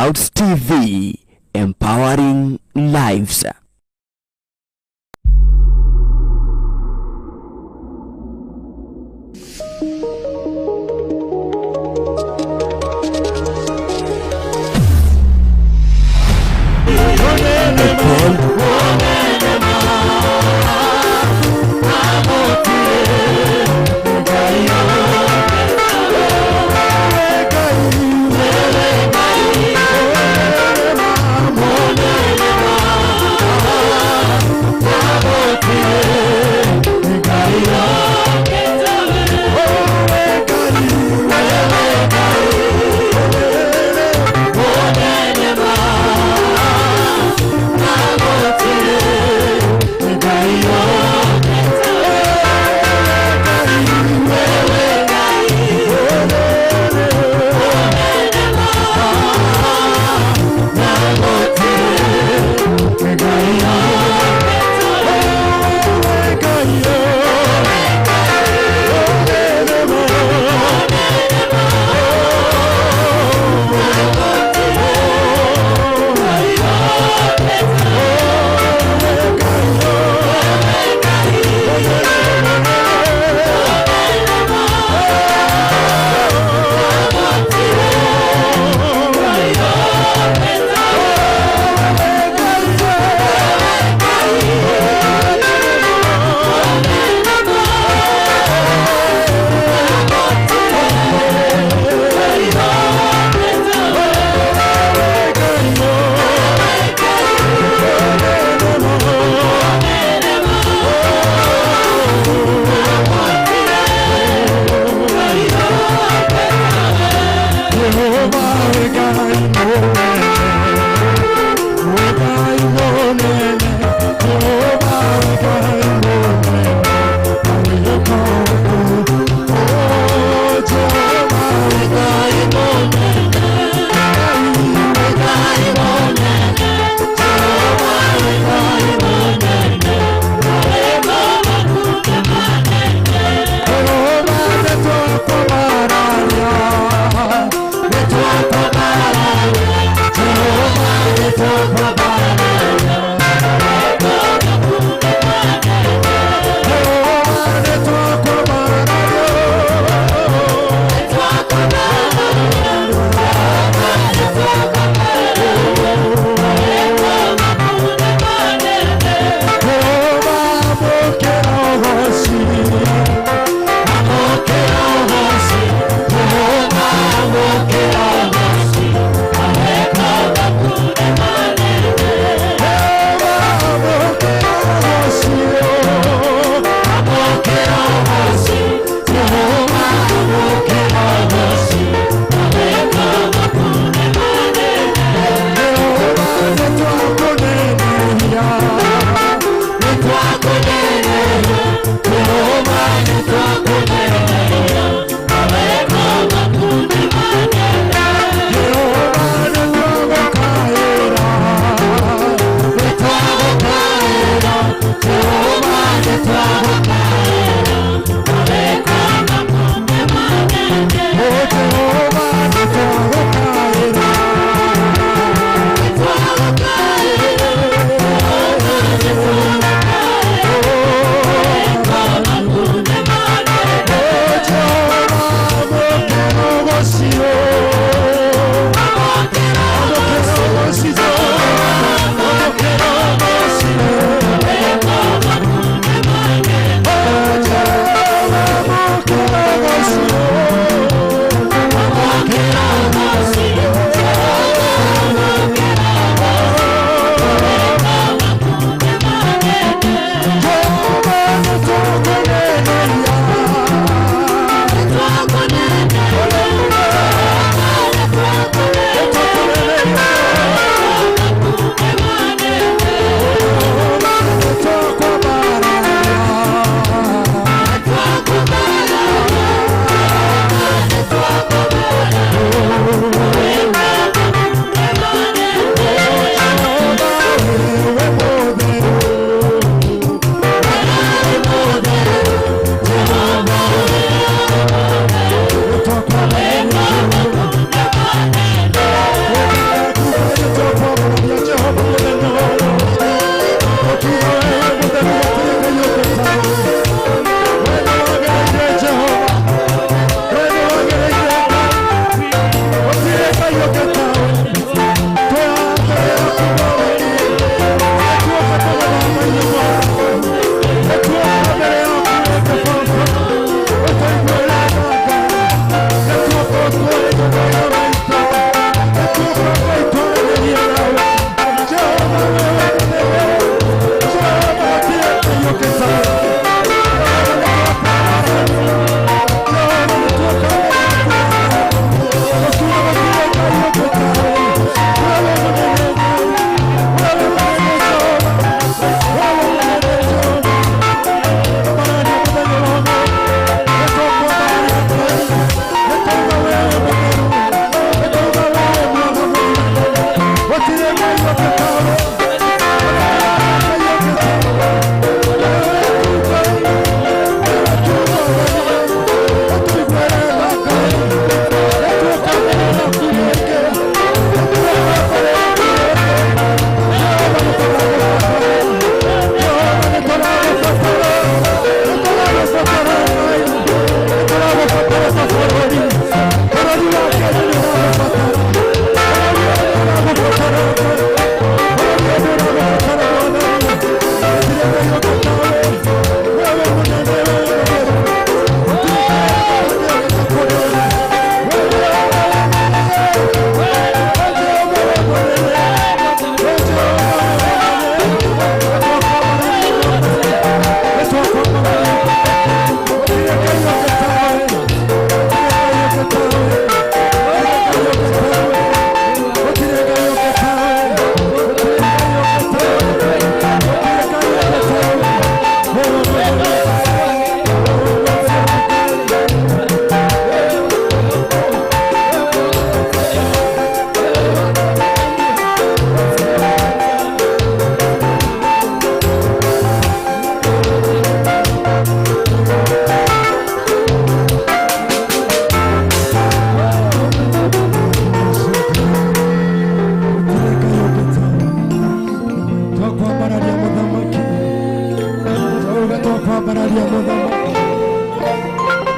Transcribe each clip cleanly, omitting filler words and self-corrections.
Clouds TV, empowering lives.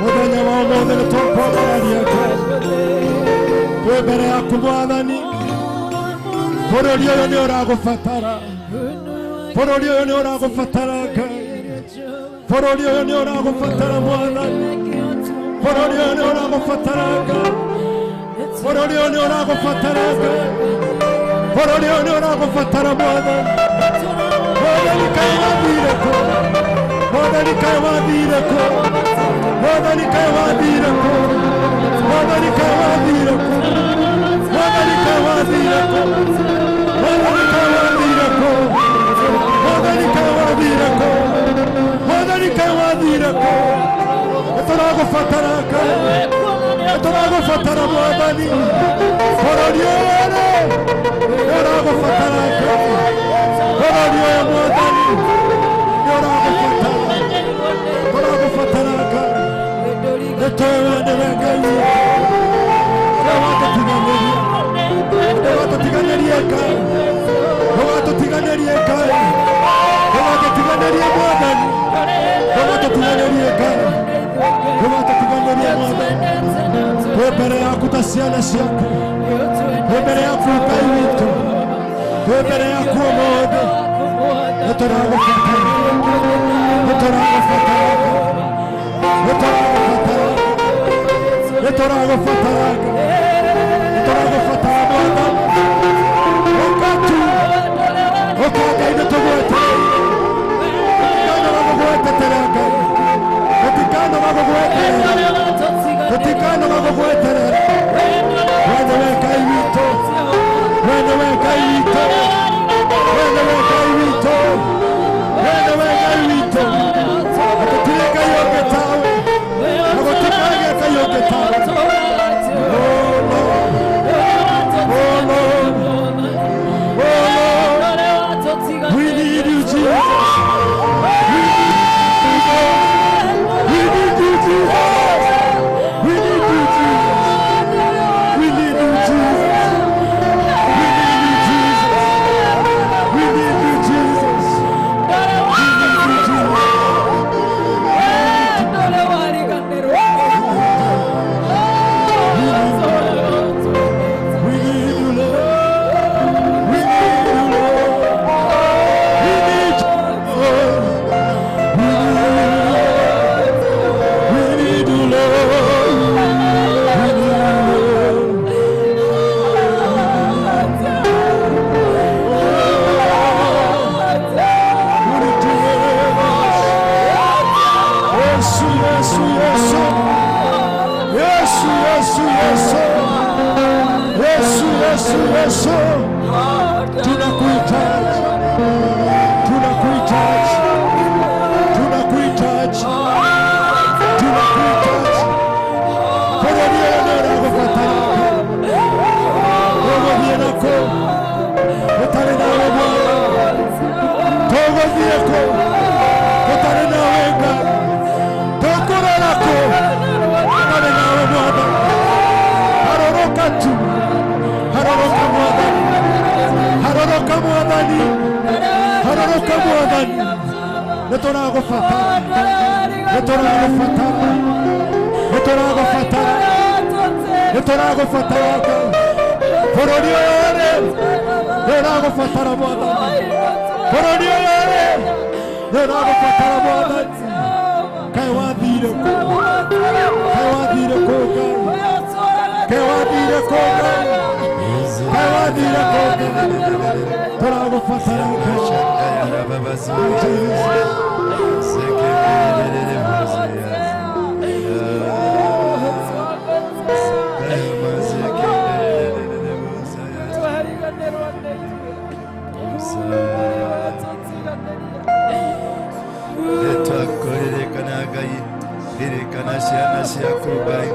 Muthenya wa ũmũthĩ nĩ tũkwambararia Ngai. Twĩ mbere yaku Mwathani. Bũrũri ũyũ nĩ ũragũbatara. Bũrũri ũyũ nĩ ũragũbatara Ngai. Bũrũri ũyũ nĩ ũragũbatara Mwathani. Bũrũri ũyũ nĩ ũragũbatara Ngai. Bũrũri ũyũ nĩ ũragũbatara Ngai. Bũrũri ũyũ nĩ ũragũbatara Mwathani. Mwathani kaĩ wathire kũ? Mwathani kaĩ wathire kũ? Mwathani kaĩ wathire kũ? Mwathani kaĩ wathire kũ? Mwathani kaĩ wathire kũ? Mwathani kaĩ wathire kũ? Mwathani kaĩ wathire kũ? Mwathani kaĩ wathire kũ? Nĩtũragũbatara Ngai. Nĩtũragũbatara Mwathani. Bũrũri ũyũ rĩ, nĩũragũbatara Ngai. Bũrũri ũyũ Mwathani, nĩũragũbatara. Tũragũbatara Ngai. Nĩtũĩ we nĩwe Ngai witũ. Nĩwatũtiganĩria. Nĩwatũtiganĩria Ngai. Nĩwatũtiganĩria Ngai. Nĩwatũtiganĩria Mwathani. Nĩwatũtiganĩria Ngai. Nĩwatũtiganĩria Mwathani. Twĩ mbere yaku ta ciana ciaku. Twĩ mbere yaku Ngai witũ. Twĩ mbere yaku ũmũthĩ. Nĩtũragũbatara. Nĩtũragũbatara Ngai. Nĩtũragũbatara. Nĩtũragũbatara Ngai. Nĩtũragũbatara Mwathani. Ũka tu. Ũka Ngai nĩtũgwetereire. Tũtikanoga gũgwetetera Ngai. Tũtikanoga gũgweterera. Tũtikanoga gũgweterera. We nĩwe Ngai witũ. We nĩwe Ngai witũ. We nĩwe Ngai witũ. We nĩwe Ngai witũ. Na gũtirĩ Ngai ũngĩ tawe. Na gũtikagĩa Ngai ũngĩ tawe. Oh Lord. Oh Lord. Oh Lord. We need you, Jesus. We need you. We need you, Jesus. We need you, Jesus. We need you, Jesus. We need you, Jesus. We need you, Jesus. We need you, Jesus. We need you, Lord. We need you, Lord. We need you, Lord. We need you, Lord. We need you, Lord. We need you, Lord. Yesu, Yesu, Yesu. Yesu, Yesu, Yesu. Yesu, Yesu, Yesu. Tunakuhitaji. Tunakuhitaji. Tunakuhitaji. Tunakuhitaji. Bũrũri ũyũ nĩ ũragũbatara. Tũgũthiĩ nakũ tũtarĩ nawe Mwathani. Tũgũthiĩ kũ tũtarĩ nawe Ngai. Tũkũrora kũ tũtarĩ nawe Mwathani. Haroroka tu. Haroroka Mwathani. Haroroka Mwathani. Haroroka Mwathani. Nĩtũragũbatara. Nĩtũragũbatara. Nĩtũragũbatara. Nĩtũragũbatara Ngai. Bũrũri ũyũ rĩ, nĩũragũbatara Mwathani. Bũrũri ũyũ rĩ, nĩũragũbatara Mwathani. Kaĩ wathire kũ? Kaĩ wathire kũ Ngai? Kaĩ wathire kũ Ngai? Kaĩ wathire kũ Ngai? Tũragũbatara Ngai. Ririkana ciana ciaku Ngai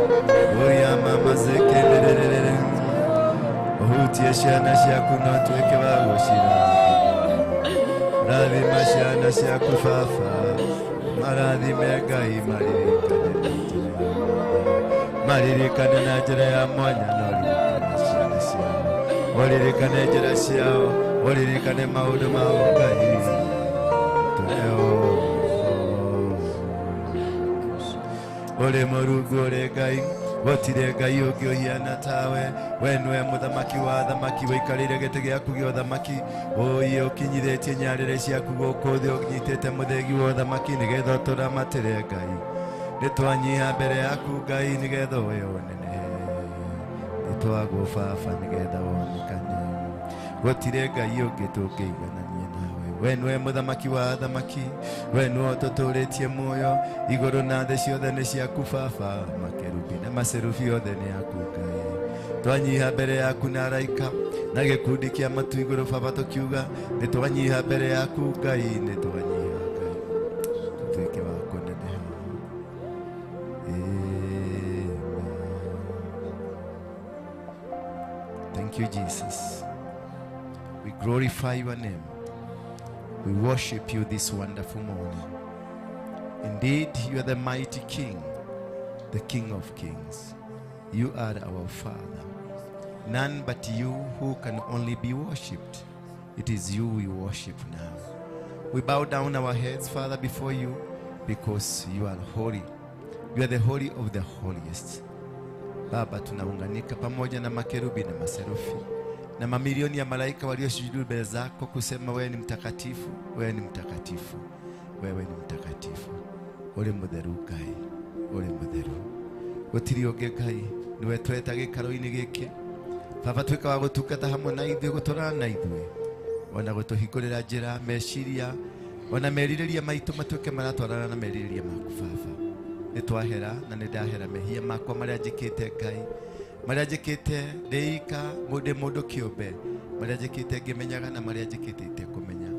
ũrĩa mama cikenderere ũhutie ciana ciaku na ũtuĩke wa gũcirathima. Rathima ciana ciaku Baba, marathime Ngai, maririkane maririkane na njĩra ya mwanya, na ũririkane ciana ciao, ũririkane njĩra ciao, ũririkane maũndũ mao Ngai. Tũreo Uri Mũrungu uri Ngai, gũtirĩ Ngai ũngĩ ũhiana tawe. We nĩwe mũthamaki wa athamaki, wĩikarĩire gĩtĩ gĩaku gĩa ũthamaki. Ũiĩ ũkinyithĩtie nyarĩrĩ ciaku gũkũ thĩ, ũnyitĩte mũthĩgi wa ũthamaki nĩgetha ũtũramatĩre Ngai. Nĩtwanyiha mbere yaku Ngai nĩgetha we ũnenehe, nĩtwagwo Baba nĩgetha wonekane. Gũtirĩ Ngai ũngĩ tũngĩiganania nawe. We nĩwe mũthamaki wa athamaki, we nĩwe ũtũtũrĩtie muoyo. Igũrũ na thĩ ciothe nĩ ciaku Baba, makerubi na maserubi othe nĩ aku Ngai. Twanyiha mbere yaku na araika na gĩkundi kĩa matu igũrũ Baba, tũkiuga nĩtwanyiha mbere yaku Ngai, nĩtwanyiha Ngai, tũtuĩke wa kũneneha. Amen. Thank you, Jesus. We glorify your name. We worship you this wonderful morning. Indeed, you are the mighty King, the King of kings. You are our Father. None but you who can only be worshipped. It is you we worship now. We bow down our heads, Father, before you, because you are holy. You are the holy of the holiest. Baba, tunaunganika pamoja na makerubi na maserufi na mamilioni ya malaika waliosujudu mbele zako kusema wewe ni mtakatifu, wewe ni mtakatifu, wewe ni mtakatifu. Uri mutheru Ngai, uri mutheru. Gũtirĩ ũngĩ Ngai, nĩwe tweta gĩikaro-inĩ gĩkĩ. Baba, tuĩka wa gũtungata hamwe na ithuĩ, gũtũrana na ithuĩ, ona gũtũhingũrĩra njĩra, meciria ona merirĩria maitũ matuĩke maratwarana na merirĩria maku Baba. Nĩtwahera na nĩndahera mehia makwa marĩa njĩkĩte Ngai, marĩa njĩkĩte ndĩika ndĩ mũndũ kĩũmbe, marĩa njĩkĩte ngĩmenyaga na marĩa njĩkĩte itekũmenya.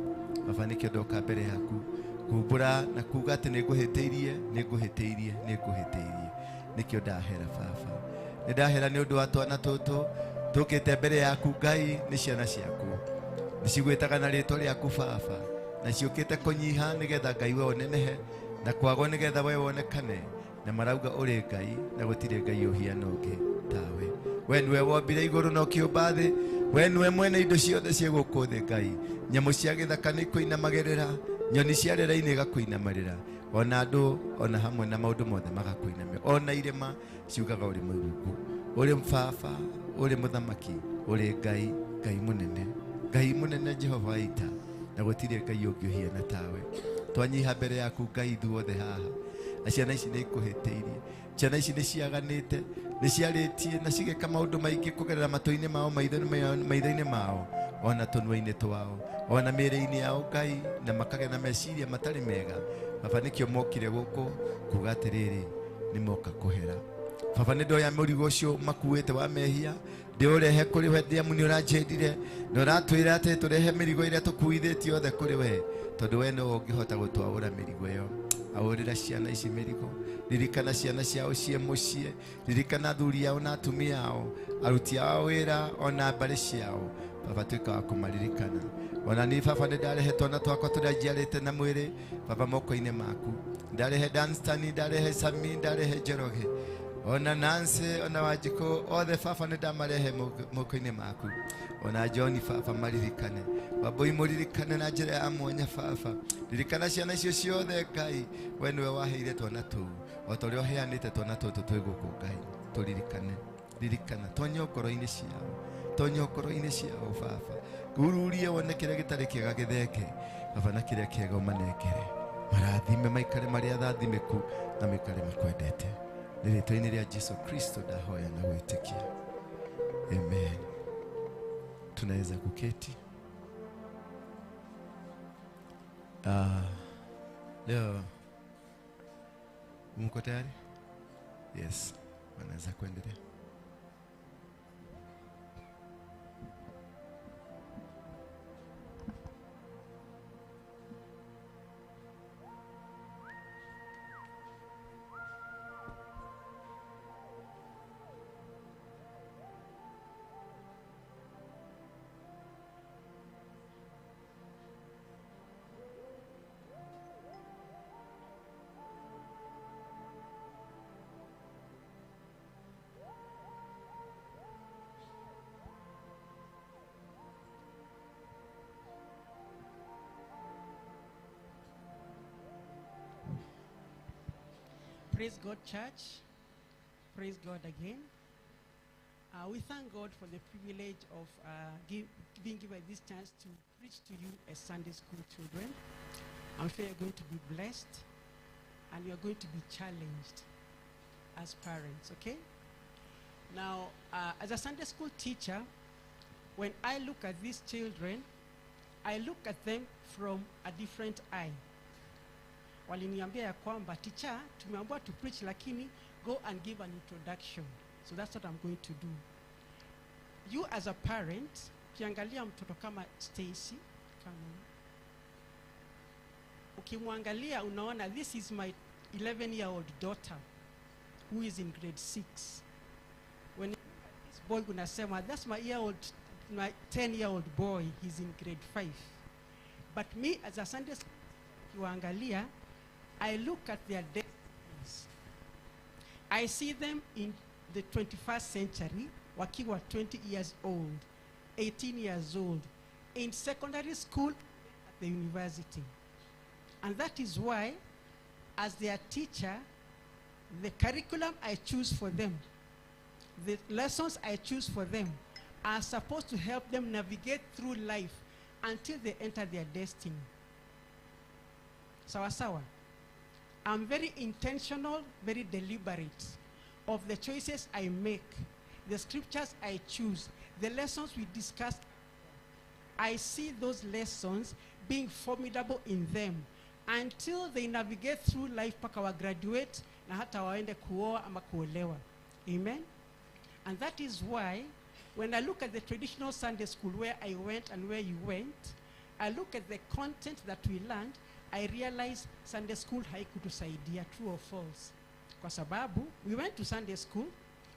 Baba, nĩkĩo ndoka mbere yaku kumbũra na kuga atĩ nĩngũhĩtĩirie, nĩngũhĩtĩirie, nĩngũhĩtĩirie. Nĩkĩo ndahera Baba, nĩndahera nĩ ũndũ wa twana tũtũ tũkĩte mbere yaku Ngai. Nĩ ciana ciaku, nĩcigwĩtaga na rĩtwa rĩaku Baba, na ciũkĩte kũnyiha nĩgetha Ngai we ũnenehe, na kwagwo nĩgetha we wonekane, na marauga ũrĩ Ngai na gũtirĩ Ngai ũhiana ũngĩ tawe. We nĩwe wombire igũrũ na ũkĩũmba thĩ, we nĩwe mwene indo ciothe ciĩ gũkũ thĩ Ngai. Nyamũ cia gĩthaka nĩikũinamagĩrĩra, nyoni cia rĩera-inĩ igakũinamĩrĩra, ona andũ ona hamwe na maũndũ mothe magakũinamĩra, ona irĩma ciugaga ũrĩ Mũrungu, ũrĩ Baba, ũrĩ mũthamaki, ũrĩ Ngai, Ngai mũnene, Ngai mũnene Jehova wa ita, na gũtirĩ Ngai ũngĩ ũhiana tawe. Twanyiha mbere yaku Ngai ithuothe haha, na ciana ici nĩikũhĩtĩirie, ciana ici nĩciaganĩte, nĩciarĩtie na cigeka maũndũ maingĩ kũgerera matũ-inĩ mao, maitho-inĩ mao, ona tũnua-inĩ twao, ona mĩĩrĩ-inĩ yao Ngai, na makagĩa na meciria matarĩ mega. Baba, nĩkĩo mokire gũkũ kuga atĩrĩrĩ, nĩmoka kũhera. Baba, nĩndoya mũrigo ũcio makuĩte wa mehia, ndĩũrehe kũrĩ we, ndĩ amu nĩũranjĩndire na ũratwĩra atĩ tũrehe mĩrigo ĩrĩa tũkuithĩtie yothe kũrĩ we, tondũ we nĩwe ũngĩhota gũtwaũra mĩrigo ĩyo. Aũrĩra ciana ici mĩrigo, ririkana ciana ciao ciĩ mũciĩ, ririkana athuri ao na atumia ao, aruti ao wĩra ona mbarĩ ciao. Baba, tuĩka wa kũmaririkana. Ona niĩ Baba, nĩndarehe twana twakwa tũrĩa njiarĩte na mwĩrĩ Baba moko-inĩ maku. Ndarehe Danstan, ndarehe Sami, ndarehe Njoroge, ona Nancy, ona Wanjikũ, othe Baba nĩndamarehe moko-inĩ maku. Ona John Baba maririkane, Wambũi mũririkane na njĩra ya mwanya Baba. Ririkana ciana icio ciothe Ngai, we nĩwe waheire twana tũu, o ta ũrĩa ũheanĩte twana tũtũ twĩ gũkũ Ngai, tũririkane, ririkana, tonya ngoro-inĩ ciao, tonya ngoro-inĩ ciao Baba, ngururie wone kĩrĩa gĩtarĩ kĩega gĩthenge Baba, na kĩrĩa kĩega ũmanengere, marathime, maikare marĩ athathimĩku na maikare makwendete. Nĩ rĩtwa-inĩ rĩa Jesu Kristo ndahoya na gwĩtĩkia, amen. Tunaweza kuketi. Leo mko tayari? Yes, wanaweza kuendelea. Praise God, church. Praise God again. We thank God for the privilege of being given this chance to preach to you as Sunday school children. I'm sure you're going to be blessed and you're going to be challenged as parents, okay? Now, as a Sunday school teacher, when I look at these children, I look at them from a different eye. Waliniambia ya kwamba, "Teacher, tumeambiwa to preach, lakini go and give an introduction." So that's what I'm going to do. You as a parent, ukiangalia mtoto kama Stacy, kama ukimwangalia unaona this is my 11-year-old daughter who is in grade 6. When you look at this boy, unasema that's my 10-year-old boy, he's in grade 5. But me as a Sunday school ukiwaangalia, I look at their destinies. I see them in the 21st century, wakiwa 20 years old, 18 years old, in secondary school, at the university. And that is why, as their teacher, the curriculum I choose for them, the lessons I choose for them, are supposed to help them navigate through life until they enter their destiny. Sawa sawa. I'm very intentional, very deliberate of the choices I make, the scriptures I choose, the lessons we discuss. I see those lessons being formidable in them until they navigate through life mpaka wa graduate na hata waende kuoa ama kuolewa. Amen? And that is why when I look at the traditional Sunday school where I went and where you went, I look at the content that we learned, I realize Sunday school haikutusaidia. True or false? Kwa sababu we went to Sunday school,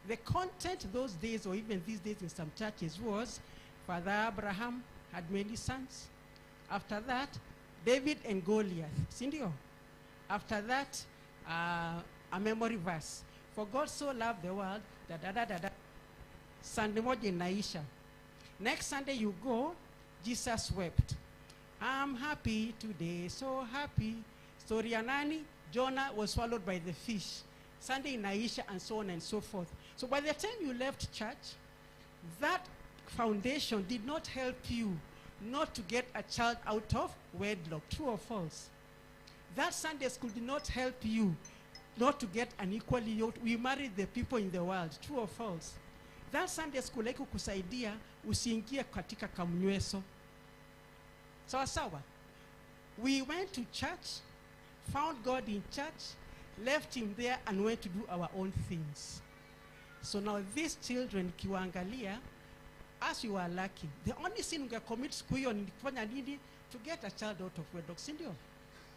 the content those days or even these days in some churches was Father Abraham had many sons. After that, David and Goliath. Sindio? After that, a memory verse. For God so loved the world, da da da da da. Sunday moja inaisha. Next Sunday you go, Jesus wept. I'm happy today, so happy. Story ya nani? Jonah was swallowed by the fish. Sunday inaisha, and so on and so forth. So by the time you left church, that foundation did not help you not to get a child out of wedlock. True or false? That Sunday school did not help you not to get an equally yoked. We married the people in the world. True or false? That Sunday school haikukusaidia usiingie katika kamnyweso. Sawa sawa. We went to church, found God in church, left him there and went to do our own things. So now these children kiwaangalia, as you are lucky, the only sin unge commit siku hiyo ni kufanya nini? To get a child out of wedlock, si ndio?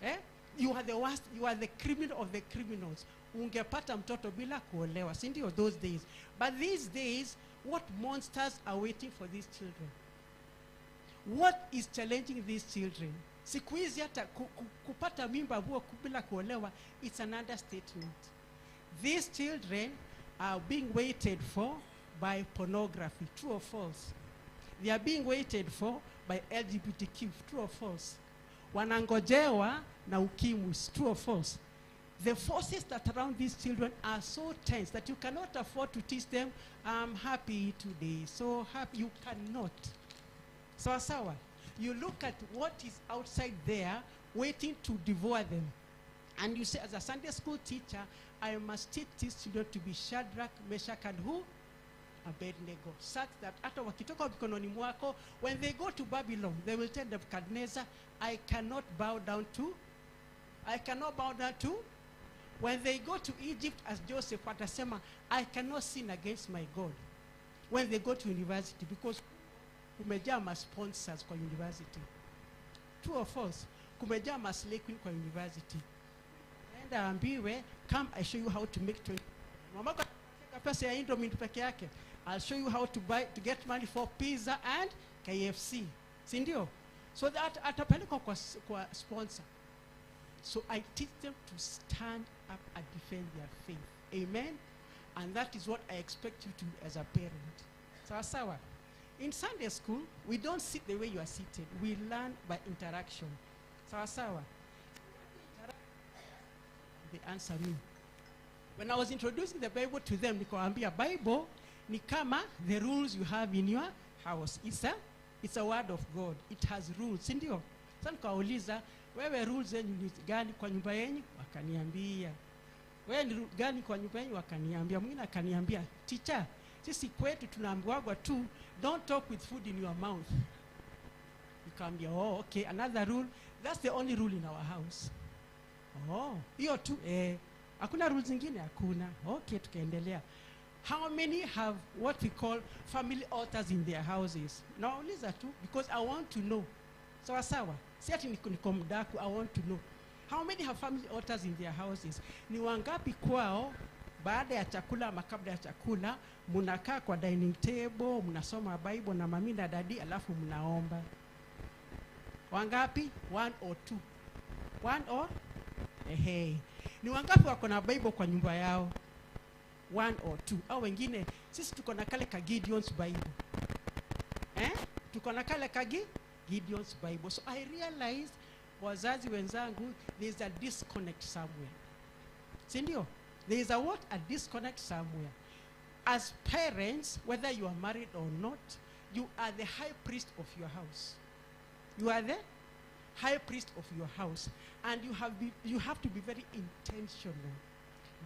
Eh? You are the worst, you are the criminal of the criminals. Ungepata mtoto bila kuolewa, si ndio? Those days. But these days, what monsters are waiting for these children? What is challenging these children? Siku hizi hata kupata mimba huo bila kuolewa, it's an understatement. These children are being waited for by pornography. True or false? They are being waited for by LGBTQ. True or false? Wanangojewa na ukimwi. True or false? The forces that surround these children are so tense that you cannot afford to teach them, I'm happy today, so happy. You cannot. Sawa sawa. You look at what is outside there waiting to devour them. And you say, as a Sunday school teacher, I must teach these children to be Shadrach, Meshach, and who? Abednego. Such that hata wakitoka mikononi mwako, when they go to Babylon, they will tell Nebuchadnezzar, I cannot bow down to, I cannot bow down to. When they go to Egypt as Joseph, watasema, I cannot sin against my God. When they go to university, because kumejaa ma sponsors kwa university. True or false? Kumejaa ma slay queen kwa university. Enda ambiwe, come I show you how to make 20. Mamako atapata pesa ya Indomie peke yake. I'll show you how to buy, to get money for pizza and KFC. Si ndio? So that atapelekwa kwa sponsor. So I teach them to stand up and defend their faith. Amen? And that is what I expect you to do as a parent. Sawa sawa. In Sunday school, we don't sit the way you are seated. We learn by interaction. Sawa sawa. They answer me. When I was introducing the Bible to them, nikawaambia Bible ni kama the rules you have in your house. It's a word of God. It has rules, si ndio? Sasa nikawauliza, wewe rules zenyu ni gani kwa nyumba yenyu? Wakaniambia. Wewe ni rule gani kwa nyumba yenyu? Wakaniambia. Mwingine akaniambia, "Teacher, sisi kwetu tunaambiwagwa tu don't talk with food in your mouth." Nikamwambia, "Oh, okay, another rule. That's the only rule in our house." "Oh, hiyo tu eh? Hakuna rules zingine?" "Hakuna." Okay, tukaendelea. How many have what we call family altars in their houses? Nauliza tu because I want to know. Sawa sawa. Si ati niko mdaku, I want to know. How many have family altars in their houses? Ni wangapi kwao baada ya chakula ama kabla ya chakula mnakaa kwa dining table, mnasoma Bible na mami na daddy, alafu mnaomba? Wangapi? One or two? One or? Ehe. Ni wangapi wako na Bible kwa nyumba yao? One or two? Au wengine, sisi tuko na kale ka Gideon's Bible. Eh? Tuko na kale ka Gideon's Bible. So I realized, wazazi wenzangu, there is a disconnect somewhere. Si ndio? There is a what? A disconnect somewhere. As parents, whether you are married or not, you are the high priest of your house. You are the high priest of your house. And you have to be very intentional,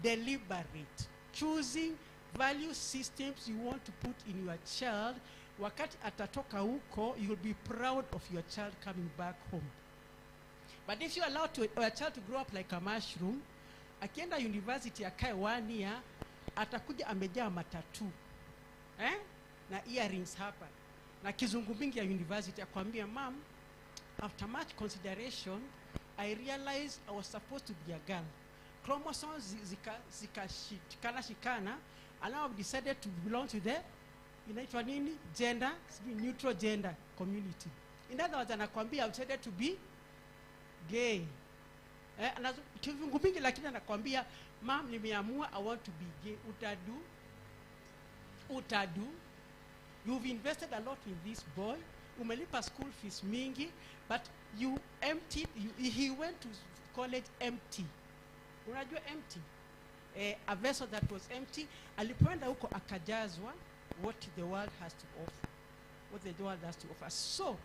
deliberate, choosing value systems you want to put in your child. Wakati atatoka huko, you'll be proud of your child coming back home. But if you allow your child to grow up like a mushroom, akienda university akae one year, atakuja amejaa matattoo, eh? Na earrings hapa na kizungu mingi ya university, akwambia, "Mum, after much consideration I realized I was supposed to be a girl. Chromosomes zikashikana shikana and now I've decided to belong to the," inaitwa nini, gender sijui, neutral gender community. In other words, anakwambia, "I've decided to be gay." Eh, kizungu mingi, lakini anakwambia, "Mum, nimeamua I want to be gay." Utadu? Utadu? You've invested a lot in this boy, umelipa school fees mingi, but you emptied you, he went to college empty. Unajua empty? Eh, a vessel that was empty. Alipoenda huko akajazwa what the world has to offer, what the world has to offer. So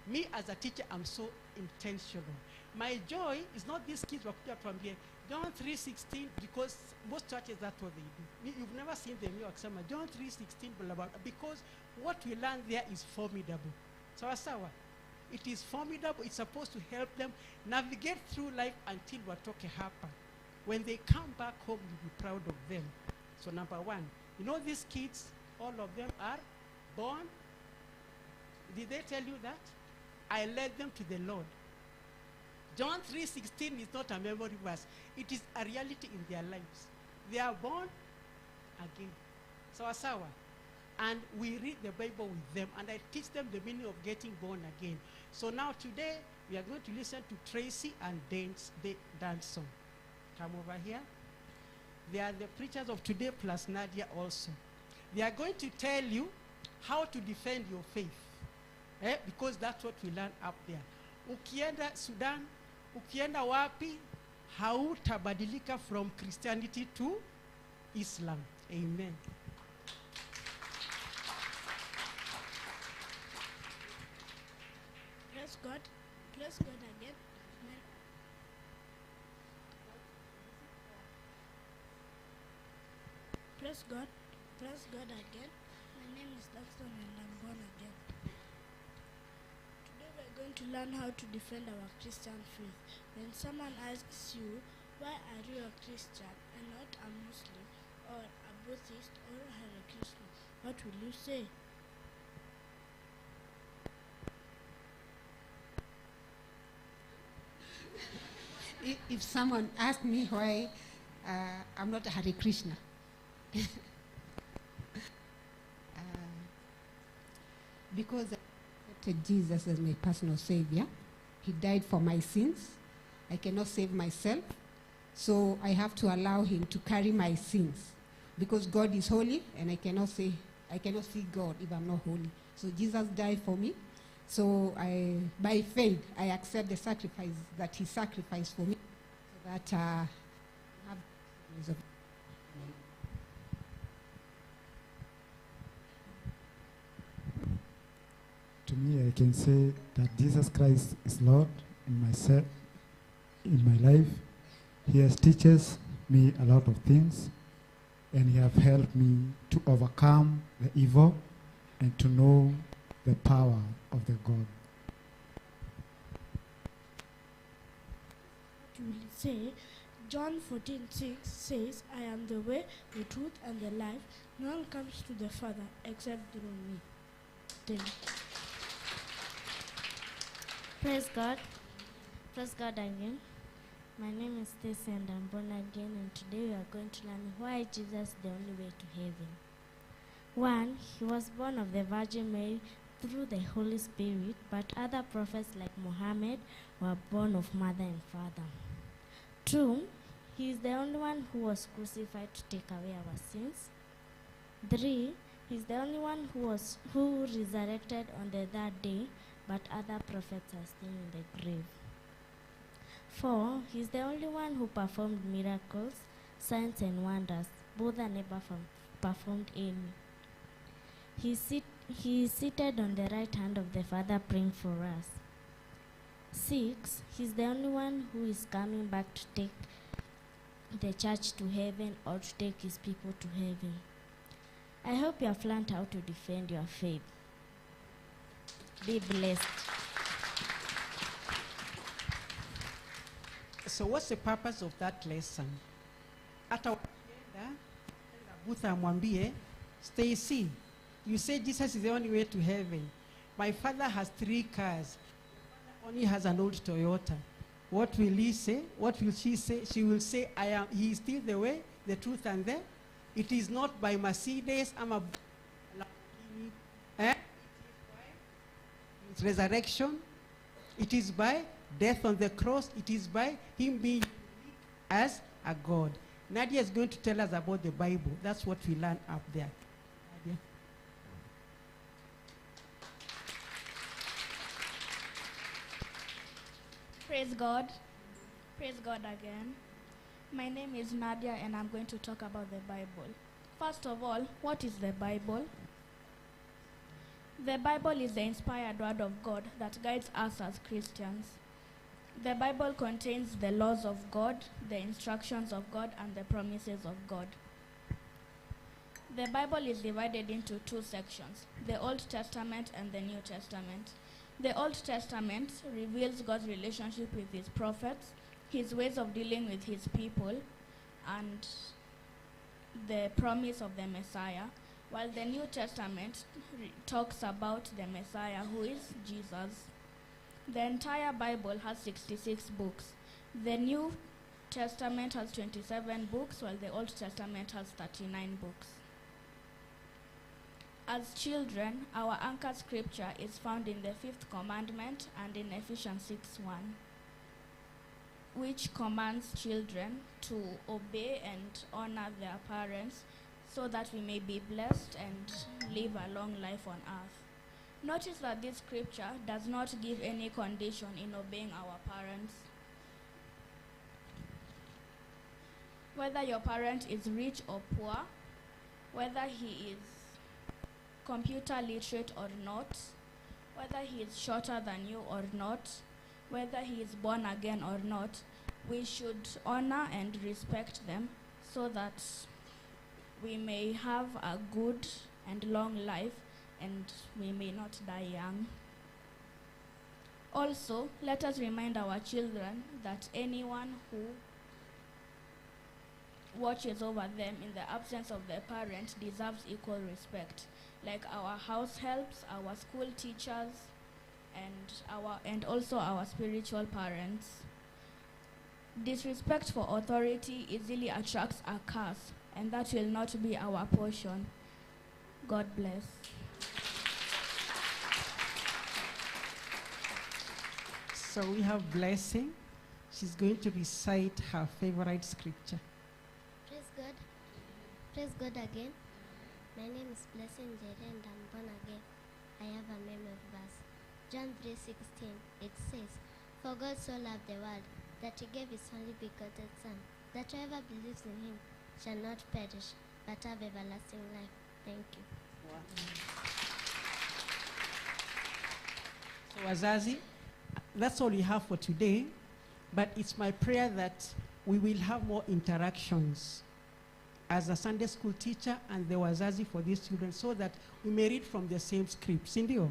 me as a teacher, I'm so intentional. My joy is not these kids wakuja tuambie John 3:16, because most churches, that's what they do. You've never seen them here wakisema John 3:16, blah, blah, because what we learn there is formidable. Sawa sawa? It is formidable. It's supposed to help them navigate through life until watoke hapa. When they come back home, you'll be proud of them. So number one, you know these kids, all of them are born. Did they tell you that? I led them to the Lord. John 3:16 is not a memory verse. It is a reality in their lives. They are born again. Sawa sawa. And we read the Bible with them, and I teach them the meaning of getting born again. So now today, we are going to listen to Tracy and Danson. Come over here. They are the preachers of today, plus Nadia also. They are going to tell you how to defend your faith. Eh? Because that's what we learn up there. Ukienda Sudan, ukienda wapi, hautabadilika from Christianity to Islam. Amen. Praise God. Praise God again. Praise God. Praise God again. My name is Daxton and I'm born again. Today we are going to learn how to defend our Christian faith. When someone asks you, "Why are you a Christian and not a Muslim or a Buddhist or a Hare Krishna?" what will you say? If someone asked me why I'm not a Hare Krishna, because I accepted Jesus as my personal savior. He died for my sins. I cannot save myself, so I have to allow him to carry my sins, because God is holy, and I cannot see God if I'm not holy. So Jesus died for me. So I, by faith, I accept the sacrifice that he sacrificed for me, so that I have can say that Jesus Christ is Lord in myself, in my life. He has teaches me a lot of things, and he has helped me to overcome the evil and to know the power of the God. What will you say? John 14:6 says, I am the way, the truth, and the life. No one comes to the Father except through me. Thank you. Praise God. Praise God again. My name is Stacy and I'm born again, and today we are going to learn why Jesus is the only way to heaven. 1. He was born of the Virgin Mary through the Holy Spirit, but other prophets like Muhammad were born of mother and father. 2. He is the only one who was crucified to take away our sins. 3. He is the only one who resurrected on the third day, but other prophets are still in the grave. 4. He is the only one who performed miracles, signs, and wonders. Buddha never performed any. He is seated on the right hand of the Father praying for us. 6. He is the only one who is coming back to take the church to heaven, or to take his people to heaven. I hope you have learned how to defend your faith. Be blessed. So what's the purpose of that lesson? Hata wakienda Butha amwambie, Stacy, you say Jesus is the only way to heaven. My father has 3 cars. My father only has an old Toyota. What will he say? What will she say? She will say, I am. He is still the way, the truth, and the. It is not by Mercedes. I'm a Lamborghini. Eh? It is by resurrection. It is by death on the cross. It is by him being as a God. Nadia is going to tell us about the Bible. That's what we learn up there. Nadia. Praise God. Praise God again. My name is Nadia and I'm going to talk about the Bible. First of all, what is the Bible? The Bible is the inspired word of God that guides us as Christians. The Bible contains the laws of God, the instructions of God, and the promises of God. The Bible is divided into 2 sections, the Old Testament and the New Testament. The Old Testament reveals God's relationship with his prophets, his ways of dealing with his people, and the promise of the Messiah, while the New Testament talks about the Messiah, who is Jesus. The entire Bible has 66 books. The New Testament has 27 books, while the Old Testament has 39 books. As children, our anchor scripture is found in the 5th commandment and in Ephesians 6:1, which commands children to obey and honor their parents so that we may be blessed and live a long life on earth. Notice that this scripture does not give any condition in obeying our parents. Whether your parent is rich or poor, whether he is computer literate or not, whether he is shorter than you or not, whether he is born again or not, we should honor and respect them so that we may have a good and long life and we may not die young. Also, let us remind our children that anyone who watches over them in the absence of their parent deserves equal respect, like our house helps, our school teachers, and also our spiritual parents. Disrespect for authority easily attracts a curse, and that will not be our portion. God bless. So we have Blessing. She's going to recite her favorite scripture. Praise God. Praise God again. My name is Blessing Jere and I'm born again. I have a memory verse. John 3:16. It says, "For God so loved the world that he gave his only begotten Son, that whoever believes in him shall not perish, but have everlasting life." Thank you. Wow. So wazazi, that's all we have for today, but it's my prayer that we will have more interactions as a Sunday school teacher and the wazazi for these children so that we may read from the same script. Sindio?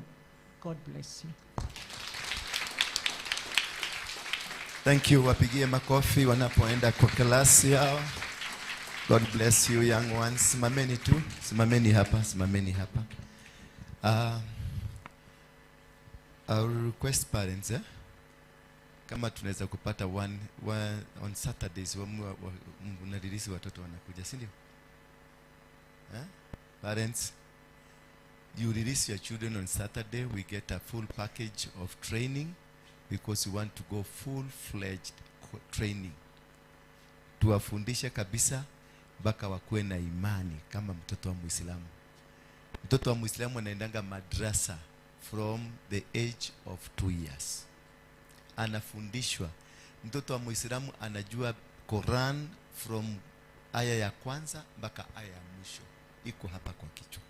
God bless you. Thank you. Wapigie makofi wanapoenda kwa klasi yao. God bless you young ones. Simameni tu. Simameni hapa, simameni hapa. I will request parents, kama tunaweza kupata one on Saturdays mnarelease watoto wanakuja, si ndio? Parents, you release your children on Saturday, we get a full package of training because we want to go full-fledged training. Tuwafundishe kabisa mpaka wakuwe na imani kama mtoto wa Muislamu. Mtoto wa Muislamu anaendanga madrasa from the age of 2 years. Anafundishwa. Mtoto wa Muislamu anajua Quran from aya ya kwanza mpaka aya ya mwisho. Iko hapa kwa kichwa.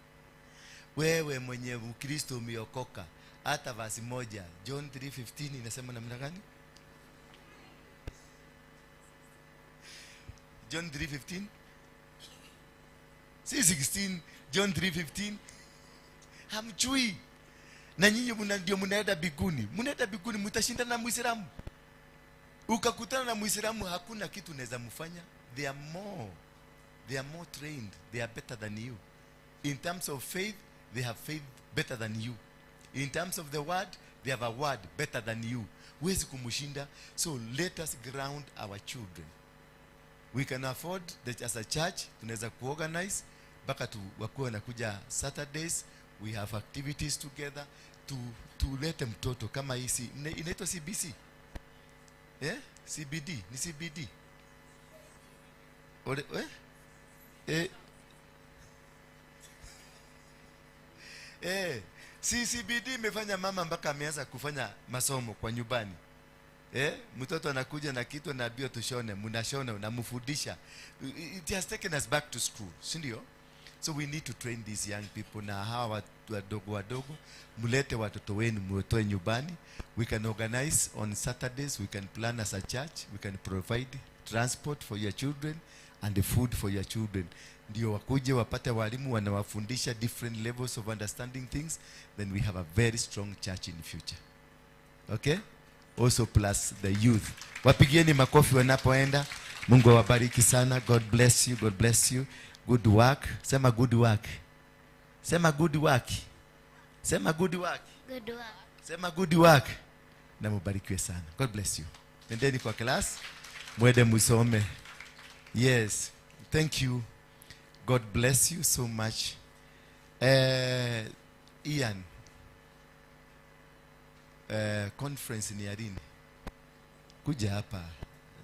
Wewe mwenye Mkristo umeokoka, hata verse moja, John 3:15 inasema namna gani? John 3:15? Si 16, John 3:15. Hamchui. Na nyinyi ndio mnaenda biguni. Mnaenda biguni mtashinda na Muislamu. Ukakutana na Muislamu hakuna kitu unaweza mfanya. They are more trained. They are better than you. In terms of faith, they have faith better than you. In terms of the word, they have a word better than you. Huwezi kumushinda. So let us ground our children. We can afford that as a church, tunaweza kuorganize mpaka tu wakuwe wanakuja Saturdays. We have activities together tulete mtoto kama hii inaitwa CBC. Eh? CBD, ni CBD. Ore, eh? Eh? CCBD imefanya mama mpaka ameanza kufanya masomo kwa nyumbani. Mtoto anakuja na kitu anaambiwa tushone, mnashona, unamfundisha. It has taken us back to school, si ndio? So we need to train these young people. Na hawa wadogo wadogo, mulete watoto wenu muwatoe nyumbani. We can organize on Saturdays, we can plan as a church, we can provide transport for your children and the food for your children. Ndio wakuje wapate walimu wanawafundisha different levels of understanding things, then we have a very strong church in the future. Okay? Also plus the youth. Wapigieni makofi wanapoenda. Mungu awabariki sana. God bless you. God bless you. Good work. Sema good work. Sema good work. Sema good work. Good work. Sema good work. Na mubarikiwe sana. God bless you. Nendeni kwa class. Mwende musome. Yes. Thank you. God bless you so much. Ian. Conference ni ya lini? Kuja hapa.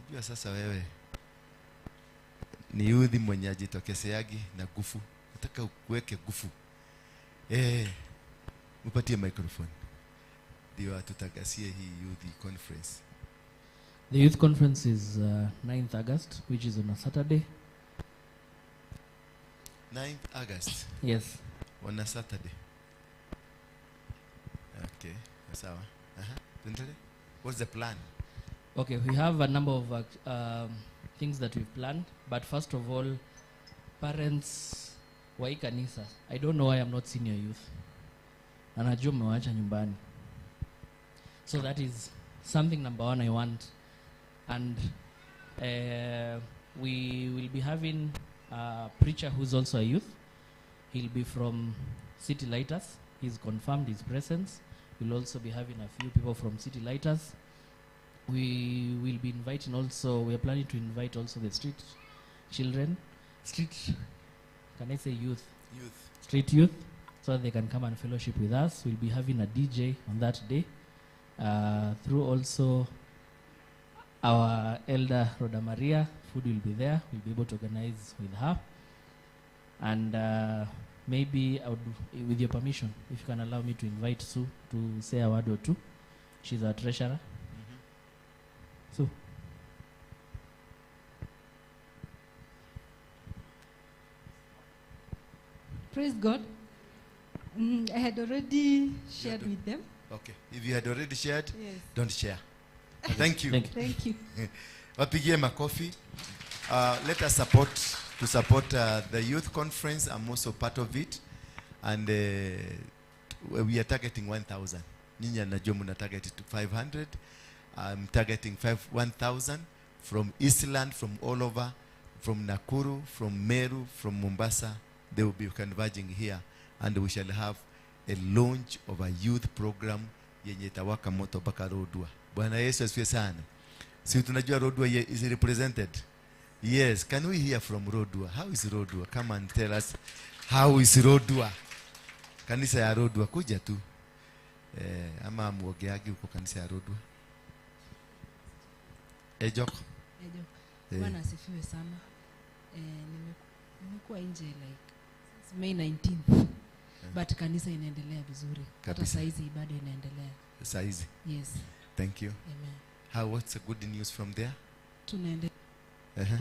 Najua sasa wewe ni yudhi mwenye ajitokeseagi na gufu. Nataka ukuweke gufu. Mpatie microphone. Ndio atutagasie hii youth conference. The youth conference is 9th August, which is on a Saturday. 9th August? Yes. On a Saturday. Okay. Sawa. What's the plan? Okay, we have a number of things that we've planned, but first of all, parents wa hii kanisa, I don't know why I'm not senior youth. Na najua mmewaacha nyumbani. So that is something number one I want. And we will be having a preacher who's also a youth. He'll be from City Lighters. He's confirmed his presence. We'll also be having a few people from City Lighters. We will be inviting also, we are planning to invite also the street children, street, can I say youth? Youth. Street youth, so that they can come and fellowship with us. We'll be having a DJ on that day. Through also our elder Rhoda Maria, food will be there. We'll be able to organize with her. And maybe I would, with your permission, if you can allow me to invite Sue to say a word or two. She's our treasurer. Sue. Praise God. I had already shared with them. Okay. If you had already shared, Yes. don't share. Thank you. Thank you. Thank you. Wapigie makofi. Let us support to support the youth conference. I'm also part of it. And we are targeting 1,000. Nyinyi najua mna target to 500. I'm targeting 1,000 from Eastland, from all over, from Nakuru, from Meru, from Mombasa. They will be converging here, and we shall have a launch of a youth program yenye itawaka moto mpaka Lodwar. Bwana Yesu asifiwe sana. Si tunajua Lodwar is represented. Yes, can we hear from Lodwar? How is Lodwar? Come and tell us how is Lodwar? Kanisa ya Lodwar kuja tu. Ama muogeagi huko kanisa ya Lodwar. Ejok. Ejok. Bwana asifiwe sana. Nimekuwa nje like since May 19th. But kanisa inaendelea vizuri. Hata Kabisa. saizi ibada inaendelea. Saizi. Yes. Thank you. Amen. How, what's the good news from there? Tunaendelea.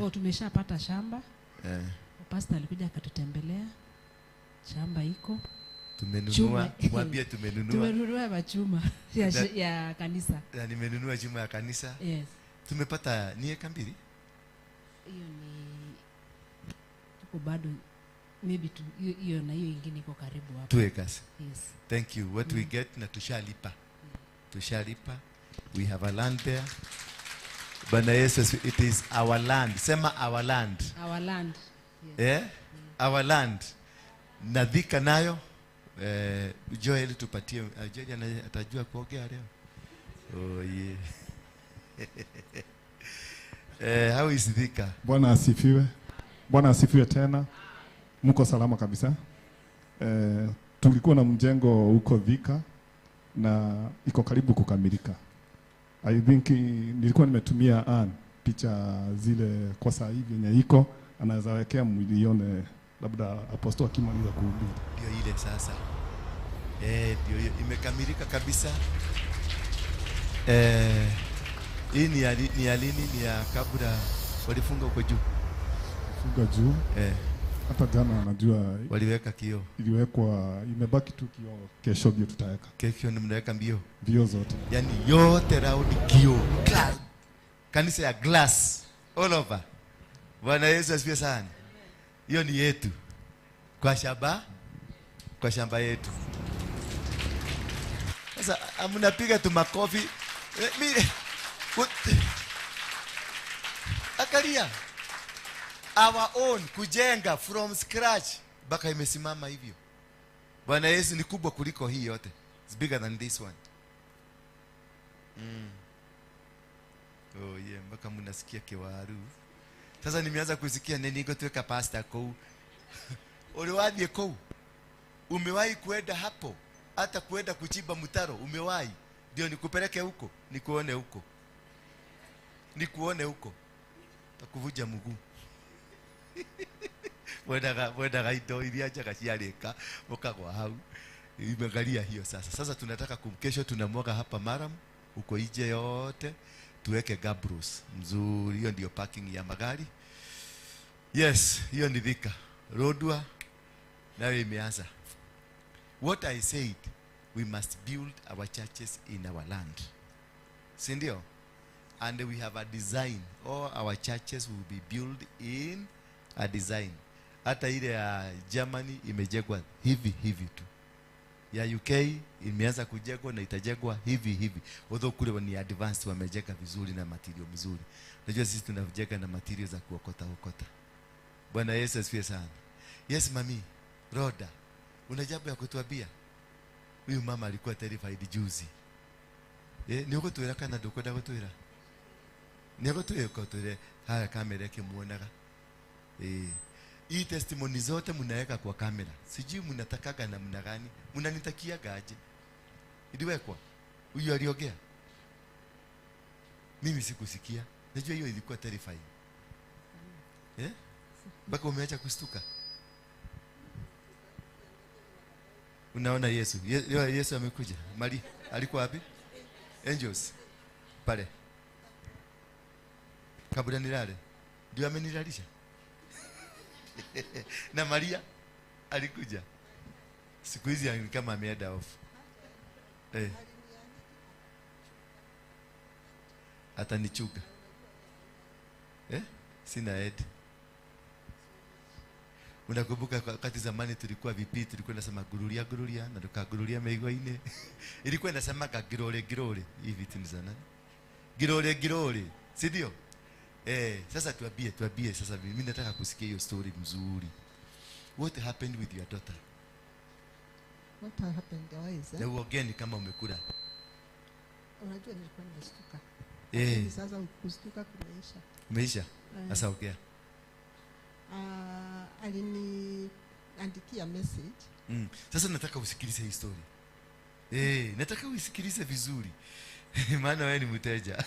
Oh, tumeshapata shamba. Pastor alikuja akatutembelea. Shamba iko. Tumenunua, Chuma. mwambie tumenunua. Tumenunua machuma ya kanisa. Na nimenunua chuma ya kanisa. Yes. Tumepata ni eka mbili? Hiyo ni tuko bado maybe tu hiyo na hiyo ingine iko karibu hapo. 2 acres. Yes. Thank you. What we get na tushalipa. Tushalipa. We have a land there. Bwana Yesu, it is our land. Sema our land. Our land. Yes. Our land. Na Thika nayo Joel tupatie. Joel atajua kuongea leo. Oh yeah. How is Thika? Bwana asifiwe. Bwana asifiwe tena. Mko salama kabisa. Tulikuwa na mjengo huko Thika na iko karibu kukamilika. I think nilikuwa nimetumia Ann picha zile kwa saa hivi yenye iko, anaweza wekea milione labda apostle akimaliza kuhubiri. Ndio ile sasa. Ndio hiyo imekamilika kabisa. Hii ni ya lini? Ni ya kabla walifunga huko juu. Funga juu. Hata jana najua waliweka kioo. Iliwekwa, imebaki tu kioo. Kesho ndio tutaweka. Kesho ndio mnaweka mbio. Mbio zote. Yaani yote round kioo. Glass. Kanisa ya glass all over. Bwana Yesu asifiwe sana. Hiyo ni yetu. Kwa shamba yetu. Sasa mnapiga tu makofi. Angalia. Our own kujenga from scratch mpaka imesimama hivyo. Bwana Yesu ni kubwa kuliko hii yote. It's bigger than this one. Oh yeah, mpaka mnasikia kiwaru. Sasa nimeanza kusikia nini gotuweka pastor kou. Uliwahi kou? Umewahi kuenda hapo? Hata kuenda kuchimba mtaro umewahi? Ndio nikupeleke huko, nikuone huko. Nikuone huko. Takuvuja mguu. Mwendaga indo iria njega ciarĩka mũkagwa hau. Imeangalia hiyo sasa. Sasa tunataka kumkesho tunamwaga hapa Maram huko nje yote tuweke Gabrus mzuri. Hiyo ndio parking ya magari. Yes, hiyo ni Thika. Lodwar nayo imeanza. What I said, we must build our churches in our land. Si ndio? And we have a design. All our churches will be built in a design. Hata ile ya Germany imejengwa hivi hivi tu. Ya UK imeanza kujengwa na itajengwa hivi hivi. Although kule ni advanced, wamejenga vizuri na material mzuri. Unajua sisi tunajenga na material za kuokota okota. Bwana Yesu asifiwe sana. Yes mami, Roda, una jambo ya kutuambia? Huyu mama alikuwa terrified juzi. Ni ugutwira kana ndukwenda gutwira? Ni ugutwira gutwira haya kamera ikimuonaga. Hii testimony zote mnaweka kwa kamera. Sijui mnatakaga namna gani? Mnanitakiaga aje? Iliwekwa. Huyu aliongea. Mimi sikusikia. Najua hiyo ilikuwa terrifying. Mpaka umeacha kustuka. Unaona Yesu. Yesu amekuja. Mali alikuwa wapi? Angels. Pale. Kabla nilale. Ndio amenilalisha. Na Maria alikuja. Siku hizi ni kama ameenda off. Atanichuga. Eh? Sina head. Unakumbuka wakati zamani tulikuwa VP, tulikuwa nasema gururia gururia na tukagururia meigo-inĩ. Ilikuwa inasema girore girore. Hivi vitu ni za nani? Girore girore. Si ndio? Sasa tuambie sasa, mimi nataka kusikia hiyo story mzuri. What happened with your daughter? What happened was, Na uongee ni kama umekula. Unajua nilikuwa nimeshtuka. Lakini sasa kushtuka kumeisha. Umeisha? Sasa ongea. Aliniandikia message. Sasa nataka usikilize hii story. Nataka usikilize vizuri. Maana wewe ni mteja.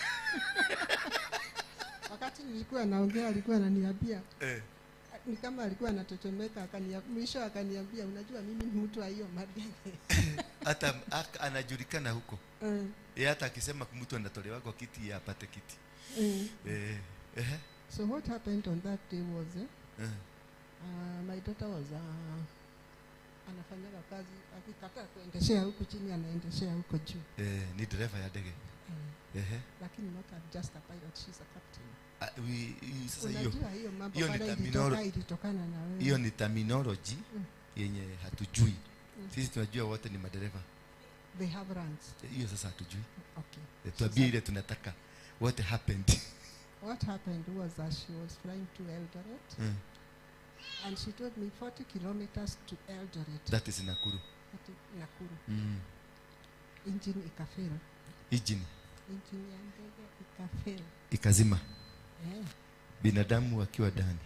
Wakati nilikuwa naongea alikuwa ananiambia. Ni kama alikuwa anatetemeka, mwisho akaniambia unajua mimi ni mtu wa hiyo madeni. Hata anajulikana huko. Hata akisema mtu anatolewa kwa kiti apate kiti. So what happened on that day was my daughter was anafanyaga kazi, akikataa kuendeshea huku chini anaendeshea huko juu. Ni driver ya ndege. Lakini not just a pilot, she's a captain. Sasa hiyo. Hiyo mambo ilitokana na wewe. Hiyo ni terminology yenye hatujui. Sisi tunajua wote ni madereva. They have ranks. Hiyo sasa hatujui. Okay. Tuambie ile tunataka. What happened? What happened was that she was flying to Eldoret. And she told me 40 kilometers to Eldoret. That is Nakuru. That is Nakuru. Engine ikafail. Engine. Engine ya ndege ikafail. Ikazima. Binadamu wakiwa ndani.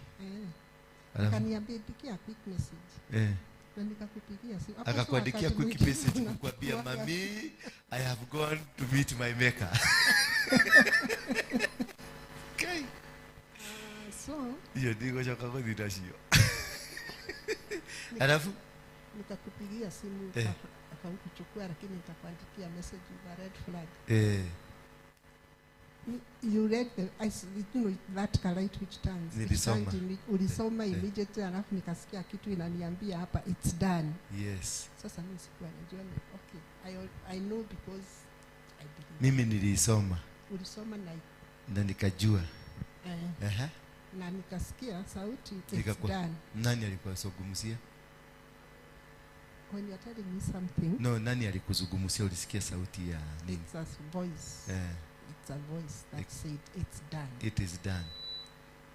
Akaniambia quick message. Na nikakupigia simu. Akakuandikia quick message kukuambia mami, I have gone to meet my maker. Okay. So hiyo ndiko choka kuthira cio. Alafu nikakupigia simu akakuchukua, lakini nikakuandikia message with a red flag. You read the, you know, that light which turns. Nilisoma. Ulisoma immediately, alafu nikasikia kitu inaniambia hapa it's done. Yes. Sasa mimi sikuwa najua ni okay. I know because I believe. Mimi nilisoma. Ulisoma na nikajua. Na nikasikia sauti it's done. Nani alikuwa zungumzia? When you are telling me something. No, nani alikuzungumzia ulisikia sauti ya nini? It's a voice. It's a voice that said it's done. It is done.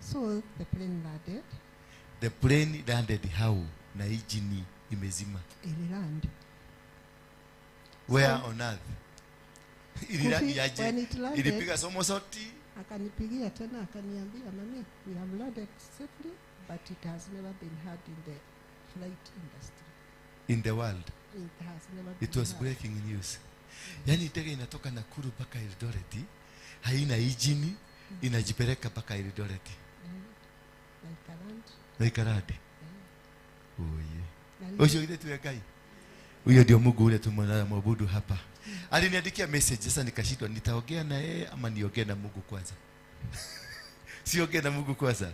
So the plane landed. The plane landed how? Na engine imezima. Ililand. Where on earth? When it landed, ilipiga somersault. Akanipigia tena akaniambia mami, we have landed safely, but it has never been heard in the flight industry. In the world. It has never been. It was breaking news. Yani ndege inatoka Nakuru mpaka Eldoret, haina engine, inajipeleka mpaka Eldoret. Na ikarandi. Oye. Oyo ile tu ya Ngai. Huyo ndio Mungu ule tunamwabudu hapa. Aliniandikia message, sasa nikashindwa nitaongea na yeye ama niongee na Mungu kwanza. Siongee na Mungu kwanza.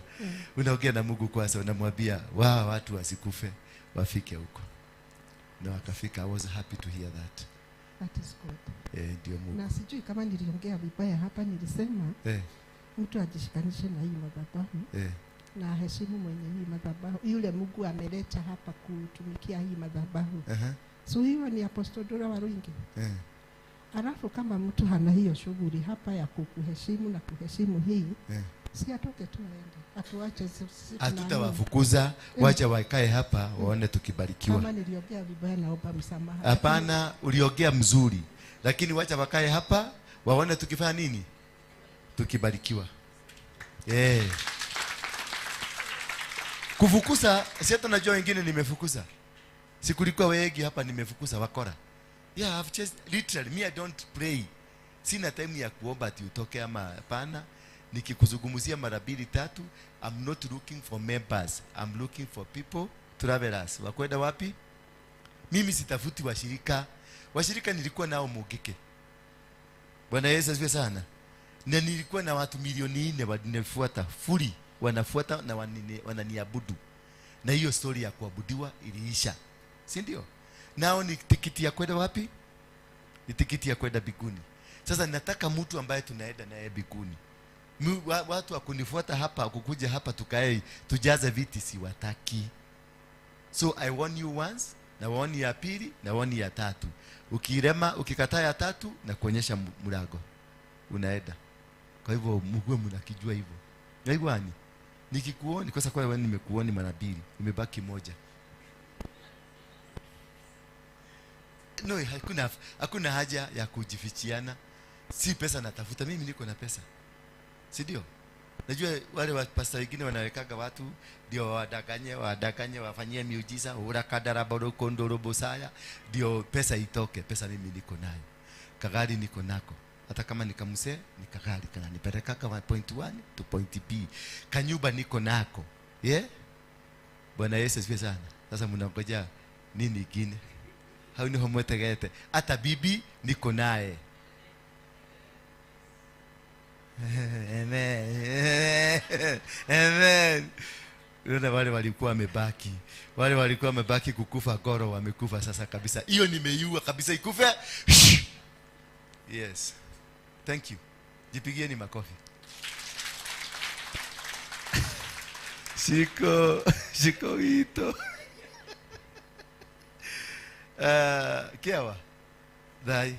Unaongea na Mungu kwanza, unamwambia watu wasikufe, wafike huko. Na wakafika. I was happy to hear that. That is good. Ndio Mungu. Na sijui kama niliongea vibaya hapa, nilisema mtu ajishikanishe na hii madhabahu. Na heshimu mwenye hii madhabahu. Yule Mungu ameleta hapa kutumikia hii madhabahu. So hiyo ni Apostle Dora Waruinge. Alafu kama mtu hana hiyo shughuli hapa ya kukuheshimu na kuheshimu hii, si atoke tu aende. Atuache sisi. Hatutawafukuza, wacha wakae hapa waone tukibarikiwa. Kama niliongea vibaya naomba msamaha. Hapana, uliongea mzuri. Lakini wacha wakae hapa waone tukifanya nini? Tukibarikiwa. Kufukuza, si hata najua wengine nimefukuza. Sikulikuwa wengi hapa nimefukuza wakora. Yeah, I've just literally me I don't pray. Sina time ya kuomba ati utoke ama hapana. Nikikuzungumzia mara mbili tatu, I'm not looking for members. I'm looking for people, travelers. Wakwenda wapi? Mimi sitafuti washirika. Washirika nilikuwa nao Mugike. Bwana Yesu asifiwe sana. Na nilikuwa na watu milioni 4 walinifuata, fully wanafuata na wananiabudu. Na hiyo story ya kuabudiwa iliisha. Si ndio? Nao ni tikiti ya kwenda wapi? Ni tikiti ya kwenda mbinguni. Sasa nataka mtu ambaye tunaenda naye mbinguni. Watu wa kunifuata hapa, kukuja hapa tukae, tujaze viti siwataki. So I warn you once, na warn ya pili, na warn ya tatu. Ukirema, ukikataa ya tatu, na kuonyesha mlango. Unaenda. Kwa hivyo mgue mnakijua hivyo. Naigwani? Nikikuoni, kwa sababu wewe nimekuoni mara mbili, imebaki moja. No, hakuna haja ya kujifichiana. Si pesa natafuta, mimi niko na pesa. Si ndio? Najua wale wa pastor wengine wanawekaga watu ndio wadanganye, wafanyie miujiza, urakadaraborokondorobosaya, ndio pesa itoke. Pesa mimi niko nayo. Kagari niko nako. Hata kama nikamse, nikagari kana nipeleka kama point 1 to point B. Kanyumba niko nako. Yeah? Bwana Yesu asifiwe sana. Sasa mnangoja nini kingine? Hau ni homotegete. Hata bibi niko naye. Amen. Amen. Unaona wale walikuwa wamebaki. Wale walikuwa wamebaki kukufa goro wamekufa sasa kabisa. Hiyo nimeiua kabisa ikufe. Yes. Thank you. Jipigieni makofi. Shiko ito. Kiawa. Dai.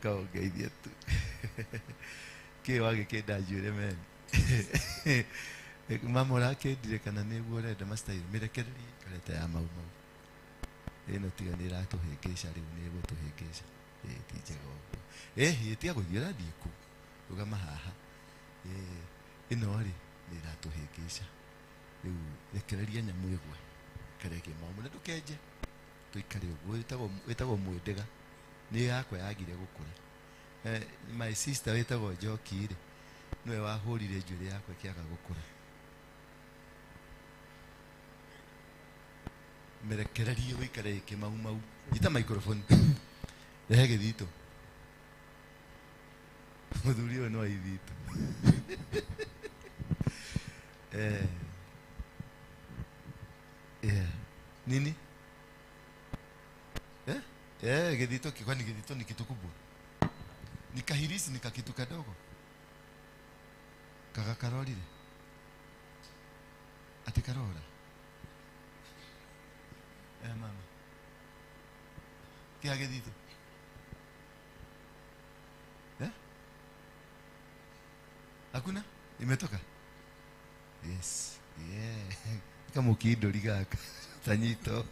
Kaongeithia tu. Kĩ wagĩkĩnda njuĩrĩ men. Mama ũrakĩndire kana nĩguo ũrenda mastyle mĩrekererie kareta ya mau mau. Ĩno tiga nĩ ĩratũhĩngĩca rĩu nĩ ĩgũtũhĩngĩca. Ti njega ũguo. Tiga gũthiĩ ũrathiĩ kũ? Rũgama haha. Ĩno rĩ nĩ ĩratũhĩngĩca. Rĩu rekereria nyamũ ĩgwe. Kareke mau na ndũkenje. Tũikare ũguo wĩtagwo mwĩndĩga. Nĩ yakwa yagire gũkũra. My sister wĩtagwo Njoki rĩ nĩwe wahũrire njuĩrĩ yakwa ĩkĩaga gũkũra. Mĩrekererie ũikare ĩkĩmaumau. Nyita microphone. Rehe gĩthitũ. Mũthuri ũyũ no ithitũ. Yeah. Nini? Gĩthitũ kwani gĩthitũ ni kitu kubwa? Ni kahirisi ni kakitu kadogo. Kaga karorire. Ati karora. Mama. Kia gĩthitũ? Hakuna? Imetoka? Yes. Yeah. Kama ukindori gaka. Tanyito.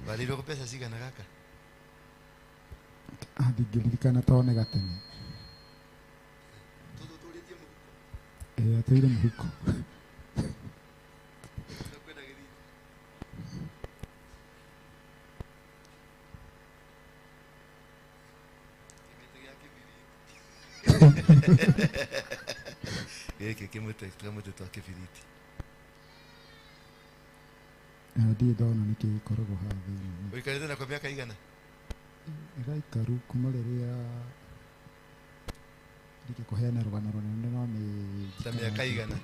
Warĩirwo mbeca cigana gaka? Ndingĩririkana tondũ nĩ gatene. Atũire mũhuko. Gĩkĩ kĩmũtĩ twa kĩbiriti. Ndirĩ ndona nĩkĩ gĩkoragwo haha thĩinĩ. Ũikarĩte nako mĩaka igana? Ĩgaikaru kuma rĩrĩa ndingĩkũheana rũgano rũnene no nĩ ta mĩaka igana?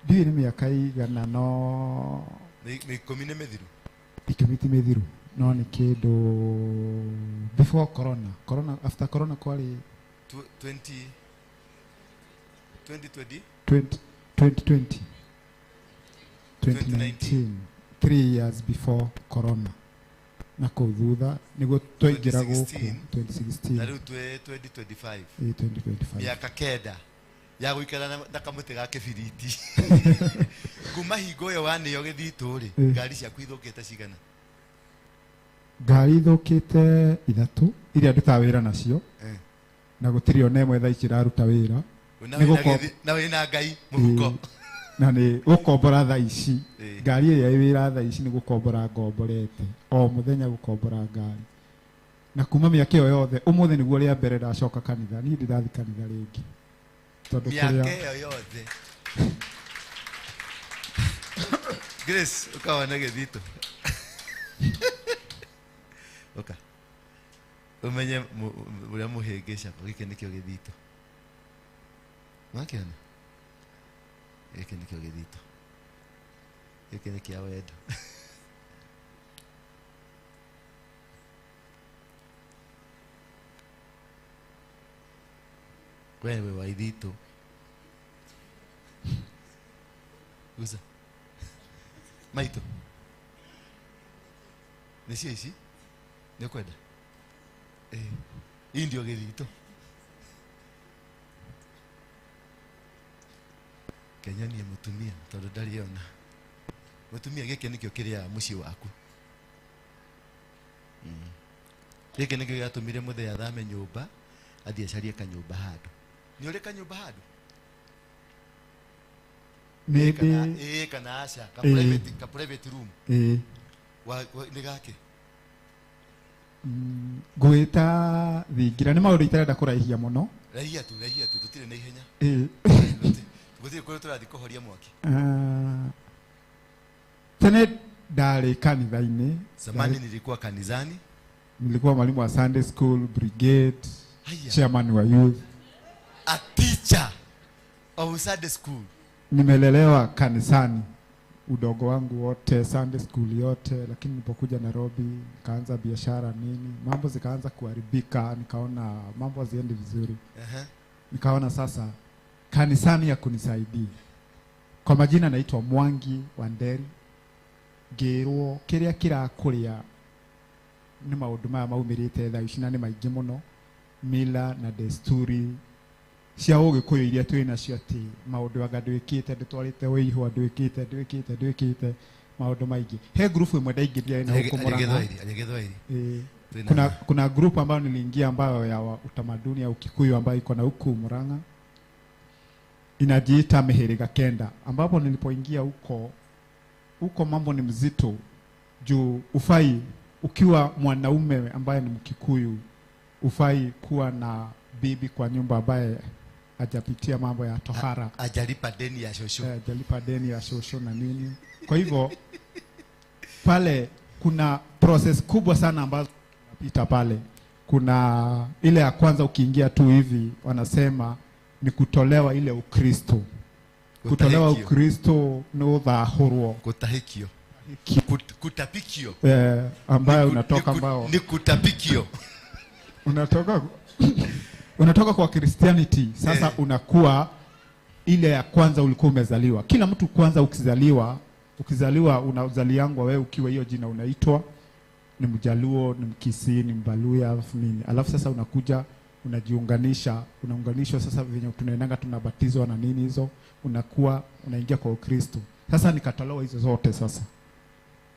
Ndiũĩ nĩ mĩaka igana no nĩ 10 nĩ mĩthiru? 10 ti mĩthiru no nĩ kĩndũ before corona. Corona after corona kwarĩ 20 2020 2020 2019 3 years before corona. Na kũu thutha nĩguo twaingĩra gũkũ 2016 na rĩu twĩ 2025. 2025 mĩaka 9 ya gũikara na kamũtĩ ga kĩbiriti. Kuma hingo ĩyo wanĩo gĩthitũ rĩ, ngari ciaku ithũkĩte cigana? Ngari ithũkĩte 3 iria ndutaga wĩra nacio. Na gũtirĩ ona ĩmwe thaa ici ĩraruta wĩra. Na wĩna Ngai mũhuko. Na nĩ gũkombora thaa ici. Ngari ĩrĩa ĩ wĩra thaa ici nĩ gũkombora ngomborete. O mũthenya gũkombora ngari. Na kuma mĩaka ĩyo yothe ũmũthĩ nĩguo rĩa mbere ndacoka kanitha. Niĩ ndĩrathiĩ kanitha rĩngĩ. Tondũ mĩaka ĩyo yothe. Grace, ũkaona gĩthitũ. Ũka. Ũmenye ũrĩa mũhĩngĩcagwo. Gĩkĩ nĩkĩo gĩthitũ. Wakĩona? Gĩkĩ nĩkĩo gĩthitũ. Gĩkĩ nĩ kĩa wendo. Wewe waithito. Guza. Maito. Nĩcio ici? Nĩ ũkwenda? Hii ndio gĩthitũ. Kenyonie mũtumia tondũ ndarĩ ona. Mũtumia gĩkĩ nĩkĩo kĩrĩaga mũciĩ waku. Gĩkĩ nĩkĩo gĩatũmire mũthee athame nyũmba athiĩ acarie kanyũmba handũ. Nĩ ũrĩ kanyũmba handũ? Maybe. Kana aca, ka private room. Nĩ gake? Ngwĩta thingira nĩ maũndũ itarenda kũraihia mũno. Raihia tu tũtirĩ na ihenya. Gũtirĩ kũrĩa tũrathiĩ kũhoria mwaki. Tene ndarĩ kanitha-inĩ. Zamani nilikuwa kanisani. Nilikuwa mwalimu wa Sunday school, brigade, chairman wa youth. A teacher of Sunday school. Nimelelewa kanisani udogo wangu wote, Sunday school yote, lakini nilipokuja Nairobi nikaanza biashara nini, mambo zikaanza kuharibika, nikaona mambo haziendi vizuri. Nikaona sasa kanisani ya kunisaidia. Kwa majina naitwa Mwangi Wanderi. Ngĩrwo kĩrĩa kĩrakũrĩa nĩ maũndũ maya maumĩrĩte thaa ici na nĩ maingĩ mũno, mila na desturi cia ũgĩkũyũ iria twĩ nacio, atĩ maũndũ anga ndwĩkĩte, ndũtwarĩte wĩihwa, ndwĩkĩte maũndũ maingĩ. He grupu ĩmwe ndaingĩrire na huko Murang'a. Kuna grupu ambayo niliingia ambayo ya utamaduni ya Ukikuyu ambayo iko na huku Murang'a, inajiita Mihiriga Kenda, ambapo nilipoingia huko mambo ni mzito juu ufai ukiwa mwanaume ambaye ni Mkikuyu ufai kuwa na bibi kwa nyumba ambaye hajapitia mambo ya tohara, hajalipa deni ya shosho, hajalipa deni ya shosho na nini. Kwa hivyo pale kuna process kubwa sana ambazo unapita pale. Kuna ile ya kwanza ukiingia tu hivi wanasema ni kutolewa ile Ukristo. Kutolewa Ukristo no dhahurwo. Kutahikio. Kutapikio. Ambayo unatoka ambao ni kutapikio. Unatoka kwa Christianity sasa unakuwa ile ya kwanza ulikuwa umezaliwa. Kila mtu kwanza ukizaliwa unazaliangwa wewe ukiwa hiyo jina unaitwa ni Mjaluo, ni Mkisii, ni Mbaluya, alafu nini. Alafu sasa unakuja unajiunganisha, unaunganishwa sasa venye tunaendanga tunabatizwa na nini hizo, unakuwa unaingia kwa Ukristo. Sasa nikatolewa hizo zote sasa.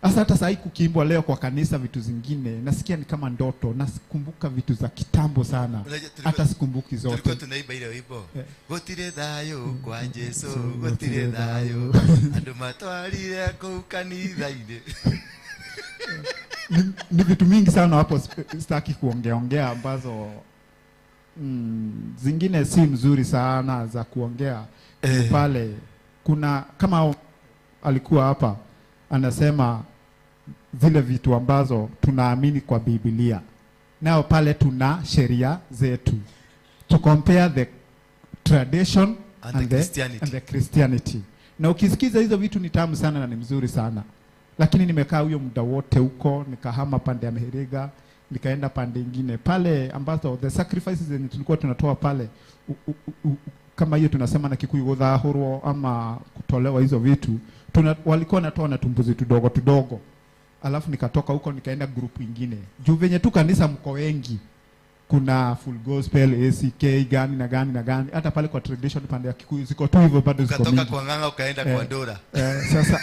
Sasa hata sasa kukiimbwa leo kwa kanisa vitu zingine nasikia ni kama ndoto, nasikumbuka vitu za kitambo sana. Hata sikumbuki zote. Tulikuwa tunaimba ile wimbo. Gotire thayo kwa Jesu, gotire thayo. Andu matwarire kuu kanitha-inĩ. Ni vitu mingi sana hapo sitaki kuongeaongea ambazo zingine si mzuri sana za kuongea. Pale kuna kama alikuwa hapa anasema zile vitu ambazo tunaamini kwa Biblia. Nao pale tuna sheria zetu. To compare the tradition and the Christianity. Na ukisikiza hizo vitu ni tamu sana na ni mzuri sana. Lakini nimekaa huyo muda wote huko, nikahama pande ya Mihiriga, nikaenda pande nyingine pale ambazo the sacrifices zenye tulikuwa tunatoa pale kama hiyo tunasema na Kikuyu gũthahũrwo ama kutolewa hizo vitu, walikuwa wanatoa na tumbuzi tudogo tudogo. Alafu nikatoka huko nikaenda group nyingine. Juu venye tu kanisa mko wengi, kuna Full Gospel, ACK, gani na gani na gani. Hata pale kwa tradition pande ya Kikuyu ziko tu hivyo bado ziko mingi. Ukatoka kwa Ng'ang'a ukaenda kwa Ndora. Sasa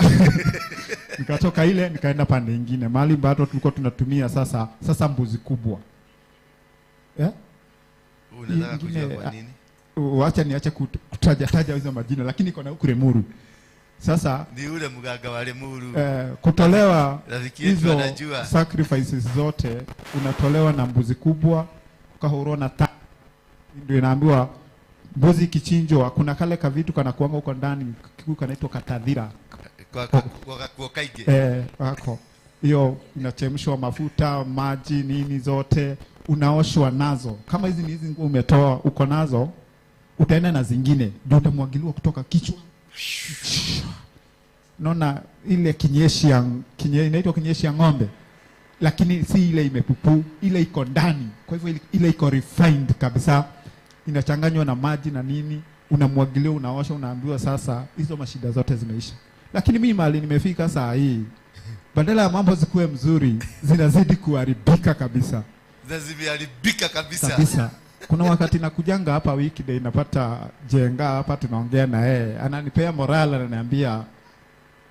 nikatoka ile nikaenda pande nyingine. Mahali bado tulikuwa tunatumia sasa mbuzi kubwa. Unataka kujua kwa nini? Wacha niache kutaja taja hizo majina, lakini iko na huku Limuru. Sasa ni ule mganga wa Limuru. Kutolewa hizo sacrifices zote unatolewa na mbuzi kubwa, ukahurwa na ndio inaambiwa mbuzi ikichinjwa kuna kale kavitu kana kuanga huko ndani kiku kanaitwa katadhira. Kwa kaige. Wako. Hiyo inachemshwa mafuta, maji, nini zote unaoshwa nazo. Kama hizi ni hizi nguo umetoa uko nazo, utaenda na zingine ndio utamwagiliwa kutoka kichwa. Naona ile kinyeshi ya inaitwa kinyeshi ya ng'ombe, lakini si ile imepupu, ile iko ndani. Kwa hivyo ile iko refined kabisa. Inachanganywa na maji na nini, unamwagilia, unaosha, unaambiwa sasa hizo mashida zote zimeisha. Lakini mimi mahali nimefika saa hii, badala ya mambo zikuwe mzuri, zinazidi kuharibika kabisa. Zimeharibika kabisa. Kabisa. Kuna wakati nakujanga hapa weekday, napata Jenga hapa, tunaongea na yeye, ananipea morale, ananiambia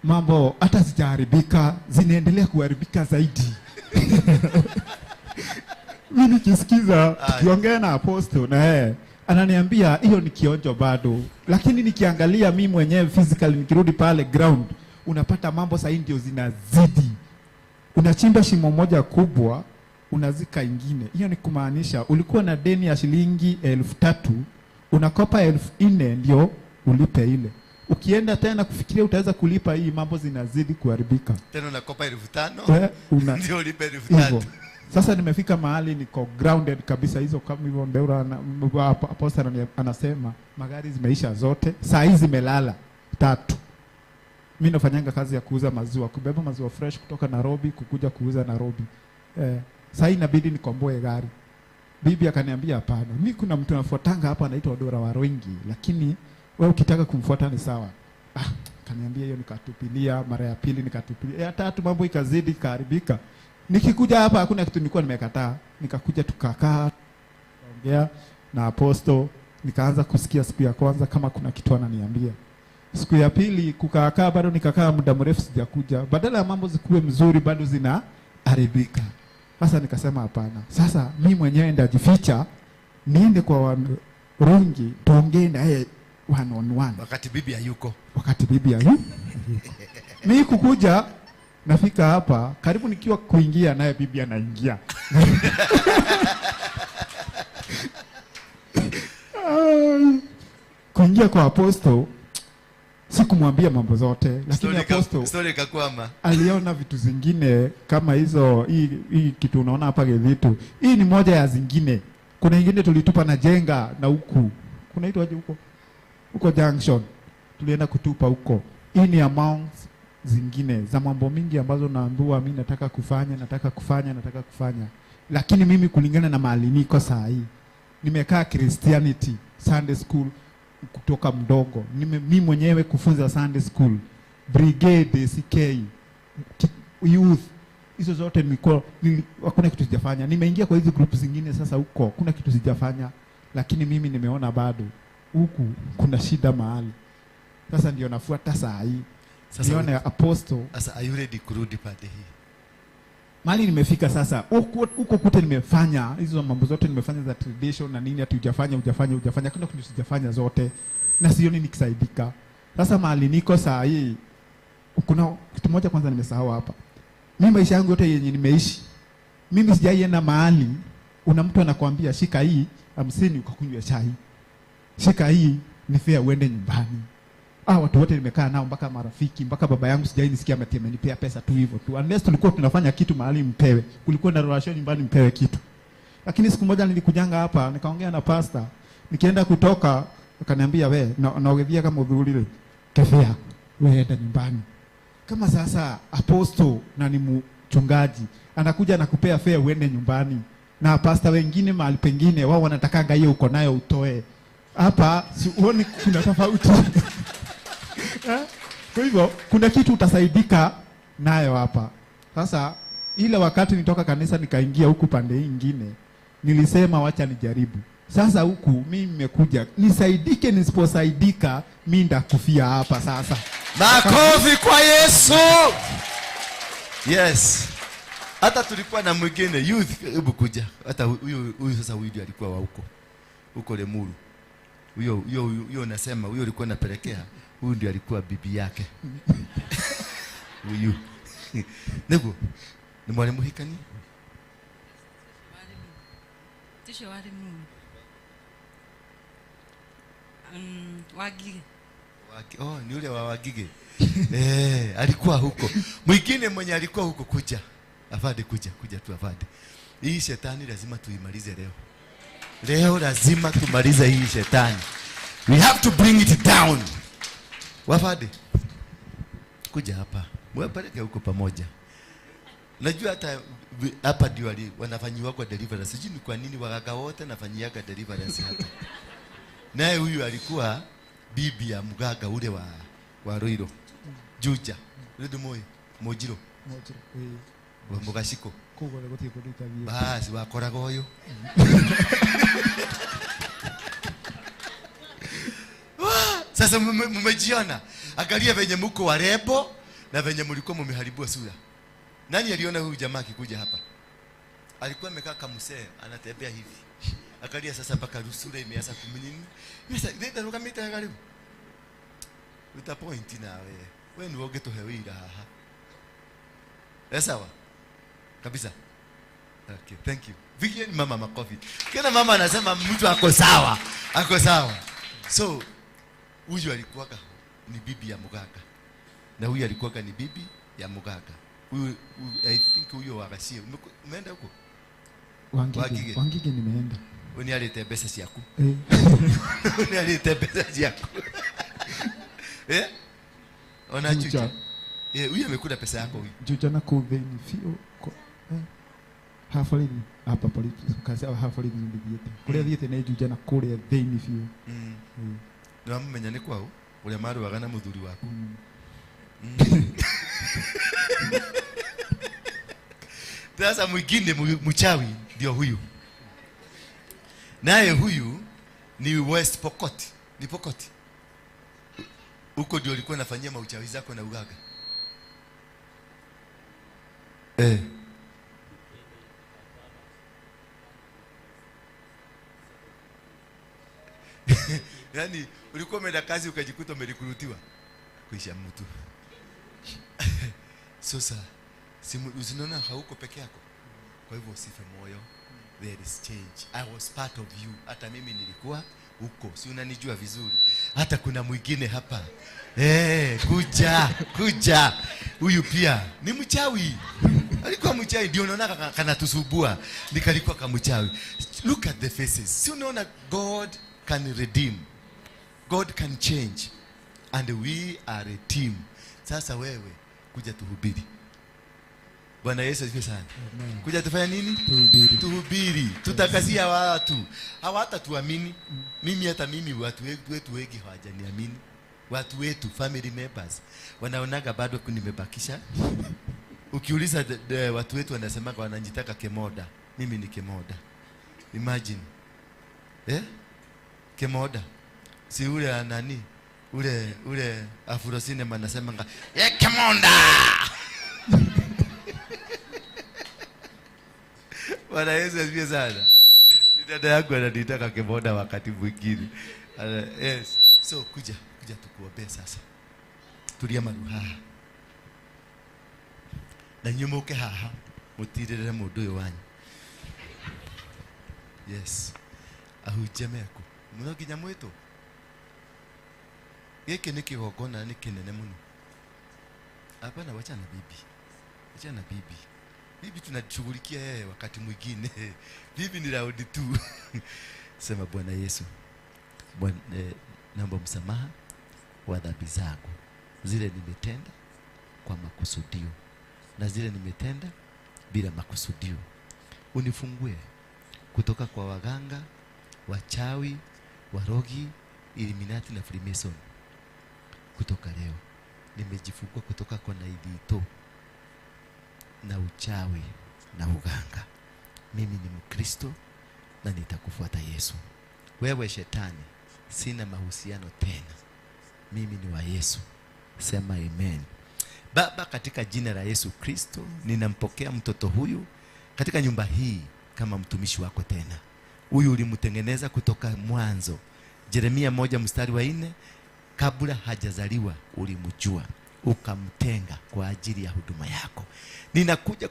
mambo hata zijaharibika, zinaendelea kuharibika zaidi. Mimi nikisikiza tukiongea na apostle na yeye ananiambia hiyo ni kionjo bado, lakini nikiangalia mimi mwenyewe physically nikirudi pale ground, unapata mambo sasa ndio zinazidi. Unachimba shimo moja kubwa, unazika ingine. Hiyo ni kumaanisha ulikuwa na deni ya shilingi 3,000, unakopa 4,000 ndio ulipe ile. Ukienda tena kufikiria utaweza kulipa hii, mambo zinazidi kuharibika. Tena unakopa 5,000 ndio ulipe 3,000. Sasa nimefika mahali niko grounded kabisa hizo, kama hivyo Ndeura apostle anasema magari zimeisha zote, saa hizi zimelala 3. Mimi nafanyanga kazi ya kuuza maziwa, kubeba maziwa fresh kutoka Nairobi kukuja kuuza Nairobi. Saa hii inabidi nikomboe gari. Bibi akaniambia hapana, mimi kuna mtu anafuatanga hapa anaitwa Dora Waruingi, lakini wewe ukitaka kumfuata ni sawa. Kaniambia hiyo, nikatupilia mara ya pili, nikatupilia ya tatu, mambo ikazidi ikaharibika. Nikikuja hapa hakuna kitu nilikuwa nimekataa. Nikakuja tukakaa ongea na apostle, nikaanza kusikia siku ya kwanza kama kuna kitu ananiambia. Siku ya pili kukaa bado nikakaa muda mrefu sijakuja. Badala ya mambo zikuwe mzuri bado zinaharibika. Sasa nikasema hapana. Sasa mimi mwenyewe ndajificha niende kwa Waruingi tuongee na yeye one on one. Wakati bibi hayuko. Wakati bibi hayuko. Mimi kukuja nafika hapa karibu nikiwa kuingia naye bibi anaingia. Kuingia kwa apostle sikumwambia mambo zote, lakini apostle story ikakwama. Aliona vitu zingine kama hizo. Hii kitu unaona hapa vitu. Hii ni moja ya zingine. Kuna ingine tulitupa na Jenga na huku. Kunaitwaje huko? Huko junction. Tulienda kutupa huko. Hii ni amounts zingine za mambo mingi ambazo naambiwa mimi nataka kufanya, nataka kufanya, nataka kufanya. Lakini mimi kulingana na mahali niko saa hii, nimekaa Christianity Sunday school kutoka mdogo. Mimi mwenyewe kufunza Sunday school, brigade, CK, youth, hizo zote nilikuwa hakuna kitu sijafanya. Nimeingia kwa hizi group zingine sasa huko, kuna kitu sijafanya, lakini mimi nimeona bado huku kuna shida mahali. Sasa ndio nafuata saa hii. Sasa nione apostle. Sasa are you ready kurudi pande hii? Mali nimefika sasa. Huko kute nimefanya hizo mambo zote nimefanya za tradition na nini, ati hujafanya. Kuna kitu sijafanya zote na sioni nikisaidika. Sasa mahali niko saa hii, kuna kitu moja kwanza nimesahau hapa. Mimi maisha yangu yote yenye nimeishi, mimi sijaienda mahali una mtu anakuambia shika hii 50 ukakunywa chai. Shika hii ni fair uende nyumbani. Watu wote nimekaa nao mpaka marafiki, mpaka baba yangu sijai nisikia amenipea pesa tu hivyo tu. Unless tulikuwa tunafanya kitu mahali mpewe. Kulikuwa na relation nyumbani mpewe kitu. Lakini siku moja nilikujanga hapa, nikaongea na pastor. Nikienda kutoka, akaniambia we, naogethia kama udhurire. Kefea, wewe enda nyumbani. Kama sasa apostle na ni mchungaji, anakuja na kupea fare uende nyumbani. Na pastor wengine mahali pengine wao wanatakanga hiyo uko nayo utoe. Hapa sioni kuna tofauti. Kwa hivyo kuna kitu utasaidika nayo hapa. Sasa ile wakati nitoka kanisa nikaingia huku pande nyingine, nilisema wacha nijaribu. Sasa huku mimi nimekuja nisaidike, nisiposaidika mimi ndakufia hapa sasa. Makofi kwa Yesu. Yes. Hata tulikuwa na mwingine youth, hebu kuja. Hata huyu sasa huyu alikuwa wa huko. Huko Lemuru. Huyo nasema huyo alikuwa anapelekea. Huyu ndiye alikuwa bibi yake. Huyu. Nego. Ni mwalimu hikani? Tisho walimu. Wagige. Oh, ni yule wa Wagige. Alikuwa huko. Mwingine mwenye alikuwa huko kuja. Afade kuja tu afade. Hii shetani lazima tuimalize leo. Leo lazima tumalize hii shetani. We have to bring it down. Wafade. Kuja hapa. Mwapeleke huko pamoja. Najua hata hapa ndio wanafanyiwa kwa deliverance. Sijui ni kwa nini waganga wote nafanyiaga deliverance hapa. Naye huyu alikuwa bibi ya mganga ule wa Roiro. Juja. Ule moyo Mojiro. Mojiro. Wa Mugashiko. Koguo gũtirĩ kũndũ itathiĩte. Basi wakoraga ũyũ. Sasa mmejiona. Angalia venye mko warebo na venye mlikuwa mmeharibiwa sura. Nani aliona huyu jamaa akikuja hapa? Alikuwa amekaa kamsee anatembea hivi. Angalia sasa mpaka sura imeanza kumnini. Sasa nenda rukamita karibu. Uta point nawe. Wewe ni woge tuhe wira haha. Sawa? Kabisa. Okay, thank you. Vigieni mama makofi. Kila mama anasema mtu ako sawa. Ako sawa. So huyu alikuwa ni bibi ya muganga. Na huyu alikuwa ni bibi ya muganga. Huyu I think huyo wagasie. Umeenda huko? Wangige. Wangige nimeenda. Uni alete pesa ciaku. Uni alete pesa ciaku. Eh? Ona Juja. Eh, huyu amekula pesa yako huyu. Juja na kuthini fio. Hafolini hapa polisi kazi au hafolini ndithiete. Kuria thiete ne Juja na kuria thini fio. Ndio amenya ni kwao uria maruaga na muthuri waku. Sasa mwingine mchawi ndio huyu. Naye huyu ni West Pokot. Ni Pokot. Huko ndio ulikuwa unafanyia mauchawi zako na ugaga. Eh. Yaani ulikuwa umeenda kazi ukajikuta umerekrutiwa. Kuisha mtu. Sasa usinaona hauko peke yako. Kwa hivyo usife moyo. There is change. I was part of you. Hata mimi nilikuwa huko. Si unanijua vizuri. Hata kuna mwingine hapa. Kuja, kuja. Huyu pia ni mchawi. Alikuwa mchawi, ndio unaona kanatusumbua. Nikalikuwa kama mchawi. Look at the faces. Si unaona God can redeem. God can change. And we are a team. Sasa wewe kuja tuhubiri. Bwana Yesu asifiwe sana. Amen. Kuja tufanya nini? Tuhubiri. Tuhubiri. Tutakazia watu. Hawatatuamini. Mimi hata mimi watu wetu wengi hawajaniamini. Watu wetu family members wanaonaga bado nimebakisha. Ukiuliza watu wetu wanasema wanajitaka kemoda. Mimi ni kemoda. Imagine. Eh? Kemoda. Si ule nani? Ule Afro Cinema anasemanga, "Ye kemoda." Bwana Yesu asifiwe sana. Dada yangu ananitaka kemoda wakati mwingine. Yes. So kuja tukuombee sasa. Tulia maru haha. Na nyumuke haha mutirire mundu uyu wanyu. Yes. Ahunjie meku. Muno nginya mwitwo. Giki ni kigongona ni kinene muno. Hapana, wacha na bibi. Wacha na bibi. Bibi tunashughulikia yeye wakati mwingine. Bibi ni raundi tu. Sema Bwana Yesu. Bwana naomba msamaha wa dhambi zangu. Zile nimetenda kwa makusudio na zile nimetenda bila makusudio. Unifungue kutoka kwa waganga, wachawi, warogi, Illuminati na Freemason. Kutoka leo nimejifungua kutoka kwa naidito na uchawi na uganga. Mimi ni Mkristo na nitakufuata Yesu. Wewe shetani, sina mahusiano tena. Mimi ni wa Yesu. Sema amen. Baba, katika jina la Yesu Kristo, ninampokea mtoto huyu katika nyumba hii kama mtumishi wako tena. Huyu ulimtengeneza kutoka mwanzo. Yeremia 1:4, kabla hajazaliwa ulimjua, ukamtenga kwa ajili ya huduma yako. Ninakuja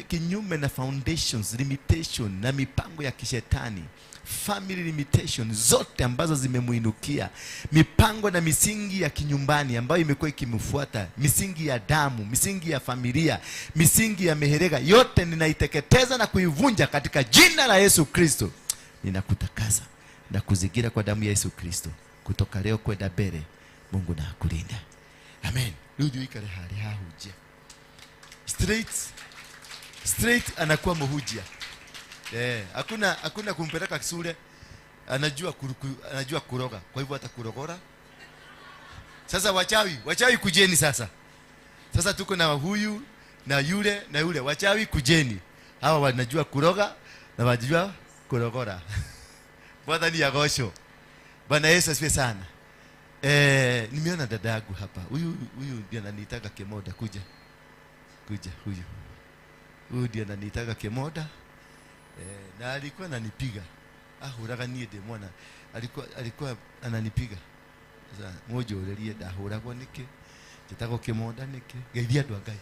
kinyume na foundations, limitation na mipango ya kishetani, family limitation zote ambazo zimemuinukia, mipango na misingi ya kinyumbani ambayo imekuwa ikimfuata, misingi ya damu, misingi ya familia, misingi ya meherega, yote ninaiteketeza na kuivunja katika jina la Yesu Kristo. Ninakutakasa na kuzingira kwa damu ya Yesu Kristo. Kutoka leo kwenda mbele, Mungu na akulinda. Amen. Rudi ikale hali hahujia. Straight Straight anakuwa muhujia. Hakuna kumpeleka shule. Anajua anajua kuroga. Kwa hivyo atakurogora. Sasa wachawi kujeni sasa. Sasa tuko na huyu na yule na yule. Wachawi kujeni. Hawa wanajua kuroga na wanajua kurogora. Bwana ni agosho. Bwana Yesu asifiwe sana. Nimeona dadangu hapa. Huyu ndiye ananiitaga Kemoda, kuja. Kuja huyu. Huyu ndiye ananiitaga Kemoda. Na alikuwa ananipiga. Ahuraga niĩ ndĩ mwana. Alikuwa ananipiga. Sasa mũnjũrĩrie ndahũragwo nĩkĩ? Njĩtagwo Kĩmonda nĩkĩ? Geithia andũ a Ngai.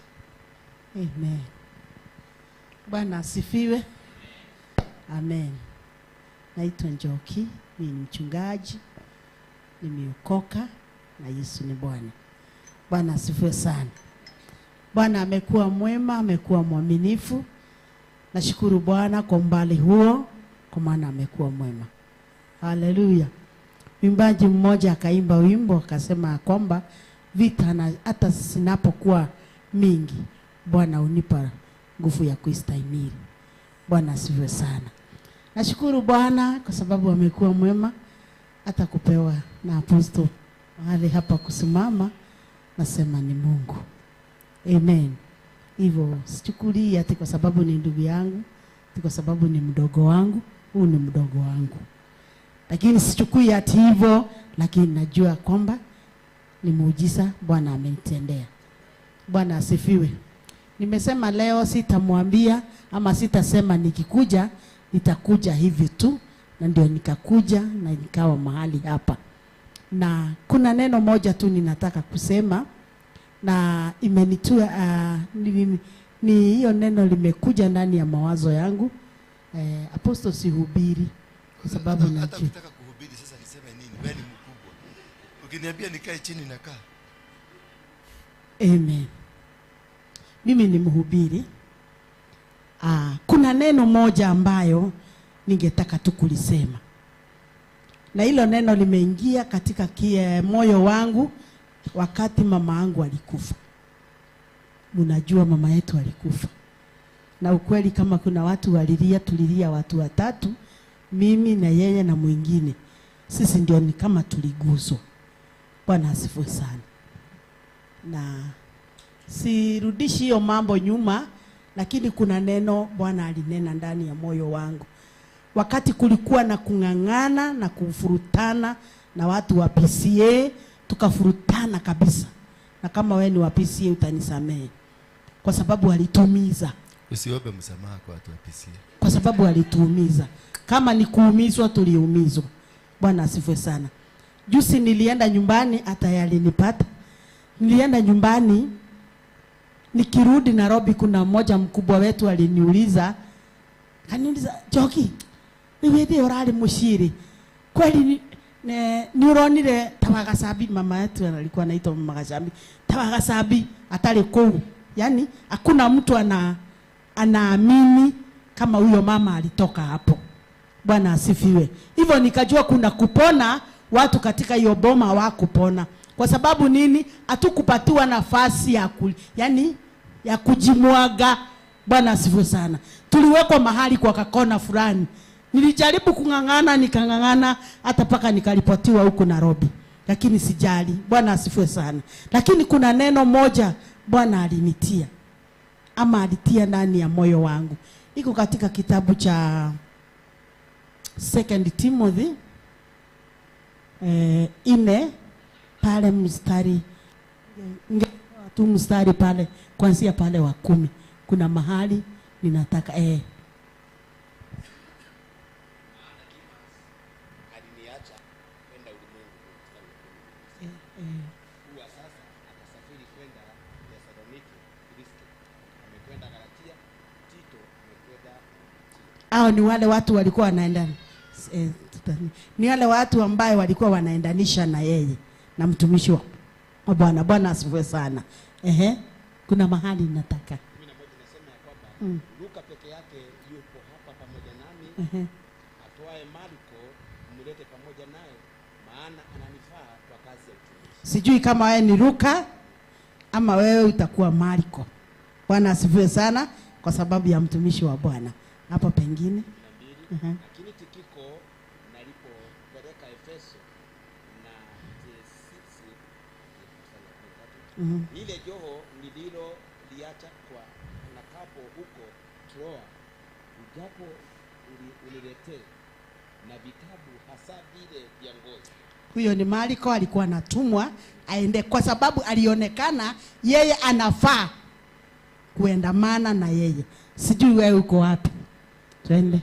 Amen. Bwana asifiwe. Amen. Naitwa Njoki, mimi ni mchungaji. Nimeokoka na Yesu ni Bwana. Bwana asifiwe sana. Bwana amekuwa mwema, amekuwa mwaminifu. Nashukuru Bwana kwa umbali huo, kwa maana amekuwa mwema. Haleluya. Mwimbaji mmoja akaimba wimbo akasema kwamba vita na hata sinapokuwa mingi, Bwana unipa nguvu ya kuistahimili. Bwana asifiwe sana. Nashukuru Bwana kwa sababu amekuwa mwema, hata kupewa na apostle mahali hapa kusimama, nasema ni Mungu. Amen. Hivyo sichukulii ati kwa sababu ni ndugu yangu, ati kwa sababu ni mdogo wangu, huu ni mdogo wangu. Lakini sichukui ati hivyo, lakini najua kwamba ni muujiza Bwana amenitendea. Bwana asifiwe. Nimesema leo sitamwambia ama sitasema nikikuja, nitakuja hivi tu, na ndio nikakuja na nikawa mahali hapa. Na kuna neno moja tu ninataka kusema, na imenitua ni hiyo neno limekuja ndani ya mawazo yangu. Apostle sihubiri kwa sababu hata ukitaka kuhubiri sasa niseme nini? Wewe ni mkubwa. Ukiniambia nikae chini nakaa. Amen. Mimi ni mhubiri. Kuna neno moja ambayo ningetaka tu kulisema. Na hilo neno limeingia katika moyo wangu wakati mama yangu alikufa. Mnajua mama yetu alikufa. Na ukweli kama kuna watu walilia, tulilia watu watatu, mimi na yeye na mwingine. Sisi ndio ni kama tuliguzwa. Bwana asifiwe sana. Na sirudishi hiyo mambo nyuma, lakini kuna neno Bwana alinena ndani ya moyo wangu. Wakati kulikuwa na kung'ang'ana na kufurutana na watu wa PCA, tukafurutana kabisa. Na kama wewe ni wa PCA utanisamehe, kwa sababu walitumiza. Usiombe msamaha kwa watu wa PCA. Kwa sababu walituumiza. Kama ni kuumizwa tuliumizwa. Bwana asifiwe sana. Juzi nilienda nyumbani, hata yalinipata. Nilienda nyumbani, nikirudi Nairobi, kuna mmoja mkubwa wetu aliniuliza, kaniuliza, "Njoki, ni wewe urari mushiri? Kweli ni uronire Tawagasabi?" Mama yetu alikuwa anaitwa Mama Gasambi. Tawagasabi atari kuu. Yaani hakuna mtu anaamini kama huyo mama alitoka hapo. Bwana asifiwe. Hivyo nikajua kuna kupona, watu katika hiyo boma hawakupona. Kwa sababu nini? Hatukupatiwa nafasi ya yani ya kujimwaga. Bwana asifiwe sana. Tuliwekwa mahali kwa kakona fulani. Nilijaribu kung'ang'ana, nikang'ang'ana hata paka nikaripotiwa huko Nairobi. Lakini sijali. Bwana asifiwe sana. Lakini kuna neno moja Bwana alinitia, ama alitia ndani ya moyo wangu. Iko katika kitabu cha 2 Timothy 4 pale mstari, tu mstari pale kuanzia pale wa 10. Kuna mahali ninataka aliniacha kwenda ulimwengu huu. Sasa akasafiri kwenda Thesalonike, Kristo amekwenda Galatia, Tito amekwenda. Hao ni wale watu walikuwa wanaendana. Ni wale watu ambaye walikuwa wanaendanisha na yeye na mtumishi wa Bwana. Bwana asifiwe sana. Kuna mahali nataka. 11 nasema ya kwamba Luka peke yake yupo hapa pamoja nami. Atoae Marko mlete pamoja naye, maana ananifaa kwa kazi ya utumishi. Sijui kama wewe ni Luka ama wewe utakuwa Marko. Bwana asifiwe sana. kwa sababu ya mtumishi wa Bwana. Hapo pengine Lakini Tikiko nalipopeleka Efeso na Tesisi lile joho nililo liacha kwa nakapo huko Troa, ujapo uniletee na vitabu hasa vile vya ngozi. Huyo ni Mariko, alikuwa anatumwa aende kwa sababu alionekana yeye anafaa kuendamana na yeye. Sijui wewe uko wapi. Twende.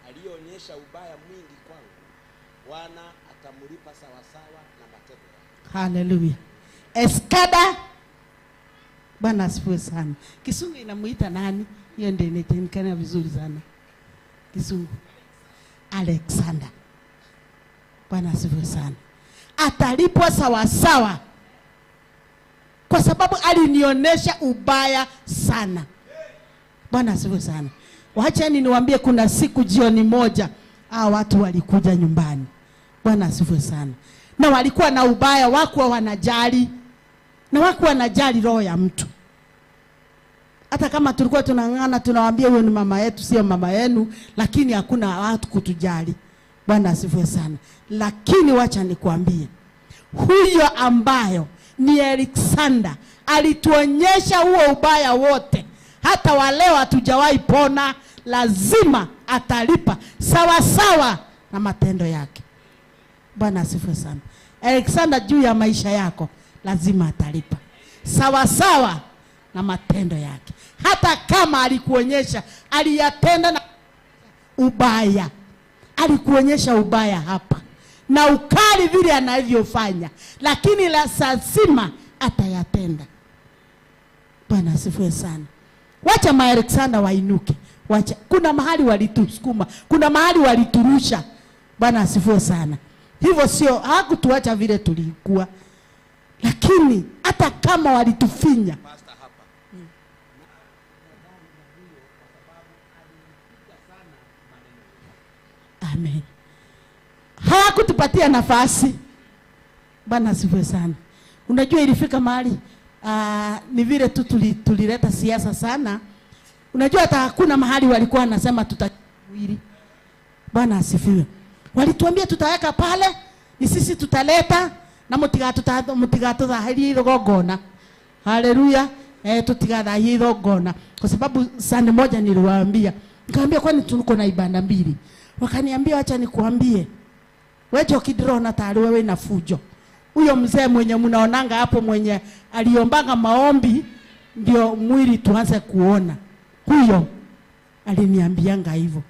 Alionyesha ubaya mwingi kwangu, Bwana atamlipa sawasawa na matendo yake. Haleluya. Eskada. Bwana asifiwe sana. Kisungu inamuita nani? Hiyo ndio inajulikana vizuri sana. Kisungu. Alexander. Bwana asifiwe sana. Atalipwa sawasawa kwa sababu alinionyesha ubaya sana. Bwana asifiwe sana. Waacheni niwaambie, kuna siku jioni moja watu walikuja nyumbani. Bwana asifiwe sana. Na walikuwa na ubaya, wakuwa wanajali. Na wakuwa wanajali roho ya mtu. Hata kama tulikuwa tunang'ana tunawaambia huyo ni mama yetu, sio mama yenu, lakini hakuna watu kutujali. Bwana asifiwe sana. Lakini wacha nikwambie, huyo ambayo ni Alexander alituonyesha huo ubaya wote, hata waleo hatujawahi pona, lazima atalipa sawa sawa na matendo yake. Bwana asifiwe sana. Alexander juu ya maisha yako lazima atalipa sawa sawa na matendo yake. Hata kama alikuonyesha aliyatenda na ubaya, alikuonyesha ubaya hapa na ukali vile anavyofanya, lakini lazima atayatenda. Bwana asifiwe sana. Wacha ma Alexander wainuke. Wacha. Kuna mahali walitusukuma, kuna mahali waliturusha. Bwana asifiwe sana. Hivyo sio hakutuacha vile tulikuwa, lakini hata kama walitufinya. Amen. Hawakutupatia nafasi. Bwana asifiwe sana. Unajua ilifika mahali ni vile tu tulileta siasa sana. Unajua hata hakuna mahali walikuwa wanasema tutawili. Bwana asifiwe. Walituambia tutaweka pale, ni sisi tutaleta na mutigatuthahirie igongona. Haleluya. Tutigathahirie igongona. Kwa sababu sana moja niliwaambia, nikamwambia kwani tuko na ibada mbili? Wakaniambia acha nikuambie, wewe kidrona tayari wewe na fujo. Huyo mzee mwenye mnaonanga hapo, mwenye aliombanga maombi ndio mwili tuanze kuona, huyo aliniambianga hivyo.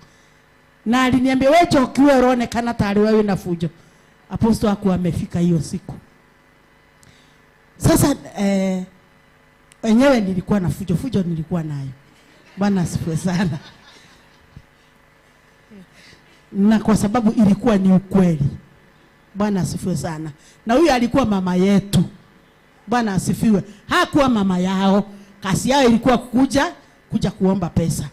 Na aliniambia wewe ukiwa unaonekana tayari wewe na fujo. Apostle hakuwa amefika hiyo siku. Sasa wenyewe nilikuwa na fujo, fujo nilikuwa nayo. Bwana asifiwe sana. Na kwa sababu ilikuwa ni ukweli. Bwana asifiwe sana. Na huyu alikuwa mama yetu. Bwana asifiwe. Hakuwa mama yao. Kasi yao ilikuwa kuja kuomba pesa.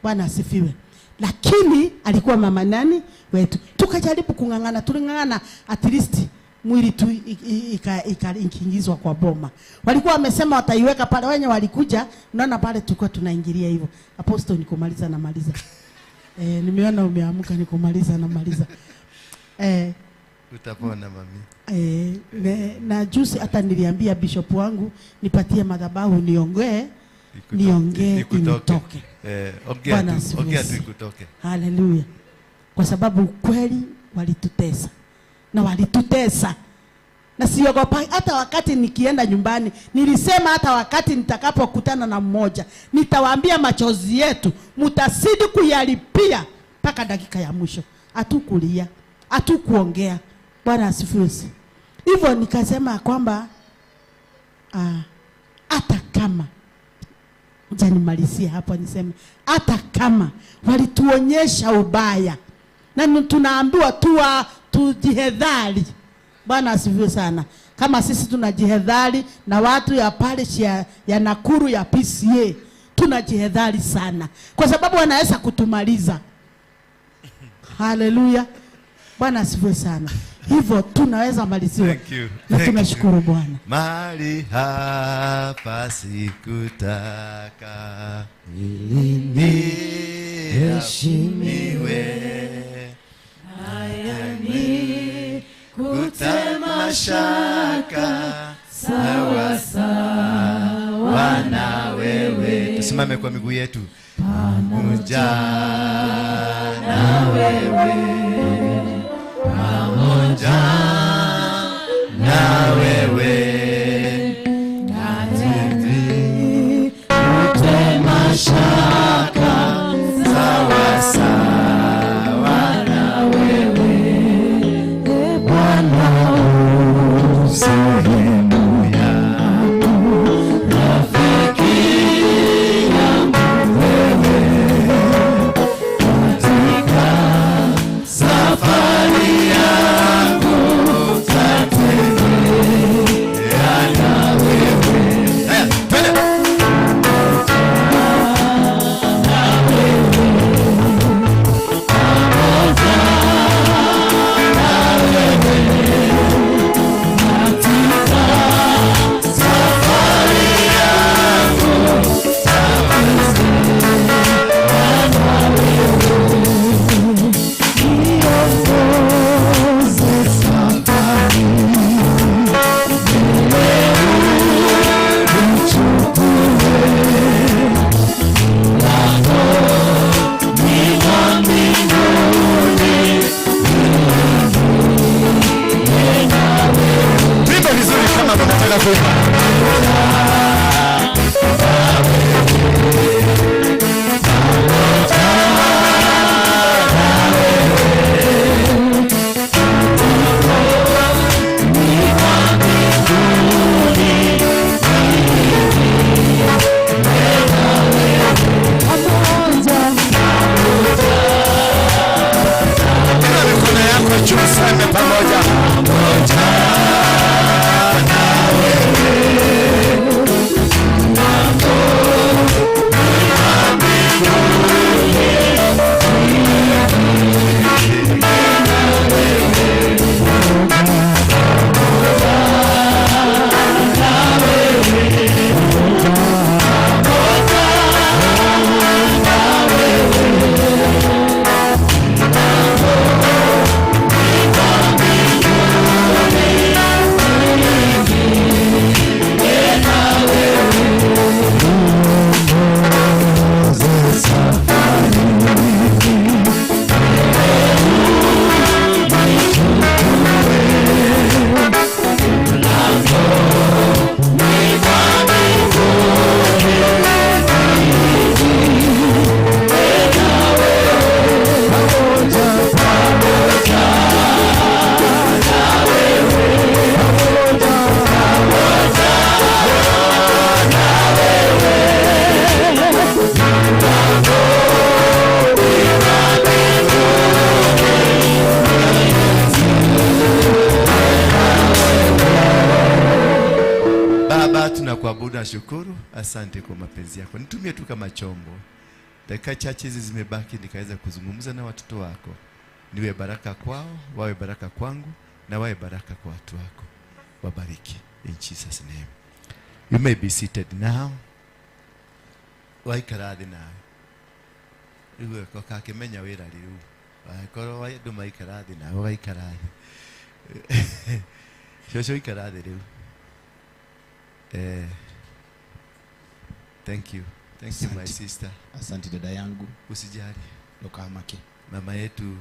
Bwana asifiwe. Lakini alikuwa mama nani wetu. Tukajaribu kung'ang'ana, tuling'ang'ana at least mwili tu ikaingizwa kwa boma. Walikuwa wamesema wataiweka pale, wenye walikuja, unaona pale tulikuwa tunaingilia hivyo. Apostle nikumaliza na maliza. Nimeona umeamka, nikumaliza na maliza. Utapona mami. Na juzi hata niliambia bishop wangu nipatie madhabahu niongee, niongee ikutoke. Ongea tu, ongea tu ikutoke. Haleluya. Kwa sababu kweli walitutesa. Na walitutesa. Na siogopa hata wakati nikienda nyumbani, nilisema hata wakati nitakapokutana na mmoja, nitawaambia machozi yetu mtasidi kuyalipia mpaka dakika ya mwisho. Hatukulia, hatukuongea. Bwana asifiwe. Hivyo nikasema kwamba hata kama nimalizie hapo niseme, hata kama walituonyesha ubaya na tunaambiwa tujihadhari. Bwana asifiwe sana. Kama sisi tunajihadhari na watu ya parish ya Nakuru ya PCA, tunajihadhari sana kwa sababu wanaweza kutumaliza. Haleluya. Bwana asifiwe sana. Hivyo tunaweza maliziwa. Thank you. Na tunashukuru Bwana. Mahali hapa sikutaka ili niheshimiwe, haya ni kutema shaka sawa sawa na wewe. Tusimame kwa miguu yetu. Pamoja na wewe, pamoja na wewe, kutema shaka sawa sawa na wewe. Bwana sehemu yangu, rafiki yangu wewe, katika safari yangu tatembea na wewe. Twende. Tuimbe vizuri kama tunataka kuimba. Inua mikono yako juu, useme pamoja. Baba, tunakuabudu na shukuru, asante kwa mapenzi yako. Nitumie tu kama chombo. Dakika chache hizi zimebaki nikaweza kuzungumza na watoto wako. Niwe baraka kwao, wawe baraka kwangu na wawe baraka kwa watu wako. Wabariki in Jesus name. You may be seated now. Waikara thĩ nawe. Rĩu eko kakĩmenya wĩra rĩu. Angĩkorwo andũ maikara thĩ nawe ũgaikara thĩ. Cũcũ ikara thĩ rĩu. Thank you. Thank you my sister. Asante dada yangu. Usijali. Ndukamake. Mama yetu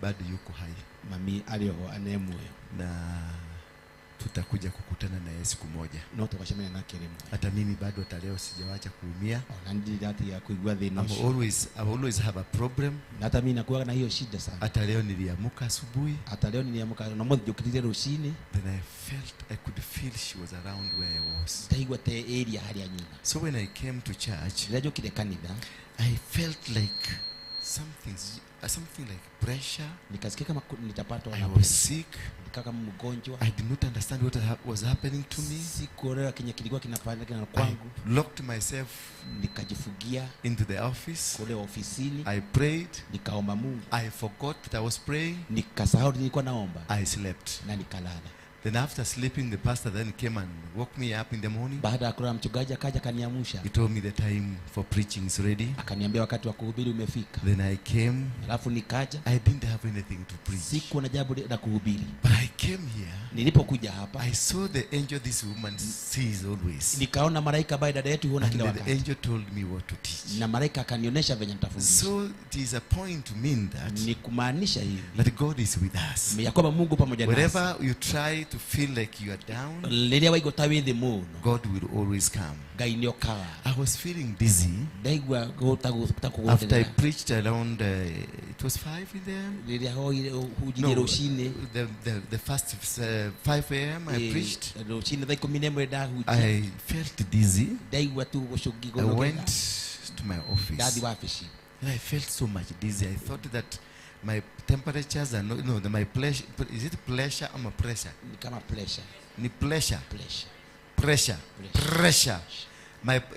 bado yuko hai. Mami alioho ane muoyo. Na tutakuja kukutana na yeye siku moja. No tukacemania nake rimwe. Hata mimi bado hata leo sijawacha kuumia. Ona ndiratia kuigua thina ucio. I always have a problem. Na hata mimi nakuwa na hiyo shida sana. Hata leo niliamka asubuhi. Hata leo niliamka na mothe njukirire rucini. Then I could feel she was around where I was. Ndaigua te area haria nyuma. So when I came to church, Rĩrĩa njũkire kanitha, I felt like Something like pressure. Nikasikia kama nitapatwa I na was pressure. sick. Nikakaa kama mgonjwa. I did not understand what was happening to me. Sikuelewa kenye kilikuwa kinafanyika I kwangu. locked myself Nikajifugia into the office. kule ofisini. I prayed. Nikaomba Mungu. I forgot that I was praying. Nikasahau nilikuwa naomba. I slept. Na nikalala. Then after sleeping, the pastor then came and woke me up in the morning. Baada ya kulala, mchungaji akaja akaniamsha. He told me the time for preaching is ready. Akaniambia wakati wa kuhubiri umefika. Then I came. Alafu nikaja. I didn't have anything to preach. Sikuwa na jambo la kuhubiri. But I came here. Nilipokuja hapa, I saw the angel this woman sees always. nikaona malaika ambaye dada yetu huona And kila the wakati. angel told me what to teach. Na malaika akanionyesha venye nitafundisha. So it is a point to mean that Ni kumaanisha hivi that God is with us. ya kwamba Mungu pamoja nasi. Wherever you try to feel like you are down, Rĩrĩa waigua ta wĩ thĩ mũno, God will always come. Ngai nĩokaga. I was feeling dizzy Ndaigua ta after I kũgũtĩrĩra. preached around, it was 5 in the Rĩrĩa hoire hunjirie No, rũcinĩ, the first 5 a.m. I preached. Rũcinĩ thaa 11 ndahunjia. I felt dizzy. Ndaigua tu I went to my office. Ndathi wabici. And I felt so much dizzy. I thought that my temperatures are not, no, my pleasure, is it pleasure or my pressure? Ni kama pressure. Ni pleasure. Pressure. Pressure. Pressure. Pressure.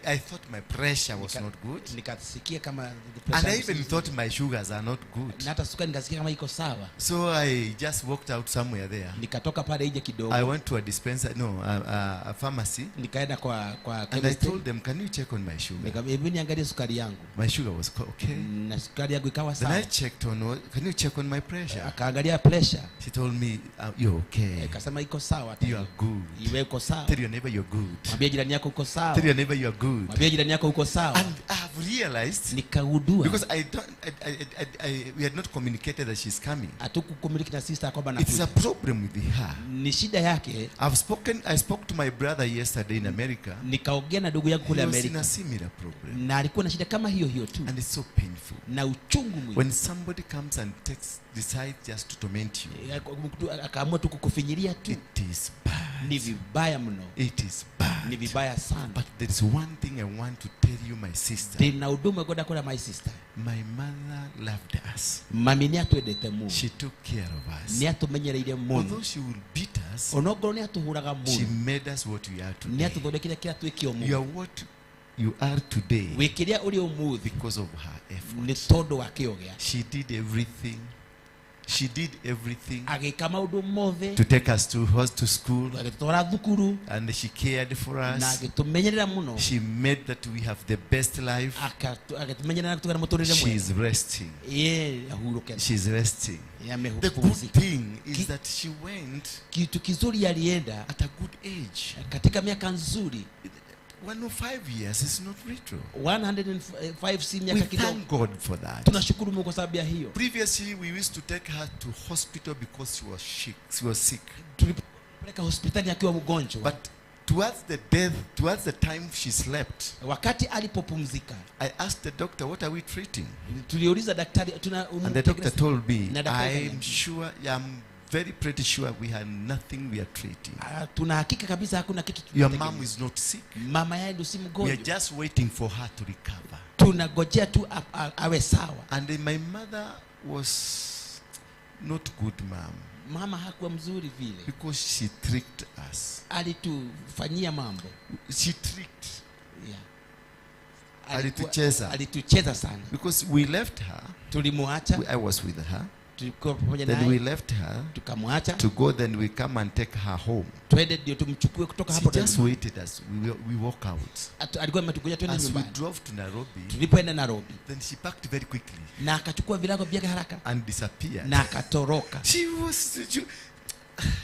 I thought my pressure was Nika- not good. Nikasikia kama the And pressure I yangu even si thought nzuri. my sugars are not good. Na hata sukari nikasikia kama iko sawa. So I just walked out somewhere there. Nikatoka pale nje kidogo. I went to a dispenser, no, a pharmacy. Nikaenda kwa And I chemist. told them, can you check on my sugar? Nikamwambia, hebu niangalie sukari yangu. My sugar was okay. Na sukari yangu ikawa Then I sawa. checked on, can you check on my pressure? Akaangalia pressure. She told me, you're okay. Akasema iko sawa. You are good. Iwe uko sawa. Tell your neighbor you're good. Mwambie jirani yako uko sawa. Tell your neighbor you're good. Mwambie jirani yako uko sawa. And I have realized, Nikagundua. because I don't, I, we had not communicated that she's coming. Hatukucommunicate na sister kwamba It is a anakuja. problem with her. Ni shida yake. I spoke to my brother yesterday in America. Nikaongea na ndugu yangu kule He was in Amerika. a similar problem. Na alikuwa na shida kama hiyo hiyo tu. And it's so painful. Na uchungu mwingi. When somebody comes and decides just to torment you. Mtu akaamua tu kukufinyilia tu. It is bad. Ni vibaya mno. It is bad. Ni vibaya sana. But there is one thing I want to tell you, my sister. Ndĩna ũndũ ũmwe ngwenda kwĩra my sister. My mother loved us. Mami nĩatwendete mũno. She took care of us. Nĩatũmenyereire mũno. Although she would beat us, Onokorwo nĩatũhũraga she mũno. made us what we are today. Nĩatũthondekire kĩrĩa twĩke ũmũthĩ. You are what you are today Wĩ kĩrĩa ũrĩ ũmũthĩ because of her effort. nĩ tondũ wa kĩo gĩake. She did everything. She did everything Agĩka maũndũ mothe to take us to school, agĩtũtwara thukuru and she cared for na us. agĩtũmenyerera mũno. She made that we have the best life. Agĩtũmenyerera na tũgĩa na mũtũrĩre She mwega. is resting. Yeye ahurũke. She's resting. Yeye The good amepumzika. thing is that she went Kitu kizuri alienda at a good age. katika miaka nzuri. 105 years is not retro. 105 si We miaka kidogo. thank God for that. Tunashukuru Mungu kwa sababu ya hiyo. Previously, we used to take her to hospital because she was sick. She was sick. Tulipeleka hospitali akiwa mgonjwa. But towards the death, towards the time she slept, wakati alipopumzika, I asked the doctor, what are we treating? Tuliuliza daktari, tuna And the doctor told me, Na daktari I'm akaniambia, sure, I'm very pretty sure we had nothing we are treating. Tuna hakika kabisa hakuna kitu Your tunategemea. mom is not sick. Mama yenu si We are mgonjwa. just waiting for her to recover. Tunagojea tu awe sawa. And then my mother was not good, mom. Mama hakuwa mzuri vile. Because she tricked us. Alitufanyia mambo. She tricked. Yeah. Alitucheza. Alitucheza sana. Because we left her. Tulimwacha. I was with her. Tulikuwa pamoja Then naye. we left her. Tukamwacha. To go, then we come and take her home. Twende ndio tumchukue kutoka She hapo just twende. waited as we walk out. Alikuwa ametugoja twende As we nyumbani. drove to Nairobi, Tulipoenda Nairobi. Then she packed very quickly. Na akachukua virago vyake haraka. And disappeared. Na akatoroka. She was, she,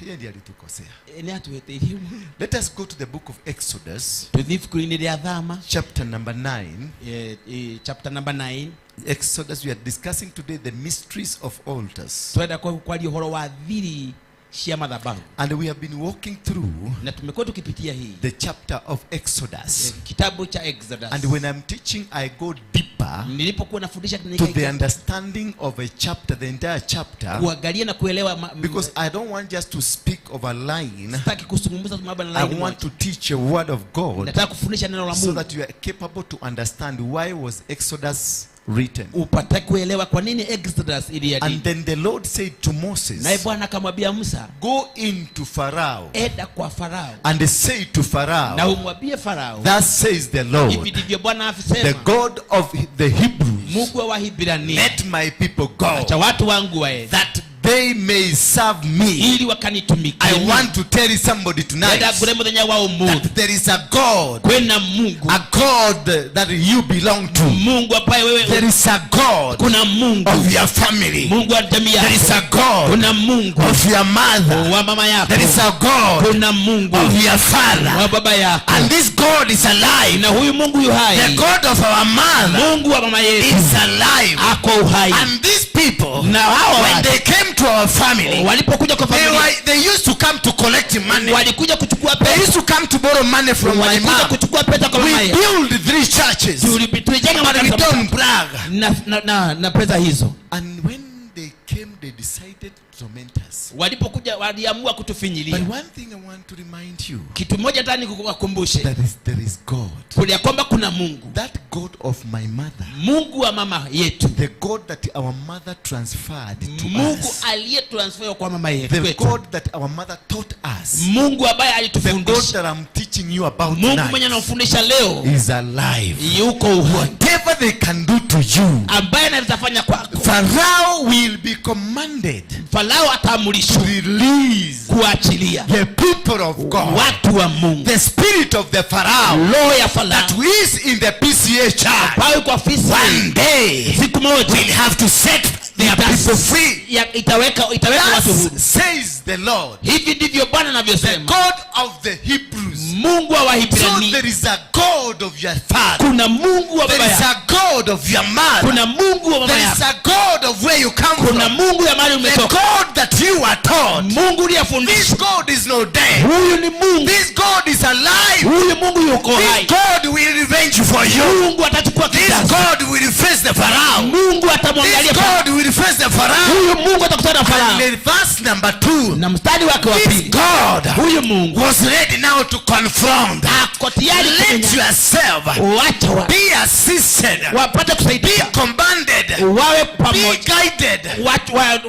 yeye ndiye alitukosea. Ni atuhĩtĩirie. Let us go to the book of Exodus. Tuthiĩ ibuku-inĩ rĩa Thama. Chapter number 9. Chapter number 9. Exodus, we are discussing today the mysteries of altars. Twenda kwaria ũhoro wa thiri cia madhabahu. And we have been walking through Na tumekuwa tukipitia hii the chapter of Exodus. Kitabu cha Exodus. And when I'm teaching, I go deeper Nilipokuwa nafundisha to the understanding of a chapter, the entire chapter. Kuangalia na kuelewa because I don't want just to speak of a line. Sitaki kuzungumza tu mambo na I line want moja. to teach a word of God. Nataka kufundisha neno la So Mungu. that you are capable to understand why was Exodus written. Upate kuelewa kwa nini Exodus iliandikwa. And then the Lord said to Moses, naye Bwana akamwambia Musa, go into Pharaoh, enda kwa Farao, and say to Pharaoh, na umwambie Farao, thus says the Lord, hivi ndivyo Bwana asema, the God of the Hebrews, Mungu wa Wahibrania, let my people go, acha watu wangu waende, that they may serve me, ili wakanitumikie. I want to tell somebody tonight that there is a God, kuna Mungu, a God that you belong to. Mungu ambaye wewe, there is a God, kuna Mungu of your family, Mungu wa jamii yako. There is a God, kuna Mungu of your mother, wa mama yako. There is a God, kuna Mungu of your father, wa baba yako. And this God is alive. Na huyu Mungu yu hai. The God of our mother, Mungu wa mama yetu, is alive. Ako uhai. And these people, na hawa when they came to our family, walipokuja kwa familia, they used to come to collect money. Walikuja kuchukua pesa. They used to come to borrow money from my Walikuja mom. kuchukua pesa kwa mama We yetu. build 3 churches. Tulijenga But we makanisa don't brag. Na pesa hizo. And when they came, they decided to torment us. Walipokuja waliamua kutufinyilia. But one thing I want to remind you, kitu moja nataka nikukumbushe, that is, there is God. Kuna kwamba kuna Mungu. That God of my mother, Mungu wa mama yetu, the God that our mother transferred to Mungu us, aliyetransfer kwa mama yetu, the God that our mother taught us, Mungu ambaye the alitufundisha, God that I'm teaching you about Mungu tonight, mwenye anafundisha leo, is alive. Yuko uhai. Whatever they can do to you, ambaye anaweza fanya kwako, Pharaoh will be commanded, Farao ataamrishwa to release, kuachilia the people of God, watu wa Mungu, the spirit of the Pharaoh, roho ya Farao that is in the PCA church, ambayo kwa fisi, one day, siku moja, will have to set their people free. Itaweka watu huru. Says the Lord. Hivi ndivyo Bwana anavyosema. The God of the Hebrews, Mungu wa Wahibrania. So there is a God of your father. Kuna Mungu wa baba There is yako. a God of your mother. Kuna Mungu wa mama There is yako. a God of where you come Kuna from. Mungu ya mahali The umetoka. God that you are taught. Mungu uliyefundishwa. This God is not dead. Huyu ni Mungu. This God is alive. Huyu Mungu yuko hai. This God will revenge for you. Mungu atachukua This kisasi. God will face the Pharaoh. Mungu atamwangalia This God will face the Pharaoh. Huyu Mungu atakutana na Farao. And in verse number 2, na mstari wake wa this pili, God huyu Mungu was ready now to confront. Ako tayari Let kumenya. yourself Wacha be assisted, wapate be kusaidia, commanded, wawe be pamoja, guided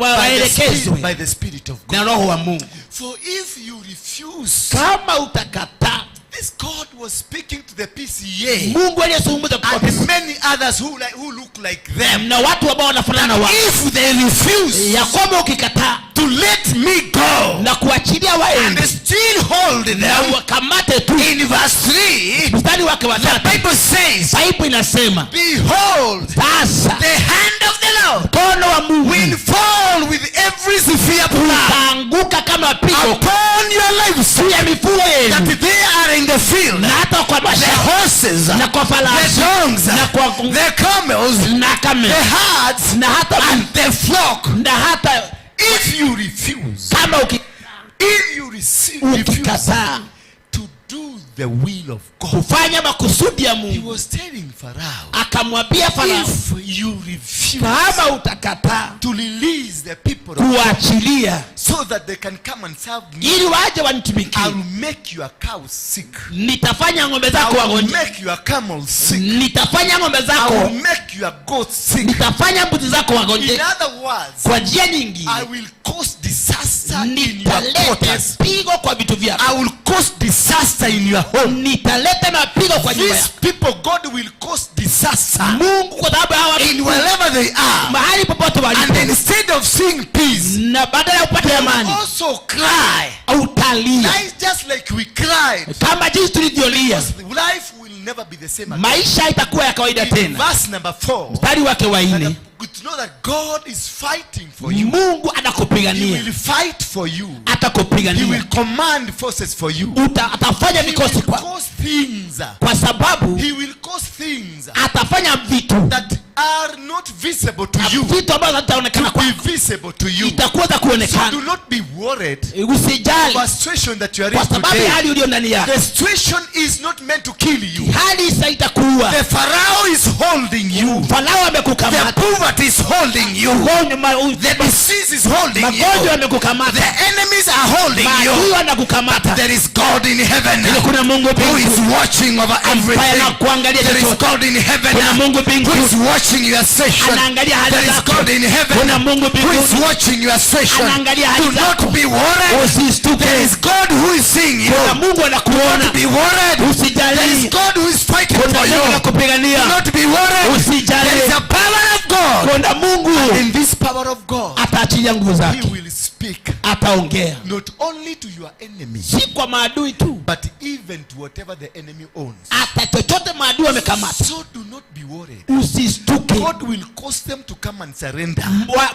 waelekezwe by the Spirit of God, na Roho wa Mungu. For if you refuse, kama utakataa, this God was speaking to the PCA, Mungu aliyezungumza kwa and many others who look like them, na watu ambao wanafanana na wao, if they refuse, ya kwamba ukikataa to let me go, na kuachilia waende, and still hold them, na wakamate tu, in verse 3, mstari wake wa the 3, Bible says, Bible inasema, behold, sasa the hand of the Lord, mkono wa Mungu, will fall with every severe blow, utaanguka kama pigo upon your lives, juu ya mifugo yenu, that they are in the field, na hata kwa the mashamba, horses, na kwa farasi, the donkeys, na kwa the camels, na camel, the herds, na hata and the flock. na hata if you refuse, kama if you refuse ukikataa to do the will of God, kufanya makusudi ya Mungu, he was telling Pharaoh, akamwambia Farao, if you refuse, kama utakataa to release the people of God, kuachilia, so that they can come and serve me, ili waje wanitumikie, I will make your cows sick, nitafanya ng'ombe zako I will wagonjwa, make your camels sick, nitafanya ng'ombe zako, I will make your goats sick, nitafanya mbuzi zako wagonjwa. In other words, kwa njia nyingi, I will cause disaster in your quarters, pigo kwa vitu vyako, I will cause disaster in your home, nitaleta mapigo kwa nyumba These yako. people, God will cause disaster Mungu kwa sababu hawa in wherever they are, mahali popote walipo, and instead of seeing peace, na badala ya kupata amani, also cry, utalia. Life just like we cried, kama jinsi tulivyolia. Life will never be the same again. Maisha itakuwa ya kawaida tena. Verse number 4, mstari wake wa 4, to know that God is fighting for you. Mungu anakupigania. He will fight for you. Atakupigania. He will command forces for you. Atafanya vikosi kwa. He will cause things. Kwa sababu he will cause things. Atafanya vitu that are not visible to you. Vitu ambavyo havitaonekana kwako. Be visible to you. Itakuwa za kuonekana. So do not be worried. Usijali. The situation that you are in Kwa sababu today, hali uliyo ndani yako. The situation is not meant to kill you. Hali haitakuua. The Pharaoh is holding you. Farao amekukamata. The poverty is holding you. The disease is holding you. Magonjwa yamekukamata. The enemies are holding you. Maadui wanakukamata. There is God in heaven. Kuna Mungu who mbinguni is watching over everything. Anakuangalia There is chochote. God in heaven Kuna Mungu mbinguni who is watching watching your session. Anaangalia hali There is zako. God in heaven Kuna Mungu who is mbinguni. watching your session. Anaangalia hali Do zako. not be worried. Usistuke. There is God who is seeing you. Kuna Mungu Do anakuona. not be worried. Usijali. There is God who is fighting Kuna for Mungu you. anakupigania. Do not be worried. Usijali. There is a power of God. Kuna Mungu And in this power of God, ataachilia nguvu He zake, will speak ataongea not only to your enemies, si kwa maadui tu, but even to whatever the enemy owns. hata chochote maadui wamekamata. So do not be worried. Usistuke. God will cause them to come and surrender.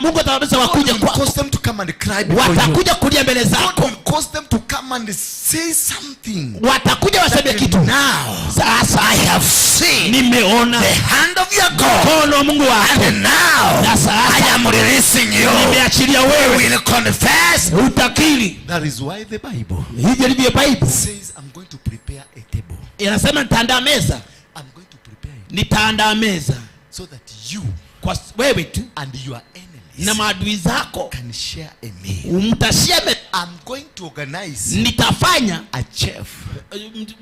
Mungu atasababisha God wakuje will kwako, cause them to come and cry before you. watakuja kulia mbele God zako, will cause them to come and say something. watakuja waseme kitu. Now Sasa I have seen nimeona the hand of your God, mkono wa Mungu wako, and now na sasa I am releasing you. nimeachilia You wewe, will confess. utakiri. That is why the Bible Hivyo ndivyo Bible says, I'm going to prepare a table. inasema, nitaandaa meza, I'm going to prepare it nitaandaa meza so that you kwa wewe tu and your enemies na maadui zako can share a meal. mtashia meza. I'm going to organize Nitafanya a chef.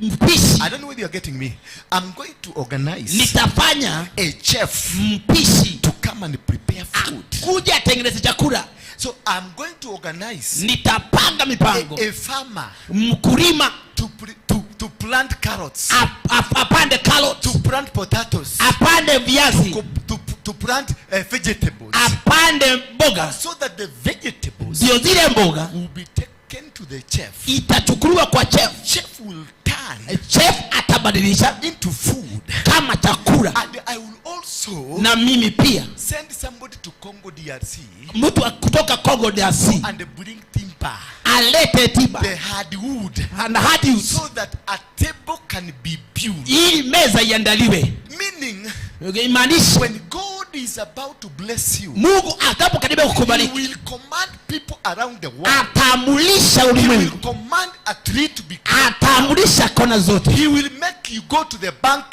mpishi, I don't know whether you're getting me. I'm going to organize nitafanya a chef mpishi to come and prepare food. kuja atengeneze chakula. So I'm going to organize Nitapanga mipango, a farmer mkulima to plant carrots, apande carrots, to plant potatoes, apande viazi, to plant vegetables, apande mboga, so that the vegetables ndio zile mboga will be taken to the chef. itachukuliwa kwa chef. Chef will turn Chef atabadilisha into food, kama chakula, and I will also na mimi pia send somebody to Congo DRC mtu kutoka Congo DRC and bring timber, alete tiba the hardwood, na hadi so that a table can be built. ili meza iandaliwe. Meaning, Imaanisha when God is about to bless you, Mungu atakapokaribia He kukubariki will command people around the world. ataamulisha He will ulimwengu, command a tree to be. ataamulisha kona zote, He will make you go to the bank.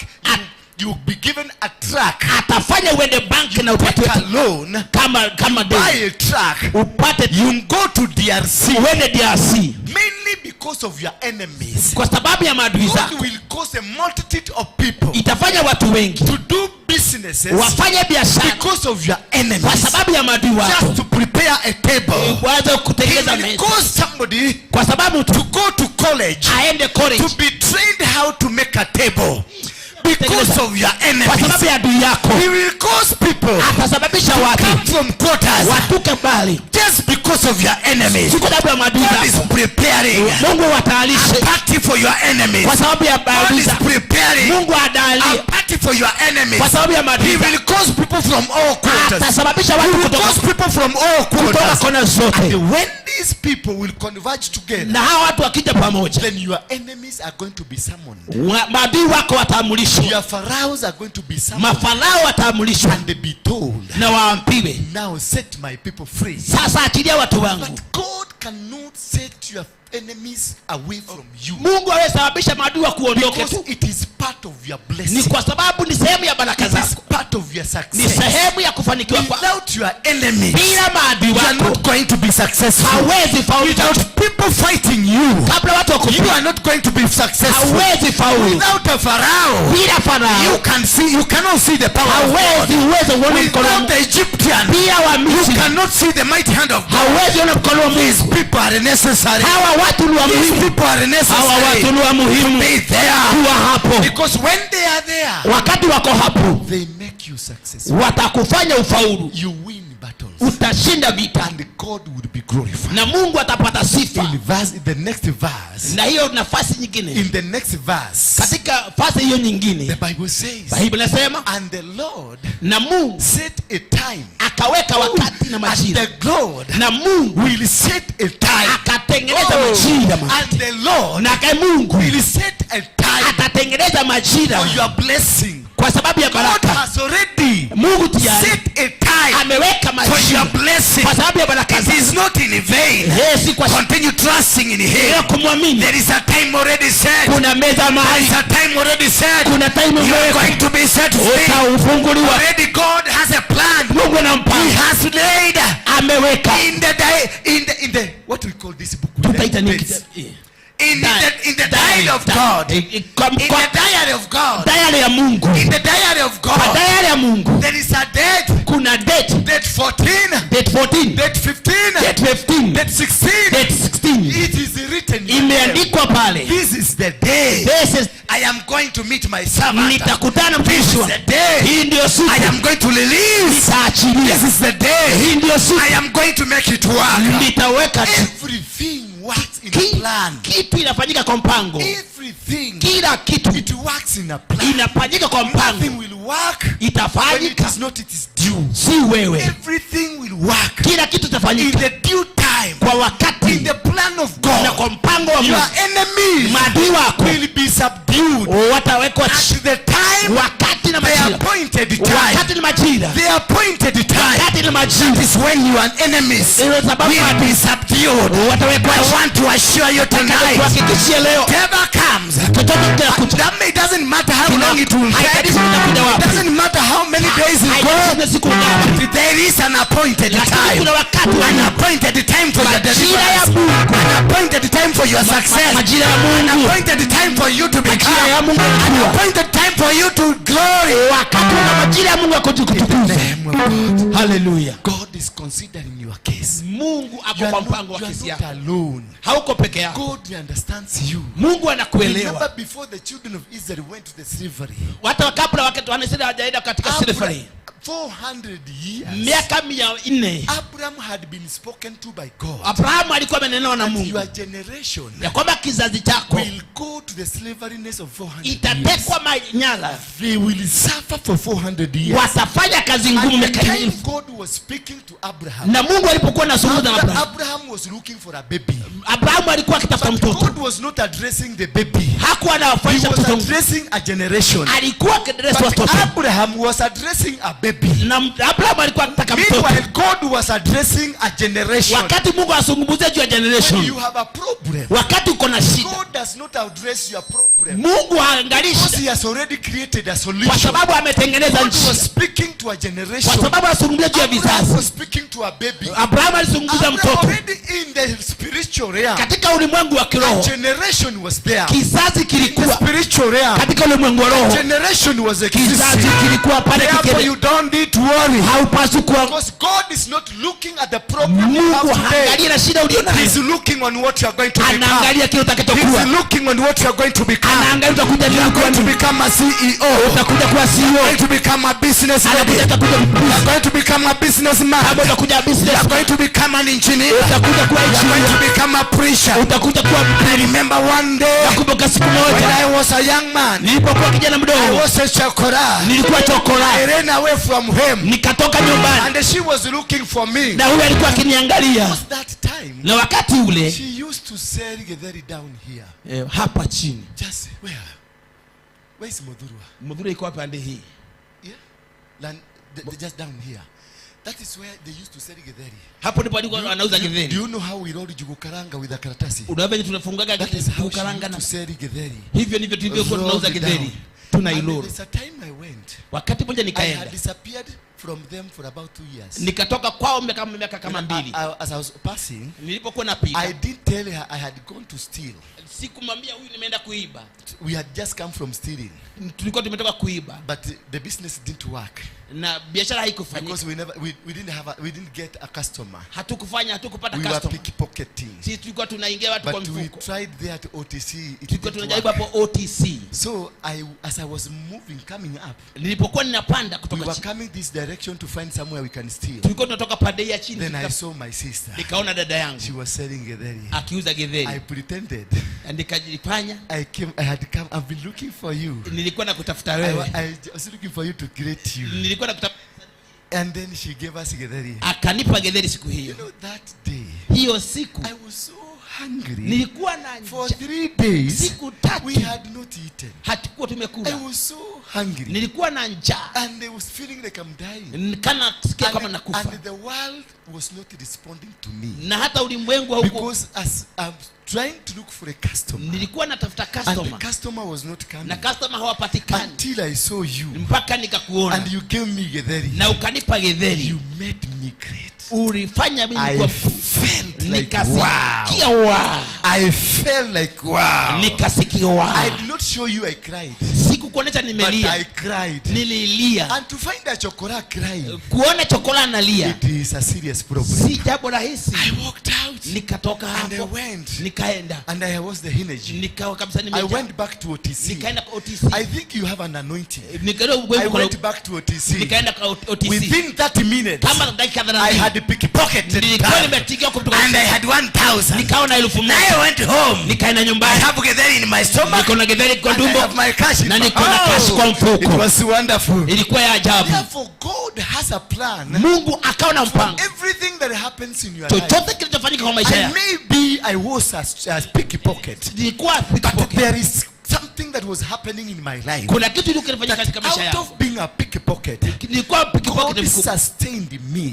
You will be given a truck. atafanya uende banki na Take upate a loan. kama Buy deni, a truck. upate You go to DRC uende DRC mainly because of your enemies. kwa sababu ya maadui God zako. will cause a multitude of people Itafanya watu wengi to do businesses wafanye biashara because of your kwa enemies. sababu ya maadui wako, Just to prepare a table. waanze He kutengeneza will meza, cause somebody kwa sababu to go to college aende college to be trained how to make a table because of your kwa enemies. sababu ya adui yako. He will cause people Atasababisha to watu come from quarters watuke mbali, just because of your enemies. si kwa sababu ya maadui God is zako. preparing Mungu a watayarishe party for your enemies. kwa sababu ya God maadui is zako. preparing Mungu a adalie party for your enemies. kwa sababu ya maadui He zako. will cause people from all quarters. Atasababisha He watu will kutoka, cause people from all kutoka quarters. kona And zote, when these people will converge together, na hawa watu wakija pamoja, then your enemies are going to be summoned. maadui wako wataamrishwa, Your pharaohs are going to be summoned. mafarao wataamrishwa And they be told, na waambiwe, now set my people free. sasa achilia watu wangu. But God cannot set your enemies away from you. Mungu awesababisha maadui wa kuondoke Because tu, it is part of your ni blessing. kwa sababu ni sehemu ya baraka It is zako, part of your ni success. sehemu ya kufanikiwa kwako. Without your enemies, Bila maadui you are wako not going to be successful. hawezi faulu. Without people fighting you, Kabla watu you wakupiga are not going to be successful. hawezi faulu. Without a pharaoh, Bila you farao can see, you cannot see the power of hawezi God. uwezo uone mkono wa Without Mungu. the Egyptian, Bila wa you Misri cannot see the mighty hand of God. hawezi ona mkono wa These Mungu. people are necessary. Hawa watu ni wa These muhimu, people are hawa necessary watu ni wa to muhimu be there. kuwa hapo. Because when they are there, Wakati wako hapo, they make you successful. watakufanya ufaulu, You win battles. utashinda vita And God would be glorified. na Mungu atapata sifa. In verse, in the next verse, Na hiyo nafasi nyingine, in the next verse, katika fasi hiyo the nyingine, Bible says, Biblia inasema and the Lord na Mungu set a time, akaweka wakati na and majira, the Lord na Mungu will set a time, akatengeneza Oh, majira, and the Lord na akae Mungu will set a time atatengeneza majira for your blessing. kwa sababu ya God baraka. has already Mungu tayari set a time ameweka for majira your blessing. kwa sababu ya baraka It zako. is not in vain. Eh, si kwa Continue trusting in ya Him. kumwamini. There is a time already set. Kuna meza There mahali, is a time already set. kuna time You are imewekwa, going to be set free. utaufunguliwa. Already God has a plan. Mungu ana He mpango, has laid ameweka. in the day, in the what we call this book. Tutaita nini Dates. kitabu? In the diary of God. In the diary of God. Diary ya Mungu. In the diary of God. Kwa diary ya Mungu. There is a date. Kuna date. Date 14. Date 14. Date 15. Date 15. Date 16. Date 16. It is written. Imeandikwa pale. This is the day. This is I am going to meet my servant. Nitakutana This mtumishi is the day. Hii ndio siku. I am going to release. Nitaachilia. This is the day. Hii ndio siku. I am going to make it work. Nitaweka everything works in a plan. Kitu inafanyika kwa mpango. Everything. Kila kitu. It works in a plan. Inafanyika kwa mpango. Nothing will work. Itafanyika. When it is not, it is due. Si wewe. Everything will work. Kila kitu itafanyika. In the due time. Kwa wakati. In the plan of God. Na kwa mpango wa Mungu. Your enemies maadui wako will be subdued. Watawekwa at the time. Wakati na The majira. appointed time. Wakati na majira. The appointed time. Wakati na majira. That is when your enemies will be subdued. Watawekwa. I want to assure you tonight. Kuhakikishia leo. Whatever comes. Chochote kitakuja. That it doesn't matter how long it will take. It doesn't matter how many days it goes. There is an appointed time. An appointed time for your deliverance. An appointed time for your success. An appointed time for you to become. An appointed time for you to glory. Wakati na majira ya Mungu akutukuza. Hallelujah. God is considering your case. Mungu ako kwa mpango wa kesi yako. Alone. Hauko peke yako. God understands you. Mungu anakuelewa. Remember before the children of Israel went to the slavery. Hata kabla wakati Wanaisraeli hawajaenda katika slavery. 400 years. Miaka 400. Abraham had been spoken to by God. Abraham alikuwa amenenewa na Mungu. Your generation ya kwamba kizazi chako will go to the slaveryness of 400 years. Itatekwa manyara. They will suffer for 400 years. Watafanya kazi ngumu miaka 400. God was speaking to Abraham. Na Mungu alipokuwa anazungumza na Abraham. Abraham was looking for a baby. Abraham alikuwa akitafuta mtoto. God was not addressing the baby. Hakuwa anawafanyisha mtoto. He was addressing a generation. Alikuwa akiaddress watoto. Abraham was addressing a baby. Na Abraham alikuwa anataka mtoto. Meanwhile, God was addressing a generation. Wakati Mungu azungumzia juu ya generation. When you have a problem. Wakati uko na shida. God does not address your problem. Mungu haangalii shida. Because he has already created a solution. Kwa sababu ametengeneza njia. God was speaking to a generation. Kwa sababu azungumzia juu ya vizazi. Abraham was speaking to a baby. Abraham alizungumza mtoto. Already in the spiritual realm. Katika ulimwengu wa kiroho. A generation was there. Kizazi kilikuwa. In the spiritual realm. Katika ulimwengu wa roho. A generation was existing. Kizazi kilikuwa pale kikele. You don't need to worry. Haupaswi kuwa. Because God is not looking at the problem you have Mungu haangalii na shida ulionayo. He's looking on what you are going to become. Anaangalia kile utakachokuwa. He's looking on what you are going to become. Anaangalia utakuja You are going to become a CEO. Utakuja kuwa CEO. You are going to become a business lady. You are going to become a businessman. Utakuja business. You are going to become an engineer. Utakuja kuwa You are engineer. going to become a preacher. Utakuja kuwa I remember one day. Nakumbuka siku moja. When I was a young man. Nilipokuwa kijana mdogo. I was a chokora. Nilikuwa chokora. I ran away from him. Nikatoka nyumbani. And she was looking for me. Na huyu alikuwa akiniangalia. Because that time. Na wakati ule. She used to sell githeri down here. Hapa chini. Just where? Where is Muthurwa? Muthurwa iko pande hii. Yeah. Just down here. That is where they used to sell githeri. Hapo ndipo walikuwa wanauza githeri. Do you know how we rolled njugu karanga with a karatasi? Unajua tunafungaga njugu karanga na to sell githeri. Hivyo ndivyo tulivyokuwa tunauza githeri. Tunailoro. There's a time I went. Wakati mmoja nikaenda. I had disappeared from them for about 2 years. Nikatoka kwao miaka kama mbili. As I was passing, nilipokuwa napita, I didn't tell her I had gone to steal. Sikumwambia huyu nimeenda kuiba. We had just come from stealing. Tulikuwa tumetoka kuiba. But the business didn't work. Na biashara haikufanyika. Because we didn't get a customer. Hatukupata we customer. We were pickpocketing. Sisi tulikuwa tunaingia watu kwa mfuko. But we tried there at OTC. Tulikuwa tunajaribu hapo OTC. So as I was moving, coming up, nilipokuwa ninapanda kutoka we were coming this direction to find somewhere we can steal. Tulikuwa tunatoka pande ya chini. Then I saw my sister. Nikaona dada yangu. She was selling githeri. Akiuza githeri. I pretended. Nikajifanya. I've been looking for you. Nilikuwa nakutafuta wewe. I was looking for you to greet you. Nilikuwa nakutafuta. And then she gave us githeri. Akanipa githeri siku hiyo. You know that day. Hiyo siku. I was so hungry. Nilikuwa na for 3 days. Siku tatu. We had not eaten. Hatukuwa tumekula. I was so hungry. Nilikuwa na njaa. And I was feeling like I'm dying. Kana sikia kama nakufa. And the world was not responding to me. Na hata ulimwengu hauko. Because as I'm trying to look for a customer. Nilikuwa natafuta And customer. the customer was not coming. Na customer hawapatikani. Until I saw you. Mpaka nikakuona. And you gave me githeri. Na ukanipa githeri. You made me great. Ulifanya mimi I kuwa felt like nikasikia wow. wow. I felt like wow. Nikasikia wow. I did not show you I cried. Sikukuonesha nimelia. But I cried. Nililia. And to find a chokora crying. Kuona chokora analia. It is a serious problem. Si jambo rahisi. I walked out. Nikatoka hapo. And I went. Nikaenda. And I was the energy. Nikawa kabisa nimejaa. I went back to OTC. Nikaenda kwa OTC. I think you have an anointing. Nikaenda I went back to OTC. Nikaenda kwa OTC. Within 30 minutes. Kama dakika 30. I had pickpocketed. Nilikuwa nimetikia kutoka. And I had 1,000. Nikawa na 1,000. I went home. Nikaenda nyumbani. I have githeri in my stomach. Niko na githeri kwa tumbo. I have my cash. Na niko na cash kwa mfuko. It was wonderful. Ilikuwa ya ajabu. Therefore God has a plan. Mungu akawa na mpango. Everything that happens in your life. Chochote kilichofanyika kwa maisha yako. Maybe I was a pickpocket. Nilikuwa pickpocket. But there is something that was happening in my life. Kuna kitu kilifanyika katika maisha yangu. Out of being a pickpocket, nilikuwa pickpocket. God sustained me.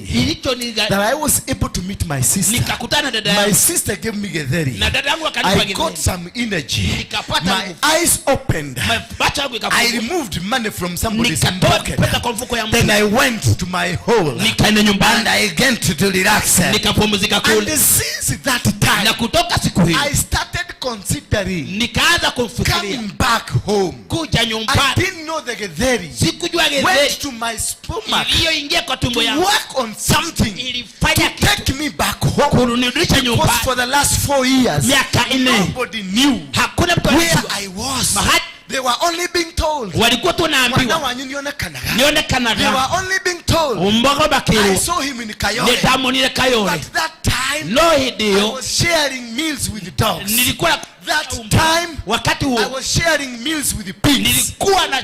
That I was able to meet my sister. Nikakutana na dada yangu. My sister gave me githeri. Na dada yangu akanipa I githeri. got some energy. Nikapata My eyes opened. Macho yangu ikafunguka. I removed money from somebody's Nikatoa pocket. pesa kwa mfuko ya mtu. Then I went to my hole. Nikaenda nyumbani. And I began to relax. Nikapumzika kule. And since that time, na kutoka siku hiyo, I started considering. Nikaanza kumfikiria. Coming back home. Kuja nyumbani. I didn't know the githeri. Sikujua githeri. Went to my stomach. Iliyoingia kwa tumbo yangu. To work on something. Ilifanya to take me back home. Kunirudisha nyumbani. Because for the last 4 years, miaka 4, nobody knew hakuna mtu where alijua I was. Mahali They were only being told. Walikuwa tu wanaambiwa. Mwana wanyu nionekanaga. Nionekanaga. They were only being told. Umbogo bakiru. I saw him in Kayole. Nitamonire Kayole. But that time, no hidio. I was sharing meals with the dogs. Nilikuwa that time, wakati huo, I was sharing meals with the pigs. Nilikuwa na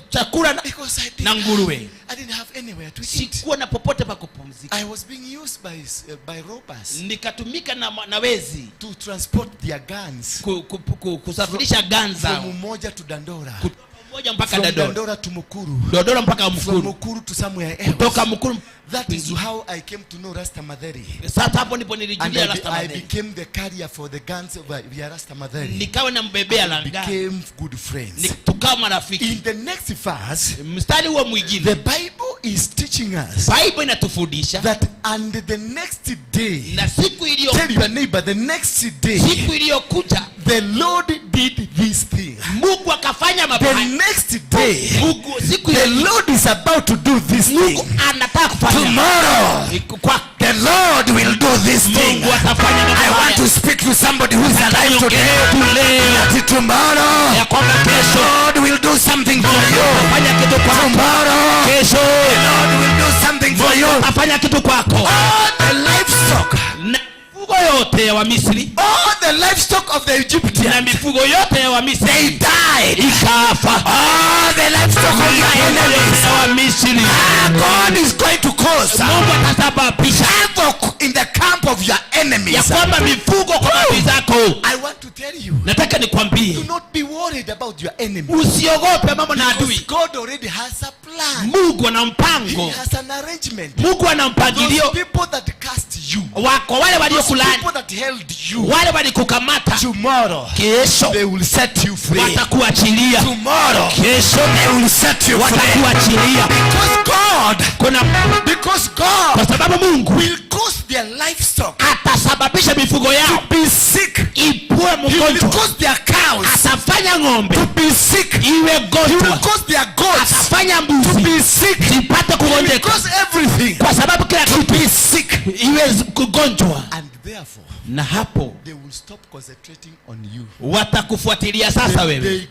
chakula na nguruwe. I didn't have anywhere to eat. Sikuwa na popote pa kupumzika. I was being used by robbers. Nikatumika na wezi to transport their guns. Kusafirisha guns zao. From Umoja to Dandora. Kutoka Umoja mpaka From Dandora. Dandora to Mukuru. Dandora mpaka Mukuru. From Mukuru to somewhere else. Kutoka Mukuru. That is how I came to know Rasta Madheri. Sasa hapo ndipo nilijulia Rasta I Madheri. became the carrier for the guns of Rasta Madheri. Nikawa nambebea la ngao. Became good friends. Tukawa marafiki. In the next verse, mstari huo mwingine, the Bible is teaching us. Bible inatufundisha that and the next day, na siku iliyo, tell your neighbor, the next day, siku iliyokuja, the Lord did this thing. Mungu akafanya mambo The haya. next day, Mungu, siku the iliyo, Lord is about to do this Mungu thing. anataka kufanya. Tomorrow, the Lord will do this thing. Mungu atafanya mambo I want haya. to speak to somebody who is alive today. That tomorrow, Ya kwamba kesho, the Lord will do something for you. Atafanya kitu kwako. Tomorrow, Kesho, the Lord will do something for you. Atafanya kitu kwako. All the livestock, na mifugo yote ya Wamisri, all the livestock of the Egyptians, na mifugo yote ya Wamisri, they died. Ikafa. All the livestock of your enemies, ya Wamisri, God is going to cause Mungu atasababisha havoc in the camp of your enemies. ya kwamba mifugo kwa adui zako. I want to tell you, nataka nikwambie, do not be worried about your enemies. Usiogope mambo na adui. Because God already has a plan. Mungu ana mpango. He has an arrangement. Mungu ana mpangilio. Those people that cast you, wako wale waliokulaani, people that held you, wale walikukamata, tomorrow, kesho, they will set you free. Watakuachilia. Tomorrow, kesho, they will set you free. Watakuachilia. Because God, kuna, because God, kwa sababu Mungu will cause their livestock, atasababisha mifugo yao to be sick, ipue He will mgonjwa. cause their cows Atafanya ng'ombe to be sick, iwe He gonjwa. will cause their goats Atafanya to mbuzi be sick, zipate He will kugonjeka. cause everything Kwa sababu kila to kitu be sick. iwe kugonjwa. And therefore, na hapo they will stop concentrating on you. Watakufuatilia sasa wewe.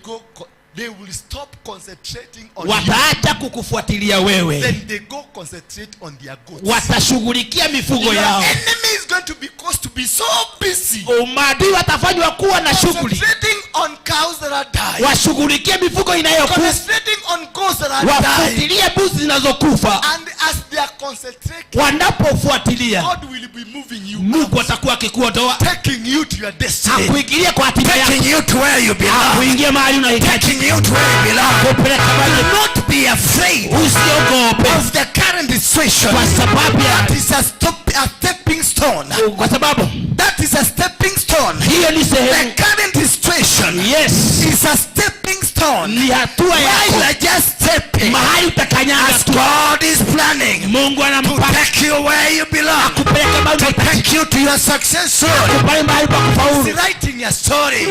They will stop concentrating on you. Wataacha kukufuatilia wewe. Then they go concentrate on their goats. Watashughulikia mifugo Your yao. enemy is going to be caused to be so busy. Maadui watafanywa kuwa na shughuli. Concentrating on cows that are dying. Washughulikie mifugo inayokufa. Concentrating on goats that are dying. Wafuatilie mbuzi zinazokufa. And as they are concentrating, wanapofuatilia, God will be moving you. Mungu atakuwa akikuondoa. Taking you to your destiny. Akuingilie kwa hatima yako. Taking you to where you belong. Akuingie mahali unahitaji. Taking you to where you belong. Akupeleka mahali. Do not be afraid Usiogope of the current situation. kwa sababu ya That is a stepping stone. Kwa sababu That is a stepping stone. hiyo ni The sehemu. current situation Yes, is a stepping stone. Ni hatua Where you yako are just stepping. Mahali utakanyaga As tu. God is planning Mungu to anampanga take you where you belong. Akupeleke mahali To unahitajika. take you to your success zone. Akupeleke mahali pa kufaulu. He's writing a story.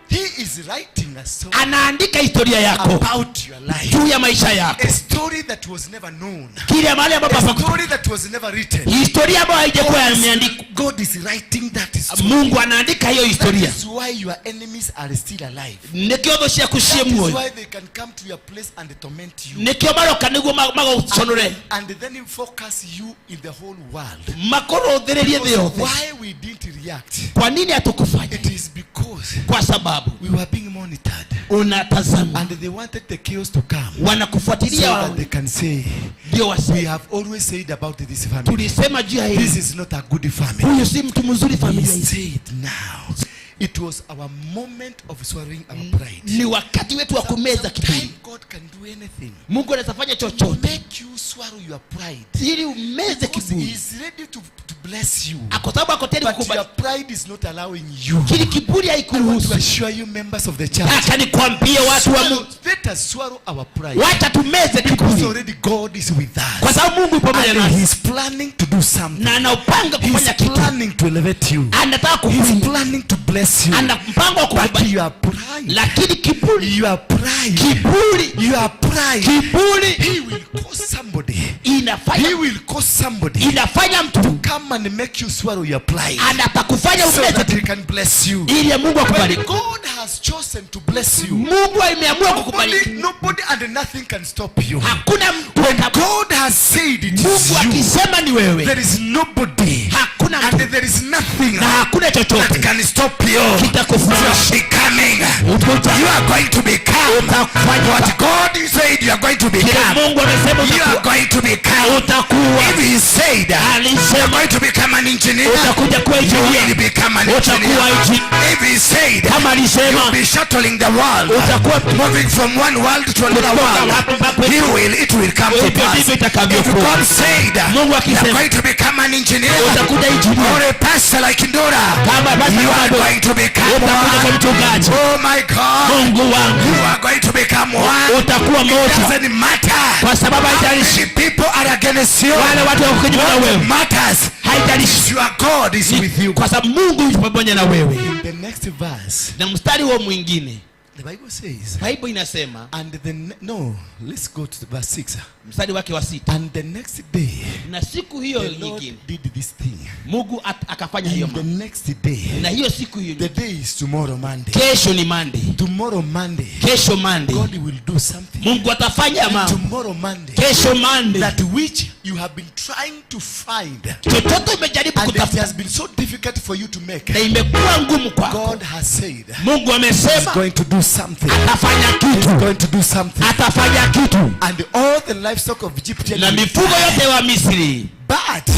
He is writing a story Anaandika historia yako about your life. Juu ya maisha yako. A story that was never known. Kile mahali ambapo A hapaku- story that was never written. Historia ambayo haijakuwa imeandikwa. God is writing that story. Mungu anaandika hiyo historia. That is why your enemies are still alive. Nĩkĩo thũ ciaku ciĩ That is muoyo. why they can come to your place and torment you. Nĩkĩo maroka nĩguo magũconũre. And then focus you in the whole world. Makũrũthĩrĩrie thĩ Because yothe. why we didn't react? Kwa nini hatukufanya? It is because Kwa sababu we were being monitored. Unatazama. And they wanted the chaos to come. Wanakufuatilia So wao. that they can say, Ndio waseme. we have always said about this family. Tulisema juu ya hili. This is not a good family. Huyu si mtu mzuri familia We hii. say it now. It was our moment of swallowing our pride. Ni wakati wetu wa kumeza kiburi. Sometimes God can do anything. Mungu anaweza fanya chochote. Make you swallow your pride. Ili umeze Because kiburi. he is ready to bless you. Kwa sababu ako tayari But kukubariki. your pride is not allowing you. Kile kiburi I want to haikuruhusu. assure you, members of the church. Nataka nikwambie watu wa Mungu. Let us swallow our pride. Wacha tumeze Because kiburi. already God is with us. Kwa sababu Mungu yupo pamoja And nasi. he is planning to do something. Na anaupanga He is kufanya kitu. planning to elevate you. Anataka He is kukuinua. planning to bless you. Ana mpango wa But kukubariki. your pride, Lakini kiburi, your pride, kiburi, your pride, kiburi he will cause somebody. Inafanya, He will cause somebody inafanya mtu to come and make you swallow your pride. Anatakufanya So umeze that he can bless you. ili Mungu When akubariki. God has chosen to bless you, Mungu ameamua kukubariki. nobody and nothing can stop you. Hakuna mtu When God has said it is Mungu you, akisema ni wewe, there is nobody hakuna and mtu there is nothing na hakuna chochote that can stop you kitakufunga. from becoming. Utakuwa You are going to become Utafanya what God said you are going to kile become. Mungu amesema You are utakuwa. going to become. Utakuwa. If he said you are Alisema going to become an engineer, utakuja kuwa you engineer. will become an Utakuwa engineer. engineer. If he said Kama alisema you'll be shuttling the world, utakuwa moving from one world to another Kutoka world, hapa mpaka he will, it will come to Hivyo pass. ndivyo If itakavyokuwa. God said Mungu you are akisema going to become an engineer utakuja engineer. or a pastor like Ndora, Kama pastor you kama are Ndora. going to become Utakuja kwa one. mchungaji. Oh my God, Mungu wangu, you are going to become one. utakuwa It moja. doesn't matter Kwa sababu how haijalishi many people are against you. wale watu wako kinyume na What wewe, matters haijalishi is your God is with you. kwa sababu Mungu yupo pamoja na wewe. The next verse, Na mstari huo mwingine, the Bible says, Bible inasema and the no, let's go to the verse 6. mstari wake wa 6, And the next day, na siku hiyo the Lord nyingine did this thing. Mungu akafanya hiyo And the mambo. next day, Na hiyo siku hiyo the day is tomorrow Monday. kesho ni Monday. Tomorrow Monday, Kesho Monday God will do something. Mungu atafanya And mambo. tomorrow Monday, Kesho Monday that which you have been trying to find, chochote umejaribu and it kutafuta has been so difficult for you to make, na imekuwa ngumu kwako, God has said Mungu He's amesema going to do something. atafanya He's kitu, going to do something. atafanya kitu. And all the livestock of Egypt, Na mifugo yote wa Misri, but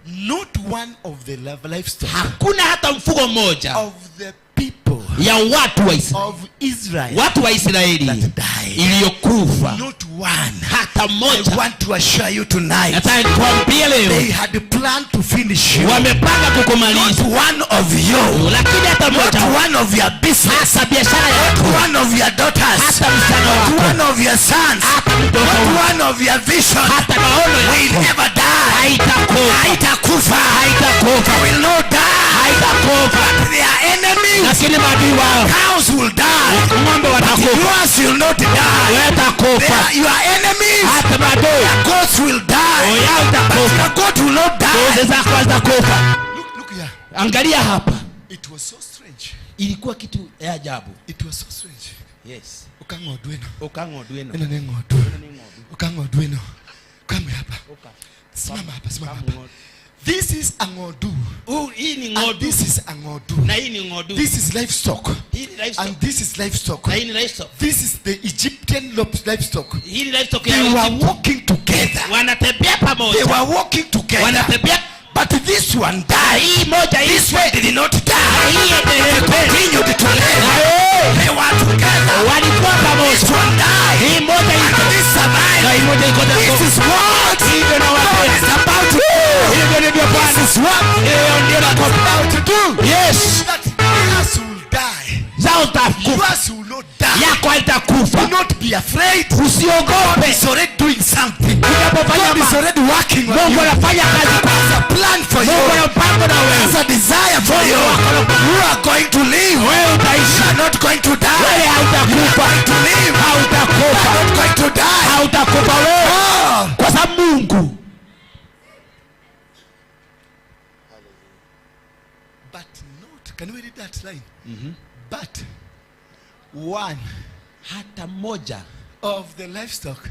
not one of the livestock hakuna hata mfugo mmoja of the people ya watu wa Israeli, of Israel watu wa Israeli that died. iliyokufa, Not one. hata I mmoja. want to assure you tonight, Nataka nikwambie they leo, had planned to finish you. wamepanga Not kukumaliza, one of you, lakini hata not mmoja, one of your business, hata biashara not yako, one of your daughters, hata msichana not wako, one of your sons, hata mtoto not wako, one of your vision hata maono will yako ever die. haitakufa, Haitakufa. haitakufa, Will not die. haitakufa. But their enemies, Lakini maadui wao, cows will die. ng'ombe But watakufa, yours will not die. watakufa, Your enemies, hata maadui their goats will die. yao But itakufa, your goat will not die. mbuzi zako hazitakufa. Look here. Angalia hapa, It was so strange. ilikuwa kitu ya ajabu. It was so strange. Yes. Ukang'odu eno. Ukang'odu eno. Eno ne ng'odu. Ukang'odu eno. Kame hapa. Simama hapa, simama hapa. This is a ng'odu. Hii ni And ng'odu. this is a ng'odu. Na hii ni ng'odu. This is livestock. Hii ni livestock. And this is livestock. Na hii ni livestock. This is the Egyptian livestock. Hii ni livestock ya They were Egypt. walking together. Wanatembea pamoja. They were walking together. Wanatembea. But this one died. Hii moja hii. This one did not die. Hii They endelee. continued to live. Hey. They were together. Walikuwa is what Hiyo ndio God is nakwambia. about to do. Yes. That theirs will die. Zao zitakufa. Yours will not die. Yako haitakufa. Do not be afraid. Usiogope. God is already doing something. Unapofanya God is already working on Mungu you. anafanya kazi God has a plan for you. Mungu ana mpango na wewe. Has a desire for you. You are going to live. Wewe utaishi. You are not going to die. Wewe hautakufa. You are going to live. Hautakufa. You are not going to die. Hautakufa wewe. Oh. Kwa sababu Mungu. But not. Can we read that line? But one hata moja of the livestock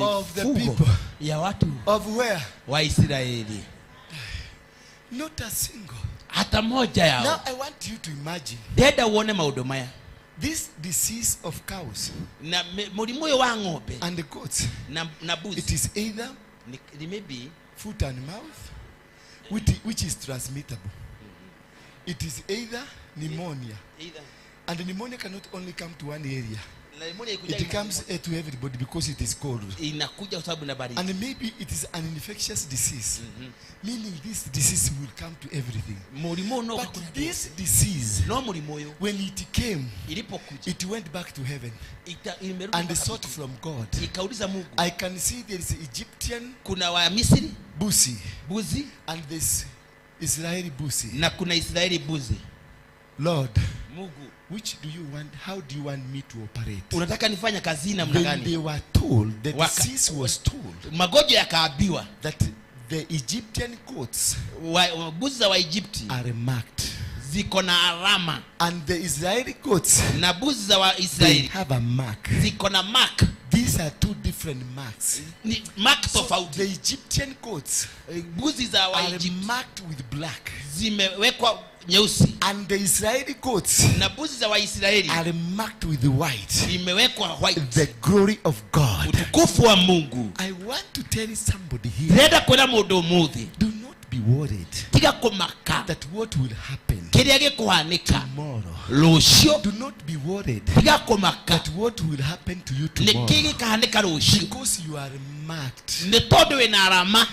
of the mifugo people ya watu of where? wa Israeli, Not a single. hata moja yao. Now I want you to imagine Ndenda uone maundu maya this disease of cows na murimu uyu wa ng'ombe and the goats. na mbuzi. It is either ni maybe foot and mouth, which is transmittable. It is either pneumonia. Either. And pneumonia cannot only come to one area. Na pneumonia ikuja It comes to everybody because it is cold. Inakuja kwa sababu na baridi. And maybe it is an infectious disease. Meaning this disease will come to everything. Murimu no But hakuna this disease, no murimu uyu, when it came, ilipokuja, it went back to heaven. Imerudi And mpaka sought mbinguni. from God. Ikauliza Mungu. I can see there is Egyptian kuna wa Misri busi, buzi, and this Israeli busi. Na kuna Israeli buzi. Lord, Mungu, which do you want? How do you want me to operate? Unataka nifanye kazi namna When gani? they were told, the disease was told, magonjwa yakaambiwa that the Egyptian goats buzi za Waegypti are marked, ziko na alama, and the Israeli goats na buzi za Waisraeli they have a mark. Ziko na mark. These are two different marks. Ni mark So tofauti. the Egyptian goats buzi za are Waegypti marked with black, zimewekwa nyeusi, and the Israeli goats na buzi za Waisraeli are marked with white, zimewekwa white, the glory of God, utukufu wa Mungu. I want to tell somebody here, Ndĩrenda kwĩra mũndũ ũmũthĩ, do not be worried tiga kũmaka that what will happen kĩrĩa gĩkũhanĩka tomorrow. rũciũ. Do not be worried Tiga kũmaka that what will happen to you nĩ tomorrow, kĩ gĩkahanĩka rũciũ, because you are marked. nĩ tondũ wĩna alama.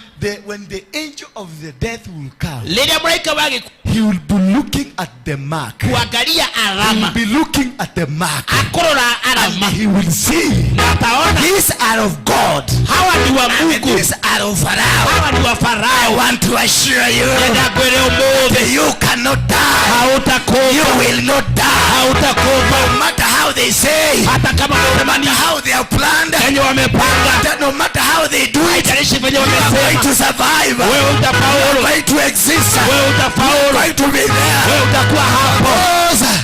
When the angel of the death will come, rĩrĩa mũraika wa gĩkuũ he will be looking at the mark. kuangalia He will alama, be looking at the mark. akorora alama, And he will see na ataona these are of God. Hawa ni wa And Mungu. these are of Pharaoh. Hawa ni wa Farao. I want to assure you Nenda kwere ũmũthĩ. that you cannot die. Hautakufa. You will not die. Hautakufa. No matter how they say, hata kama no matter how they have planned, venye wamepanga, no matter how they do it, haijalishi venye you are wamesema, going to survive. Wewe utafaulu. You are going to exist. Wewe utafaulu. You are going to be there. Wewe utakuwa hapo.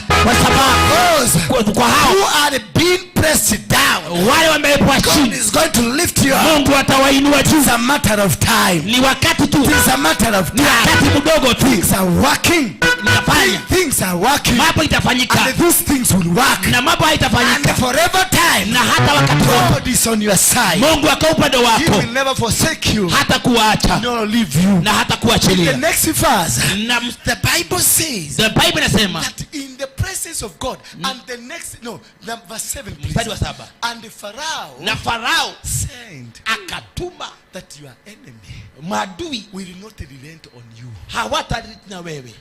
Because, Kwa sababu kwa hao who are being pressed down, wale wamewekwa God chini, is going to lift you up. Mungu atawainua juu. It's a matter of time. Ni wakati tu. It is a matter of Ni time. wakati mdogo tu. Things are working. Inafanya. Things are working. Mambo itafanyika. And these things will work. Na mambo haitafanyika. And forever time. Na hata wakati wote. God is on your side. Mungu ako upande He wako. will never forsake you. Hata kuacha. Nor leave you. Na hata kuachilia. In the next verse, Na the Bible says the Bible inasema that in the presence of God, and the next, no, the verse 7, please. Mstari wa 7. And the Pharaoh na Farao sent akatuma that your enemy maadui will not relent on you. Hawatarudi na wewe.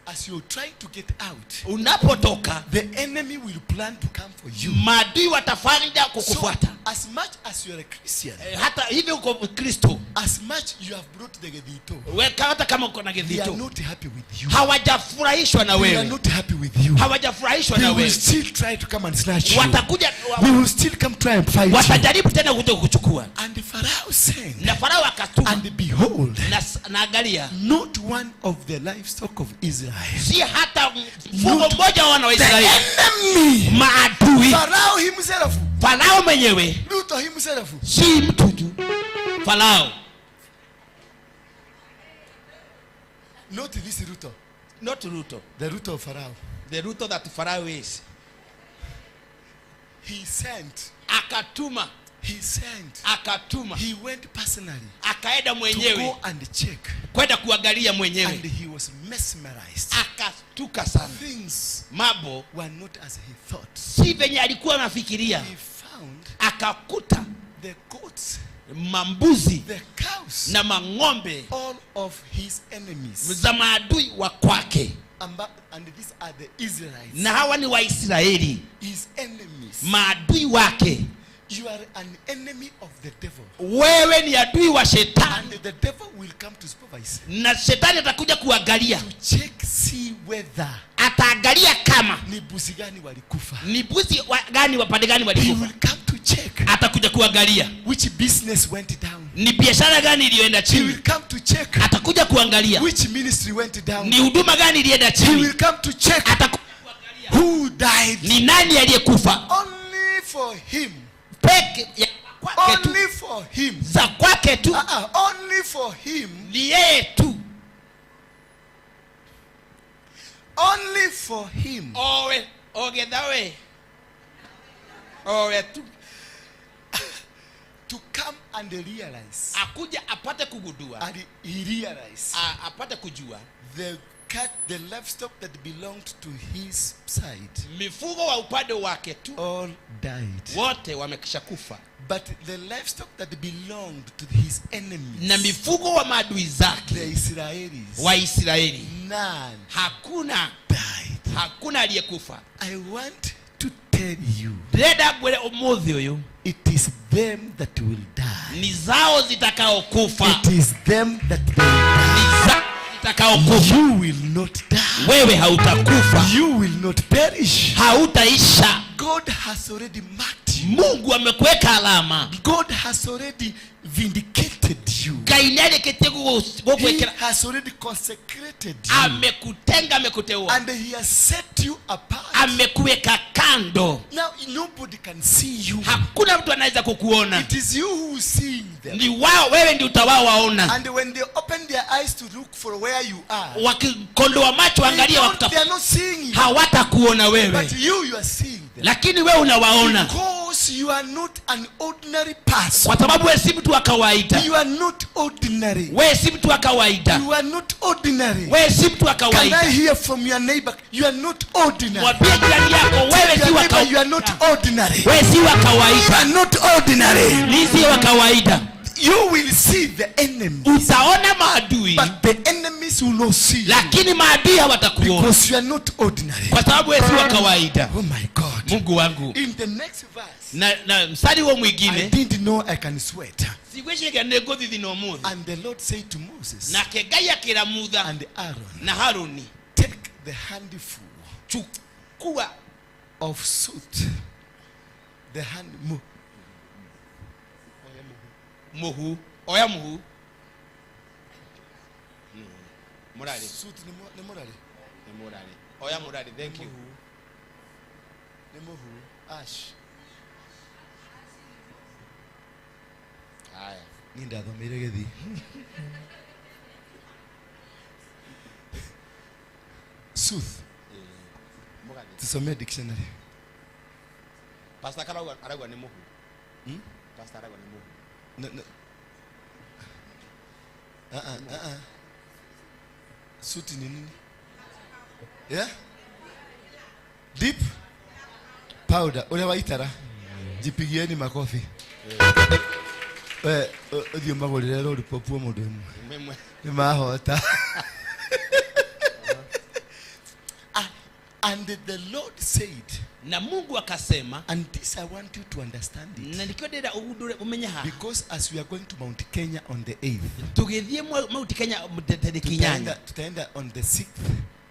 As you're trying to get out, unapotoka, the enemy will plan to come for you. Maadui watafanya kukufuata. So, as much as you are a Christian, hata hivi uko Kristo, as much you have brought the Gethito, weka hata kama uko na they Gethito, are not happy with you. Hawajafurahishwa na They wewe. are not happy with you. Hawajafurahishwa They na will wewe. still try to come and snatch you. Watakuja, They will still come try and fight you. watajaribu tena kuja kukuchukua. And the Pharaoh sent. Na Farao akatuma. And behold, na angalia, not one of the livestock of Israel, si hata mfugo mmoja wa wana wa The Israeli. enemy, maadui, Pharaoh himself, Farao mwenyewe, Ruto himself, si mtu tu, Farao. Not this Ruto. Not Ruto. The Ruto of Pharaoh. The Ruto that Pharaoh is. He sent. Akatuma. He sent. Akatuma. He went personally. Akaenda mwenyewe. To go and check. Kwenda kuangalia mwenyewe. And he was mesmerized. Akastuka sana. Things mambo were not as he thought. Si venye alikuwa anafikiria. He found akakuta the goats Mambuzi. The cows. Na mang'ombe. All of his enemies. Za maadui wa kwake. And these are the Israelites. Na hawa ni Waisraeli. His enemies. Maadui wake. You are an enemy of the devil. Wewe ni adui wa shetani. And the devil will come to supervise. Na shetani atakuja kuangalia. To check, see whether. Ataangalia kama ni buzi gani walikufa. Ni buzi gani wa pande gani walikufa. He will come to check. Atakuja kuangalia. Which business went down. Ni biashara gani iliyoenda chini. He will come to check. Atakuja kuangalia. Which ministry went down. Ni huduma gani ilienda chini. He will come to check. Atakuja kuangalia. Who died. Ni nani aliyekufa. Only for him. Peke ya kwake tu. Only for him. Za kwake tu. Only for him. Ni yeye tu. Only for him. Owe, ogethawe. Owe tu. To come and realize. Akuja apate kugundua. And he realized. Apate kujua. The cat, the livestock that belonged to his side. Mifugo wa upande wake tu. All died. Wote wamekisha kufa. But the livestock that belonged to his enemies. Na mifugo wa maadui zake. The Israelis. Wa Israeli. None. Hakuna died. Hakuna aliyekufa. I want to tell you. Ndĩrenda ngwĩre ũmũthĩ ũyũ. It is them that will die. Ni zao zitakaokufa. It is them that will die. Ni zao zitakaokufa. You will not die. Wewe hautakufa. You will not perish. Hautaisha. God has already marked you. Mungu amekuweka alama. God has already vindicated you. Ngai nĩarĩkĩtie He has already consecrated you. Amekutenga, amekuteua. And he has set you apart. Amekuweka kando. Now nobody can see you. Hakuna mtu anaweza kukuona. It is you who seeing them. Ni wao, wewe ndio utawaona. And when they open their eyes to look for where you are, wakikondoa macho angalia wakuta, they are not seeing you. Hawatakuona wewe. But you are seeing them. Lakini wewe unawaona. Because you are not an ordinary person. Kwa sababu wewe si mtu wa kawaida. You are not ordinary. Wewe si mtu wa kawaida. You are not ordinary. Wewe si mtu wa kawaida. Can I hear from your neighbor? You are not ordinary. Mwambie jirani yako wewe si wa kawaida. You are not ordinary. Wewe si wa kawaida. You are not ordinary. Ni si wa kawaida. You will see the enemies. Utaona maadui. But the enemies will not see you. Lakini maadui hawatakuona. Because you are not ordinary. Kwa sababu wewe si wa kawaida. Oh my God. Mungu wangu. In the next verse. Na mstari huo mwingine. I didn't know I can sweat. Sigweciria nĩngũthithina ũmũthĩ. And the Lord said to Moses. Nake Ngai akĩra Mutha. And Aaron. Na Haruni. Take the handful. Chukua of soot. The hand muhu. Oya muhu. Murari. Soot ni murari. Ni murari. Oya murari. Thank you. Ni muhu. Ash. Haya. Ni ndathomeire gĩthii. Soot. Tusomee dictionary. Pastor arauga ni muhu. Pastor arauga ni muhu. No, no. Suit ni nini? Yeah? Deep powder. Ule waitara. Jipigieni makofi. We, uthio magurire lollipop mundu imwe. Ni mahota. And the Lord said, na Mungu akasema, and this I want you to understand it. Na nikio ndĩrenda ũgundũre ũmenye haha. Because as we are going to Mount Kenya on the 8th, tũgĩthiĩ Mount Kenya tarĩki inyanya, tutaenda on the 6th,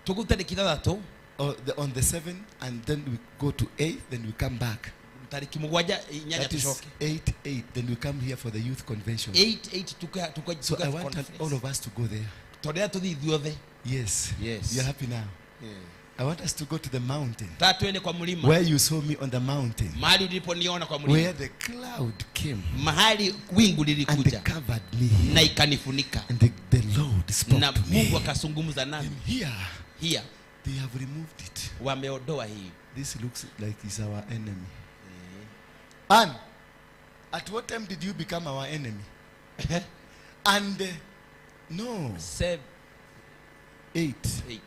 tũgũthiĩ tarĩki ithathatũ, or on the 7th, and then we go to 8th, then we come back. Tarĩki mũgwanja inyanya tũcoke. 8 8, then we come here for the youth convention. 8 8 tuka So I want all of us to go there. Tondũ tũthiĩ ithuothe. Yes. Yes. You're happy now. Yeah. I want us to go to the mountain. Twende kwa mlima. Where you saw me on the mountain. Mahali uliponiona kwa mlima. Where the cloud came. Mahali wingu lilikuja. And covered me. Na ikanifunika. And the Lord spoke na to me. Mungu akazungumza nami. And here, here they have removed it. Wameondoa hii. This looks like it's our enemy. And at what time did you become our enemy? And no. 7 8. 8.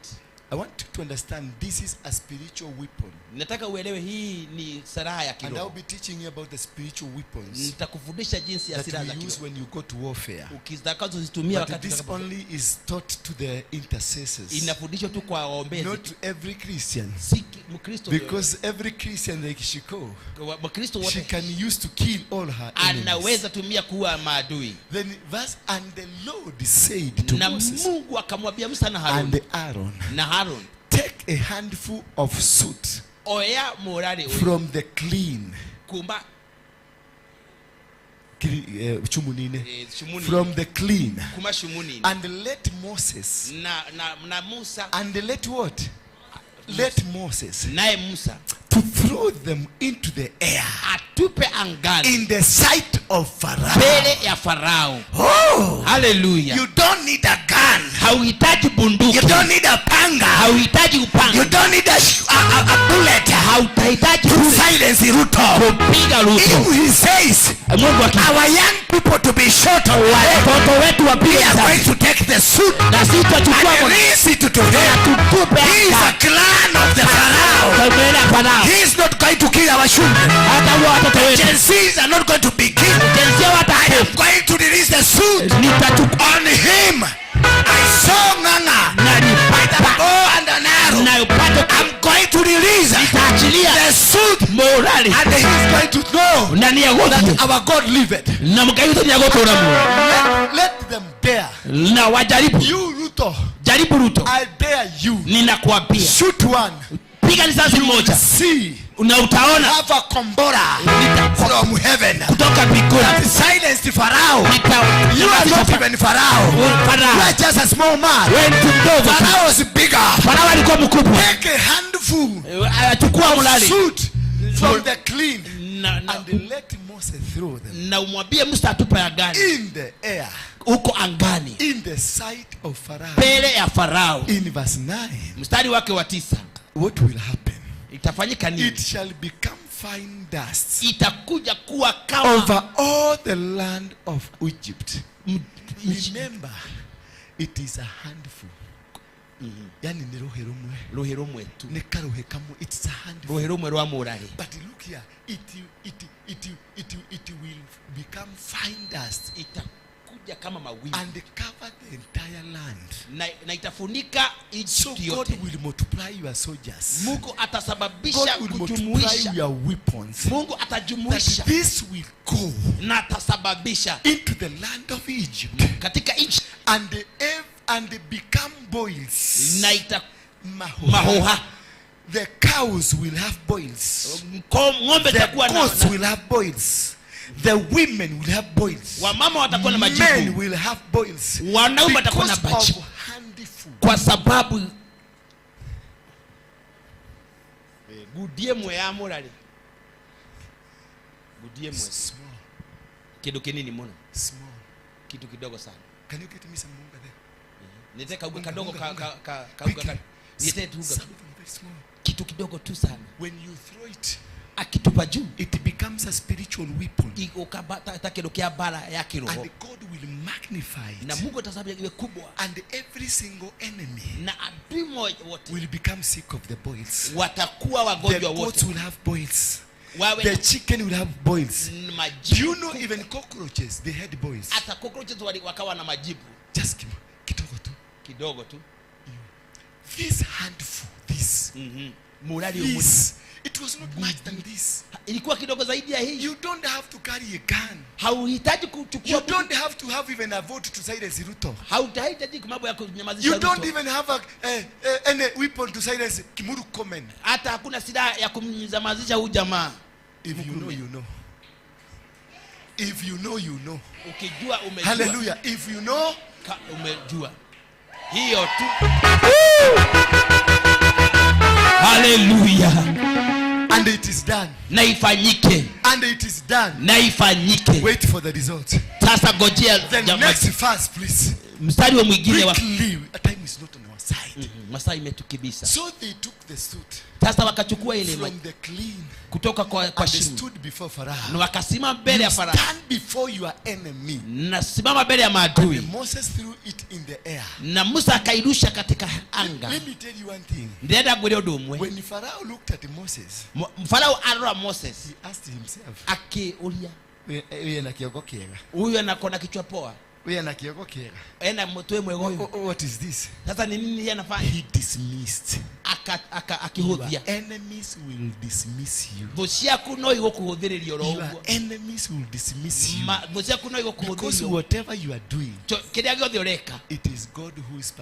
I want you to understand this is a spiritual weapon. Nataka uelewe hii ni silaha ya And I'll kiroho. be teaching you about the spiritual weapons Nitakufundisha jinsi ya that silaha za we use kiroho when you go to warfare. utakazozitumia But wakati this only is taught to the intercessors, Inafundishwa tu kwa waombezi, not to every Christian. Si Mkristo yoyote. Because every Christian like Shiko, Mkristo she wote can use to kill all her enemies. Anaweza tumia kuua maadui. Then verse, and the Lord said to Na Moses Mungu akamwambia Musa na Harun, and Aaron, na Harun, take a handful of soot oya murari uyu from the clean kumba chumunine, shumuni. From the clean, kuma shumuni, and let Moses na Musa, and let what? Let Moses naye Musa to throw them into the air, atupe angani, in the sight of Pharaoh. Mbele ya Farao. Oh, hallelujah. You don't need a gun. Hauhitaji bunduki. You don't need a panga. Hauhitaji upanga. You don't need a bullet. Hautahitaji to bullet. Silence Ruto. Kupiga Ruto. If he says, Mungu our young people to be shot, watoto wetu wapige we are risasi. Going to take the suit Na sisi tutachukua and mwana. release it to him. Tutupe He is anga. a clan of the Pharaoh. Mbele ya Farao. He is not going to kill our children. Hata huo watoto wetu. Gen Zs are not going to be killed. Gen Z I am watakufa. going to release the suit Nitachukua on him. I saw Nganga na by the bow and an arrow. Na upate I'm going to release Nitaachilia the suit morali. And he is going to know Na ni agogo. that our God liveth. Na Mungu wetu ni agogo na Mungu. Let them dare. Na wajaribu. You Ruto. Jaribu Ruto. I dare you. Ninakuambia. Shoot one. Piga risasi You will moja. see. Na utaona. Have a kombora from heaven. Kutoka mbinguni. That silenced Pharaoh. You are not even Pharaoh. Pharaoh. You are just a small man. Wewe mtu mdogo tu. Pharaoh was bigger. Farao alikuwa mkubwa. Take a handful Chukua of mlali. soot from the clean Na, and let Moses throw them na umwambie Musa atupe angani. In the air. Huko angani. In the sight of Pharaoh. Mbele ya Farao. In verse 9. Mstari wake wa 9. What will happen? Itafanyika nini? It shall become fine dust. Itakuja kuwa kama over all the land of Egypt. Remember, it is a handful. Yani ni ruhe rumwe. Ruhe rumwe tu. Ni karuhe kamwe. It's a handful. Ruhe rumwe rwa murari. But look here, it will become fine dust. Itakuja kama mawimbi. And cover the entire land. Na itafunika Egypt So God yote. will multiply your soldiers. Mungu atasababisha God will multiply kujumuisha. your weapons. Mungu atajumuisha. That this will go Na atasababisha into the land of Egypt. Katika nchi. And they become boils. Na ita Mahoha. Mahoha. The cows will have boils. Ng'ombe The itakuwa na goats will have boils. The women will have boils. Wamama watakuwa na majibu. Men will have boils. Wanaume watakuwa na Because majibu. of handful. Kwa sababu gudie mwe ya morale. Gudie mwe. Small. Kitu kinini muno. Small. Kitu kidogo sana. Can you get me some unga there? Niteka uga Unga, kadogo unga, unga. ka uga Quickly. ka. Niteka tu uga. Something very small. Kitu kidogo tu sana. When you throw it, akitupa juu, it becomes a spiritual weapon. Iko ta kitu kia bara ya kiroho. And God will magnify it. Na Mungu atasababisha iwe kubwa. And every single enemy na adui mmoja wote will become sick of the boils. Watakuwa wagonjwa The wote. goats will have boils. Wawe The na chicken will have boils. Majibu. Do you know even cockroaches, they had boils. Hata cockroaches wakawa na majibu. Just kidogo tu. Kidogo tu. This handful, this. Murali This. umuni. It was not much than this. Ilikuwa kidogo zaidi ya hii. You don't have to carry a gun. Hauhitaji kuchukua You don't have to have even a vote to silence Ruto. Hautahitaji mambo ya kunyamazisha You don't Ruto. even have any weapon to silence Murkomen. Hata hakuna silaha ya kumnyamazisha huyu jamaa. If you know, you know. If you know, you know. Ukijua umejua. Hallelujah. If you know, umejua. Hiyo tu. Hallelujah. And it is done. Na ifanyike. And it is done. Na ifanyike. Wait for the result. Sasa gojea The next verse, please. Mstari wa mwingine wa Quickly, time is not on our outside. Masaa imetukibisa. So they took the suit. Sasa wakachukua ile from the clean kutoka kwa and they shimo. stood before Pharaoh. Na wakasimama mbele ya Farao. Stand before your enemy. Na simama mbele ya maadui. And Moses threw it in the air. Na Musa akairusha katika anga. Let me tell you one thing. Ndenda ngwire undu umwe. When Pharaoh looked at Moses, Farao arora Moses, he asked himself, akiuria, huyu ana kiongo kiega. Huyu anakona kichwa poa. Huyu ana kiongo kiega. Ena mtwe mwega huyu. What is this? Sasa ni nini yeye anafanya? He dismissed. Akihudhia. Your enemies will dismiss you. Thũ ciaku no igũkũhũthĩrĩria oro Your ũguo. enemies will dismiss you. Thũ ciaku no igũkũhũthĩrĩria. Because whatever you are doing, kĩrĩa gĩothe ũreka, it is God who is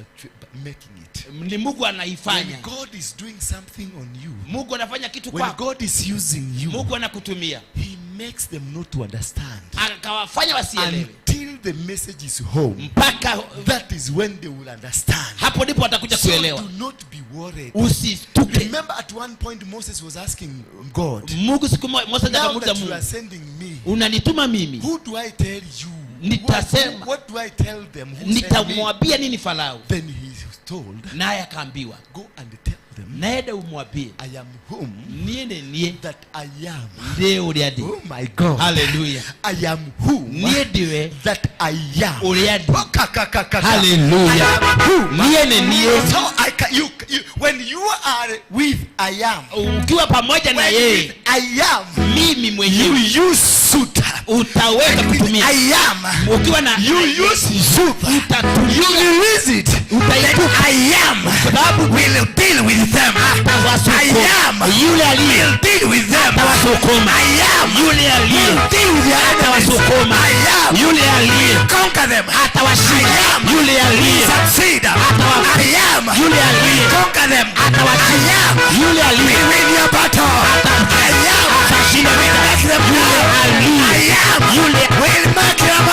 making it. Ni Mungu anaifanya. When God is doing something on you, Mungu anafanya kitu when kwako. God is using you, Mungu anakutumia. He makes them not to understand. Akawafanya wasielewe. Until the message is home. Mpaka that is when they will understand. Hapo ndipo watakuja kuelewa. So do not be worried. Usistuke. Remember at one point Moses was asking God, Mungu siku moja Moses akamuuliza Mungu, you are sending me, unanituma mimi? Who do I tell you? Nitasema. What do I tell them? Who nitamwambia nini Farao? Then he was told, naye akaambiwa, go and tell them, naenda umwambie, I am whom nie ni nie that I am. Ndiye uria ndi. Oh my God. Hallelujah. I am whom nie ndiwe that I am. Uria ndi. Hallelujah. I am whom nie ni nie. So I can, you when you are with I am, ukiwa pamoja na yeye, I am, mimi mwenyewe, you use suit, utaweza kutumia I am. Ukiwa na you use suit, utatumia, you release it, utaitupa. I am, sababu will deal with them. I am yule aliye will deal with them. Atawasukuma. I am yule aliye will deal with their enemies. Atawasukuma. I am yule aliye will conquer them. Atawashinda. I am yule aliye succeed. I am yule aliye conquer them. Atawashinda. I am yule aliye will win your battle. I am atashinda will make them yule aliye I am yule will make them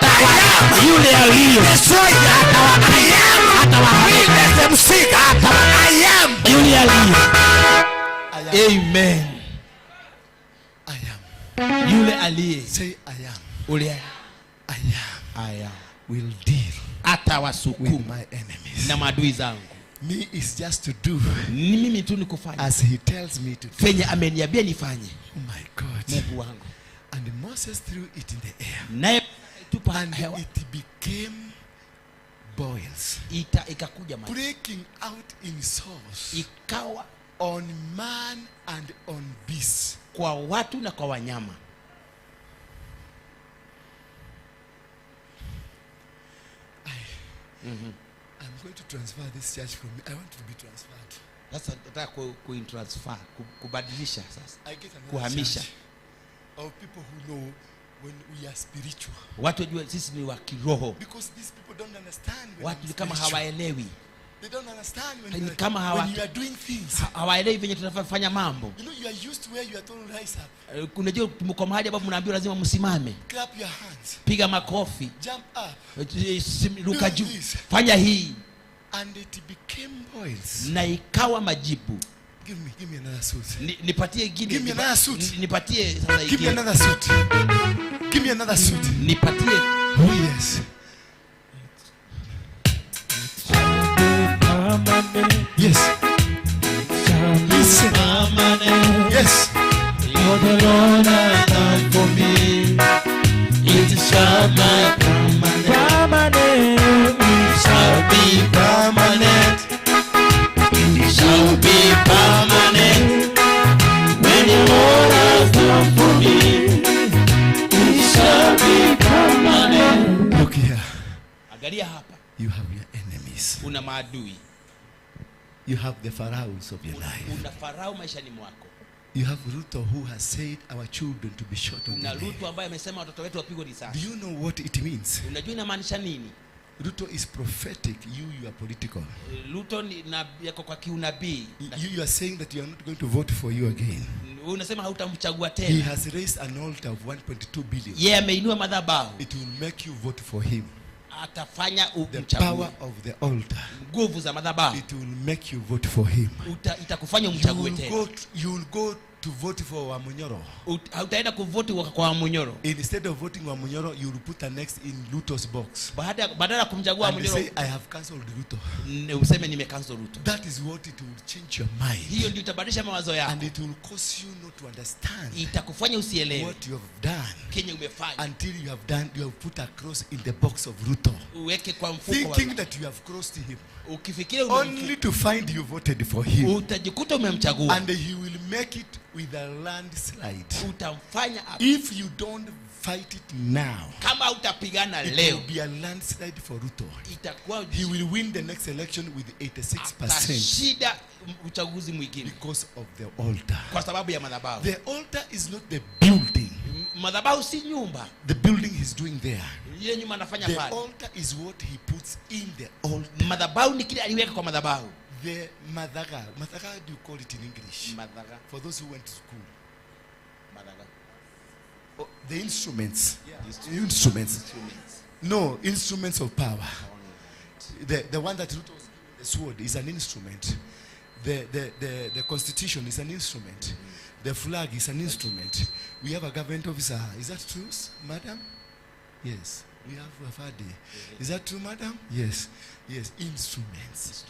I am yule aliye destroy them. I am will make them sick. I am yule aliye. Amen. I am yule aliye. Say I am. Ule I am. I am will deal atawasukuma with my enemies. Na maadui zangu. Me is just to do ni mimi tu nikufanya as he tells me to do. Fenye ameniambia nifanye. Oh my God. Mungu wangu. And Moses threw it in the air. Naye tupa and hewa. It became boils. Ikakuja maji. Breaking out in sores. Ikawa on man and on beast. Kwa watu na kwa wanyama. I'm going to transfer this church from me. I want to be transferred. Sasa nataka ku-transfer, kubadilisha sasa. I get another Kuhamisha. church of people who know when we are spiritual. Watu wajue sisi ni wa kiroho. Because these people don't understand when Watu I'm kama spiritual. hawaelewi. They don't understand when you are, kama when you are doing things. Hawaelewi venye tunafanya mambo. You know you are used to where you are told rise up. Unajua mko mahali ambapo mnaambiwa lazima msimame. Clap your hands. Piga makofi. Jump up. Ruka juu. Fanya hii. And it became boils. Na ikawa majibu. Give me another suit. Nipatie ingine. Give me another suit. Nipatie sasa ingine. Give me another suit. Give me another suit. Nipatie. Oh yes. Yes. Listen. Yes. You're the Lord has done for me. It shall be permanent. It shall be permanent. It shall be permanent. When the Lord has done for me, it shall be permanent. Look here. Angalia hapa. You have your enemies. Una maadui. You have the pharaohs of your life. Una farao maishani mwako. You have Ruto who has said our children to be shot on the Una day. Ruto ambaye amesema watoto wetu wapigwe risasi. Do you know what it means? Unajua inamaanisha nini? Ruto is prophetic, you are political. Ruto ni yako kwa kiunabii. You are saying that you are not going to vote for you again. Unasema hautamchagua tena. He has raised an altar of 1.2 billion. Yeye ameinua madhabahu. It will make you vote for him. Atafanya The umchague. power of the altar. Nguvu za madhabahu. It will make you vote for him. Itakufanya umchague tena. You will go to vote for Wamunyoro. Hautaenda kuvoti kwa Wamunyoro. Instead of voting Wamunyoro, you will put an X in Ruto's box. Badala kumchagua And Wamunyoro, say, I have cancelled Ruto. Useme nime cancel Ruto. That is what it will change your mind. Hiyo ndio itabadilisha mawazo yako. And it will cause you not to understand Itakufanya usielewe what you have done kenye umefanya. Until you have done, you have put a cross in the box of Ruto. Uweke kwa mfuko wa Thinking Ruto. That you have crossed him. Ukifikiria Only to find you voted for him. Utajikuta umemchagua. And he will make it with a landslide. Utamfanya If you don't fight it now, kama utapigana it leo, will be a landslide for Ruto. Itakuwa He will win the next election with 86% atashinda uchaguzi mwingine because of the altar. Kwa sababu ya madhabahu. The altar is not the building. Madhabahu si nyumba. The building he's doing there. Ile nyumba anafanya The pale. altar is what he puts in the altar. Madhabahu ni kile aliweka kwa madhabahu. The madhaga. Madhaga, how do you call it in English? Madhaga. For those who went to school. Madhaga. Oh, the instruments. Yeah. The instruments. Instruments. No, instruments of power. The one that Ruto was given, the sword, is an instrument. The constitution is an instrument. The flag is an instrument. We have a government officer. Is that true, madam? Yes. We have Wafadi. Is that true, madam? Yes. Yes. Instruments.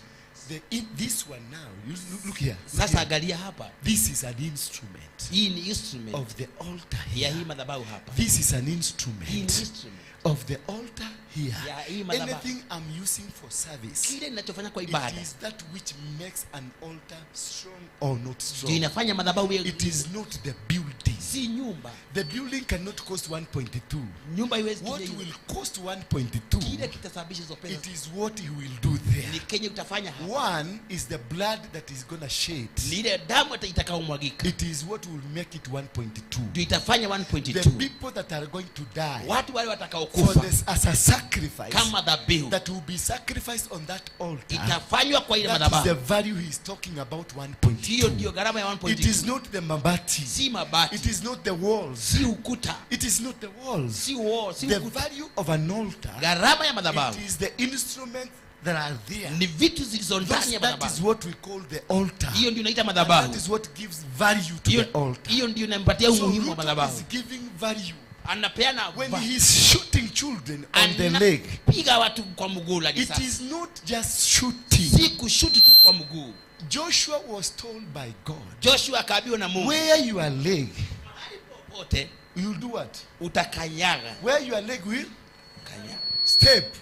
This one now, you look here. Look Sasa here. angalia hapa. This is an instrument. Hii ni instrument of the altar ya here. hii madhabahu hapa. This is an instrument Hii ni instrument of the altar here. ya hii madhabahu. Anything I'm using for service, Kile ninachofanya kwa it ibada is that which makes an altar strong or not strong. ndio inafanya madhabahu iwe- It is not the building. Si nyumba. The building cannot cost 1.2. Nyumba haiwezi What kujenga. will cost 1.2? Kile kitasababisha hizo pesa. It is what he will do there. Ni kenye utafanya hapa. One is the blood that is going to shed. Ni ile damu itakayomwagika. It is what will make it 1.2. Ndio itafanya 1.2. The people that are going to die. Watu wale watakaokufa. For this, as a sacrifice. Kama dhabihu. That will be sacrificed on that altar. Itafanywa kwa ile That is madhabahu. the value he is talking about, 1.2. Hiyo ndio gharama ya 1.2. It is not the mabati. Si mabati. It is not the walls. Si ukuta. It is not the walls. Si wall, si The ukuta. value of an altar. Gharama ya madhabahu. It is the instrument that are there. Ni vitu zilizo ndani ya That madhabahu. is what we call the altar. Hiyo ndio inaita And madhabahu. that is what gives value to the altar. Hiyo ndio inampatia So umuhimu wa Ruto madhabahu. is giving value. Anapeana When he is shooting children on the leg, Anapiga watu kwa mguu la it risasi. is not just shooting. Si kushuti tu kwa mguu. Joshua was told by God, Joshua akaambiwa na Mungu, where your leg, popote you will do what? Utakanyaga. Where your leg will kanyaga, step,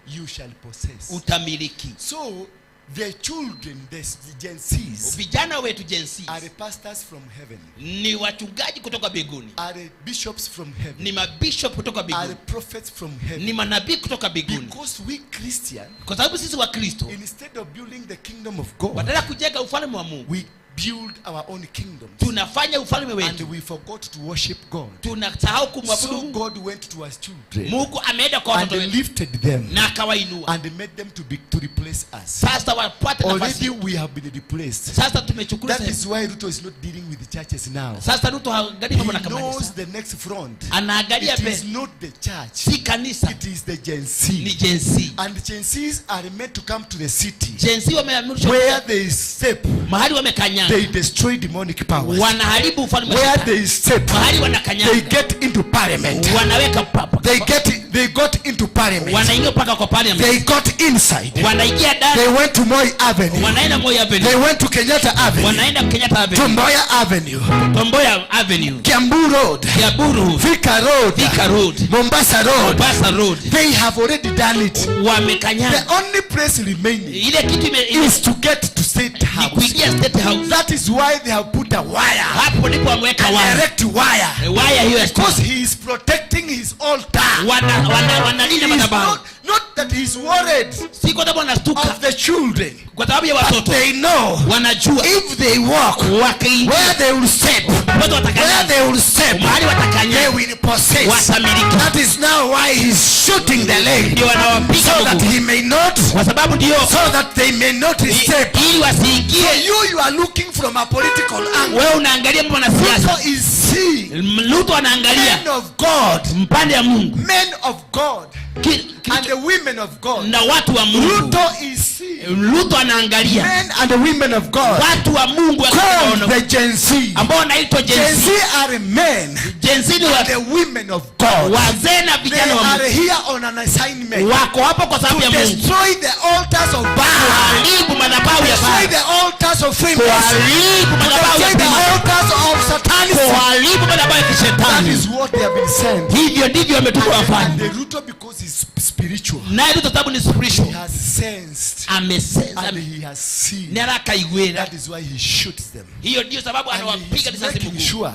you shall possess. Utamiliki. So the children, the Gen Zs, vijana wetu Gen Zs, are pastors from heaven. Ni wachungaji kutoka mbinguni. Are bishops from heaven. Ni mabishop kutoka mbinguni. Are prophets from heaven. Ni manabii kutoka mbinguni. Because we Christian, kwa sababu sisi wa Kristo, instead of building the kingdom of God, badala ya kujenga ufalme wa Mungu, we build our own kingdoms. Tunafanya ufalme wetu. And we forgot to worship God. Tunasahau kumwabudu So Mungu. God went to us children. Mungu ameenda kwa And watoto wetu. lifted them. Na akawainua. And made them to replace us. Sasa wapate nafasi. Already we have been replaced. Sasa tumechukua That is why Ruto is not dealing with the churches now. Sasa Ruto haangalii mambo na He kanisa. knows the next front. Anaangalia It mbele. is not the church. Si kanisa. It is the Gen Z. Ni Gen Z. And Gen Zs are meant to come to the city. Gen Z wameamrishwa Where they step. Mahali wamekanyaga. They destroy demonic powers. Wanaharibu ufalme wa Where shetani. they step, Mahali wanakanyaga. they get into parliament. Wanaweka papa. They got into parliament. Wanaingia mpaka kwa parliament. They got inside. Wanaingia ndani. They went to Moi Avenue. Wanaenda Moi Avenue. They went to Kenyatta Avenue. Wanaenda Kenyatta Avenue. Tom Mboya Avenue. Tom Mboya Avenue. Kiambu Road. Kiambu Road. Thika Road. Thika Road. Mombasa Road. Mombasa Road. They have already done it. Wamekanyaga. The only place remaining ile kitu is to get to State House. Kuingia State House. That is why they have put a wire. Hapo ndipo wameweka An wire. erect wire. Wire hiyo ya Because he is protecting his altar. Wanalinda He is madhabahu. not that he is worried. Si kwa sababu anastuka. Of the children. Kwa sababu ya But watoto. they know. Wanajua. If they walk, Wakiingia. where they will step, Watoto watakanyaga. where they will step, Mahali watakanyaga. they will possess. Watamiliki. That is now why he's shooting the leg. Ndio wanawapiga So that mguu. he may not, Kwa sababu ndio. so that they may not step. Ili wasiingie. So you are looking from a political angle. Wewe unaangalia mambo na siasa. Ruto is seeing. Ruto anaangalia. Men of God. Mpande ya Mungu. Men of God. And the women of God. Na watu wa Mungu. Ruto is seeing. Ruto anaangalia. Men and the women of God. Watu wa Mungu called the Gen Z. Ambao wanaitwa Gen Z. Gen Z are men. Gen Z ni and the women of God. Wazee na vijana wa Mungu. They are here on an assignment. Wako hapo kwa sababu ya Mungu. To destroy the altars of Baal. Kuharibu madhabahu ya Baal. Destroy the altars of Freemasons. Kuharibu madhabahu ya Destroy the altars of Satanism. Kuharibu madhabahu ya kishetani. That is what they have been sent. Hivyo ndivyo wametumwa wafanye. And the Ruto, because he's spiritual. Naye Ruto sababu ni spiritual. He has sensed. Amesense. And he has seen. Na akaigwira. That is why he shoots them. Hiyo ndio sababu anawapiga risasi mguu. Sure.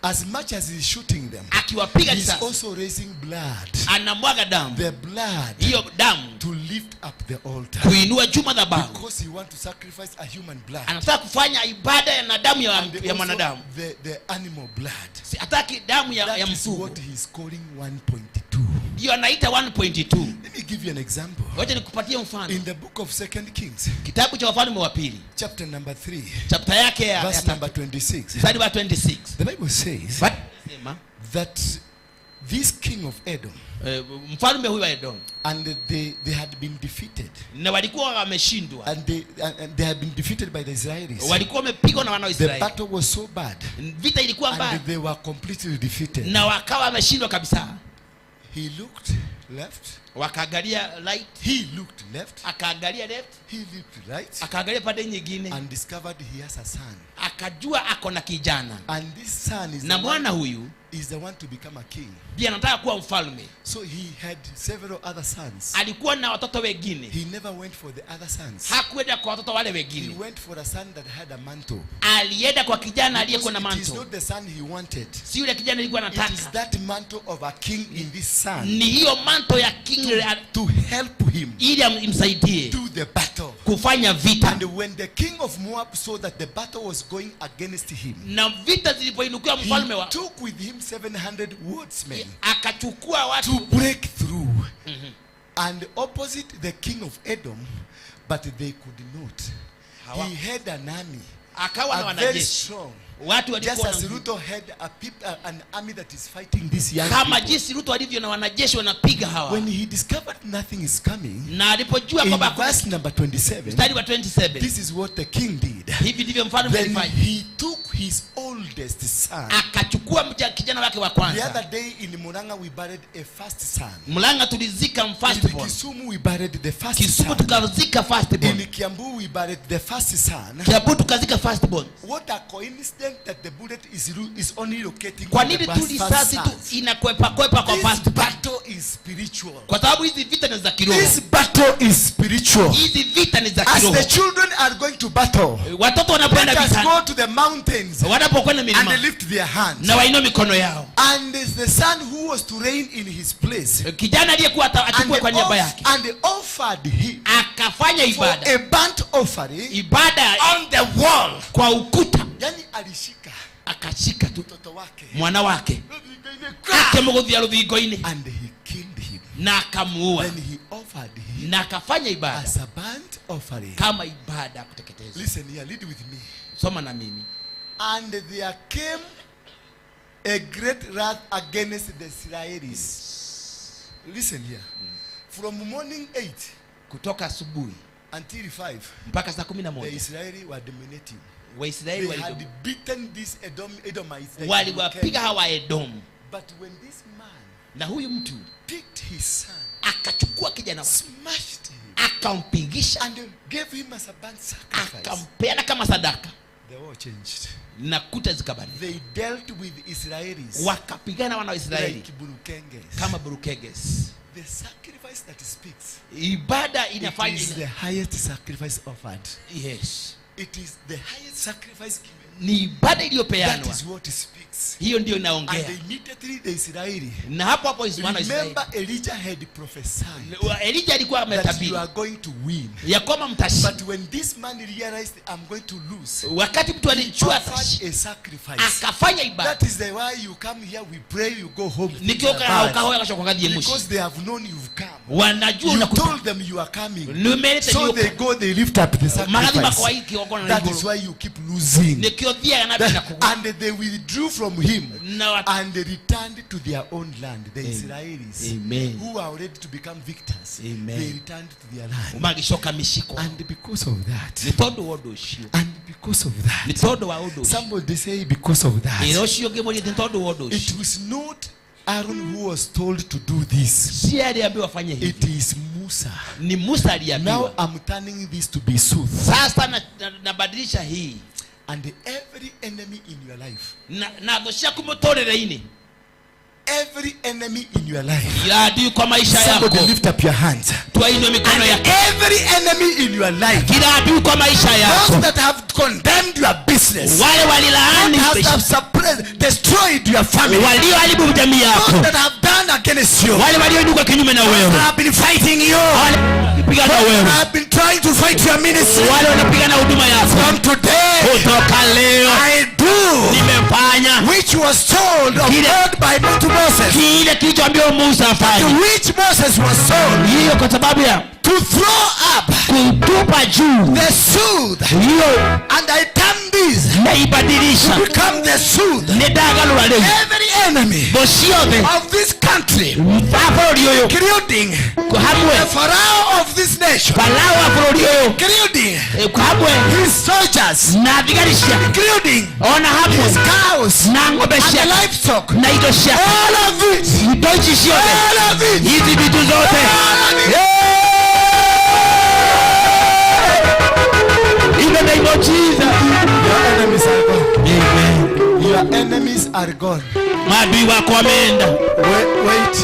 As much as he's shooting them, akiwapiga he's risasi, also raising blood. Anamwaga damu. The blood. Hiyo damu. To lift up the altar. Kuinua juu madhabahu. Because he wants to sacrifice a human blood. Anataka kufanya ibada ya damu ya mwanadamu. The animal blood. Si hataki damu ya That is mfugo. what he's calling 1.2. Ndio anaita 1.2. Let me give you an example. Ngoja nikupatie mfano. In the book of 2 Kings, kitabu cha Wafalme wa Pili, chapter number 3, chapter yake ya verse number 26. Mstari wa 26. The Bible says that this king of Edom, mfalme huyu wa Edom, and they had been defeated. Na walikuwa wameshindwa. And they had been defeated by the Israelis. Walikuwa wamepigwa na wana wa Israeli. The battle was so bad. Vita ilikuwa mbaya. And they were completely defeated. Na wakawa wameshindwa kabisa. He looked left. Wakaangalia right. He looked left. Akaangalia left. He looked right. Akaangalia pande nyingine. And discovered he has a son. Akajua ako na kijana. And this son is na mwana huyu is the one to become a king. Ndiye anataka kuwa mfalme. So he had several other sons. Alikuwa na watoto wengine. He never went for the other sons. Hakuenda kwa watoto wale wengine. He went for a son that had a mantle. Alienda kwa kijana aliyekuwa na mantle. It is not the son he wanted. Si yule kijana alikuwa anataka. It is that mantle of a king in this son. Ni hiyo mantle ya king to help him. Ili imsaidie. To the battle. Kufanya vita. And when the king of Moab saw that the battle was going against him, na vita zilipoinukia mfalme wa, he took with him 700 wordsmen. Akachukua watu to break through. And opposite the king of Edom, but they could not. He had an army. Akawa na very wanajeshi. strong. Watu walikuwa Just as Ruto had an army that is fighting this young kama people. Jinsi Ruto alivyo na wanajeshi wanapiga hawa. When he discovered nothing is coming, na alipojua kwamba verse number 27, mstari wa 27, this is what the king did. Hivi ndivyo mfalme alifanya. He took his oldest son. Akachukua kijana wake wa kwanza. The other day in Murang'a we buried a first son. Murang'a tulizika firstborn. In Kisumu we buried the first Kisumu son. Tukazika firstborn. In Kiambu we buried the first son. Kiambu tukazika firstborn. What a coincidence that the bullet is only locating. Kwa nini tu risasi tu inakwepa kwepa kwa first? This battle is spiritual. Kwa sababu hizi vita ni za kiroho. This battle is spiritual. Hizi vita ni za kiroho. As the children are going to battle, watoto wanapoenda vitani, vitani, go to the mountains, wanapokwenda milima, and they lift their hands, na wainue mikono yao. And the son who was to reign in his place, kijana aliyekuwa achukue kwa niaba yake, and they offered him, akafanya ibada, for a burnt offering, ibada on the wall, kwa ukuta. Yani alishika, akashika tu mtoto wake, mwana wake, akemguthia ruthingo-inĩ, and he killed him, na akamuua. Then he offered him, na akafanya ibada as a burnt offering, kama ibada ya kuteketezwa. Listen here, lead with me. Soma na mimi. And there came a great wrath against the Israelis. Listen here. From morning 8, kutoka asubuhi, until 5, mpaka saa 11, the Israeli were dominating. Waisraeli They had beaten these Edomites. Waliwapiga hawa Edom. But when this man, na huyu mtu, picked his son, akachukua kijana wake, smashed him, akampigisha, and gave him as a burnt sacrifice, akampeana kama sadaka. The war changed. Na kuta zikabadilika. They dealt with Israelis. Wakapigana wana wa Israeli like burukenges. Kama burukenges. The sacrifice that speaks, ibada inafanya, it is the highest sacrifice offered. Yes. It is the highest sacrifice given. Ni ibada iliyopeanwa. That is what speaks. Hiyo ndio inaongea. And immediately the Israeli. Na hapo hapo wana Israeli. Remember Elijah had prophesied. Elijah alikuwa ametabiri. That you are going to win. Ya kwamba mtashinda. But when this man realized I'm going to lose, wakati mtu alijua a sacrifice, akafanya ibada. That is the why you come here, we pray, you go home. Nikioka ukahoya kasho kwa kadhi Because they have known you've come. Wanajua You unakuja. Told them you are coming. Nĩũmerĩte So nĩũka. they go, they lift up the Magathiĩ sacrifice. makoya igongona na That igũrũ. is why you keep losing. Nĩkĩo thiaga na mbere na kũgũa. And they withdrew from him Na and they returned to their own land. The Israelis, Amen. Who are ready to become victors, Amen. they returned to their land. Magĩcoka mĩciĩ kwao. And because of that, nĩ tondũ wa ũndũ ũcio, and because of that, nĩ tondũ wa ũndũ ũcio, somebody say, because of that, ĩra ũcio ũngĩ mũrie, nĩ tondũ wa ũndũ ũcio, it was not Aaron who was told to do this. Si aliambiwa afanye hivi. It is Musa. Ni Musa aliambiwa. Now I'm turning this to be sooth. Sasa nabadilisha hii. And every enemy in your life, na thũ ciaku mũtũrĩre-inĩ, every enemy in your life, ila adui kwa maisha somebody yako, lift up your hands. Twainue mikono And yako. every enemy in your life, kila adui kwa maisha yako, those that have condemned your business, wale walilaani those that have suppressed, destroyed your family, walioharibu jamii yako, those that have done against you, wale walioinuka kinyume na those wewe, that have been fighting you, wale wanapigana those wewe, that have been trying to fight your ministry, wale wanapigana huduma yako, from today, kutoka leo, I do nimefanya which was told of Kile- God by to Moses, kile kilichoambiwa Musa to afanye, which Moses was told hiyo kwa sababu ya to throw up kutupa juu the sooth, hiyo, and I turn this naibadilisha to become the sooth. nĩndagarũra rĩu Every enemy thũ ciothe of this country, wa bũrũri ũyũ, including hamwe the Pharaoh of this nation, Farao wa bũrũri ũyũ, including hamwe his soldiers, na thigari ciake, including ona hamwe his cows na ng'ombe and the ciake livestock, na indo ciake, all of it, indo ici ciothe, all of it, hizi vitu zote, all of it. In the name of Jesus. Your enemies are gone. Amen. Your enemies are gone. Maadui wako wameenda. Wait, wait,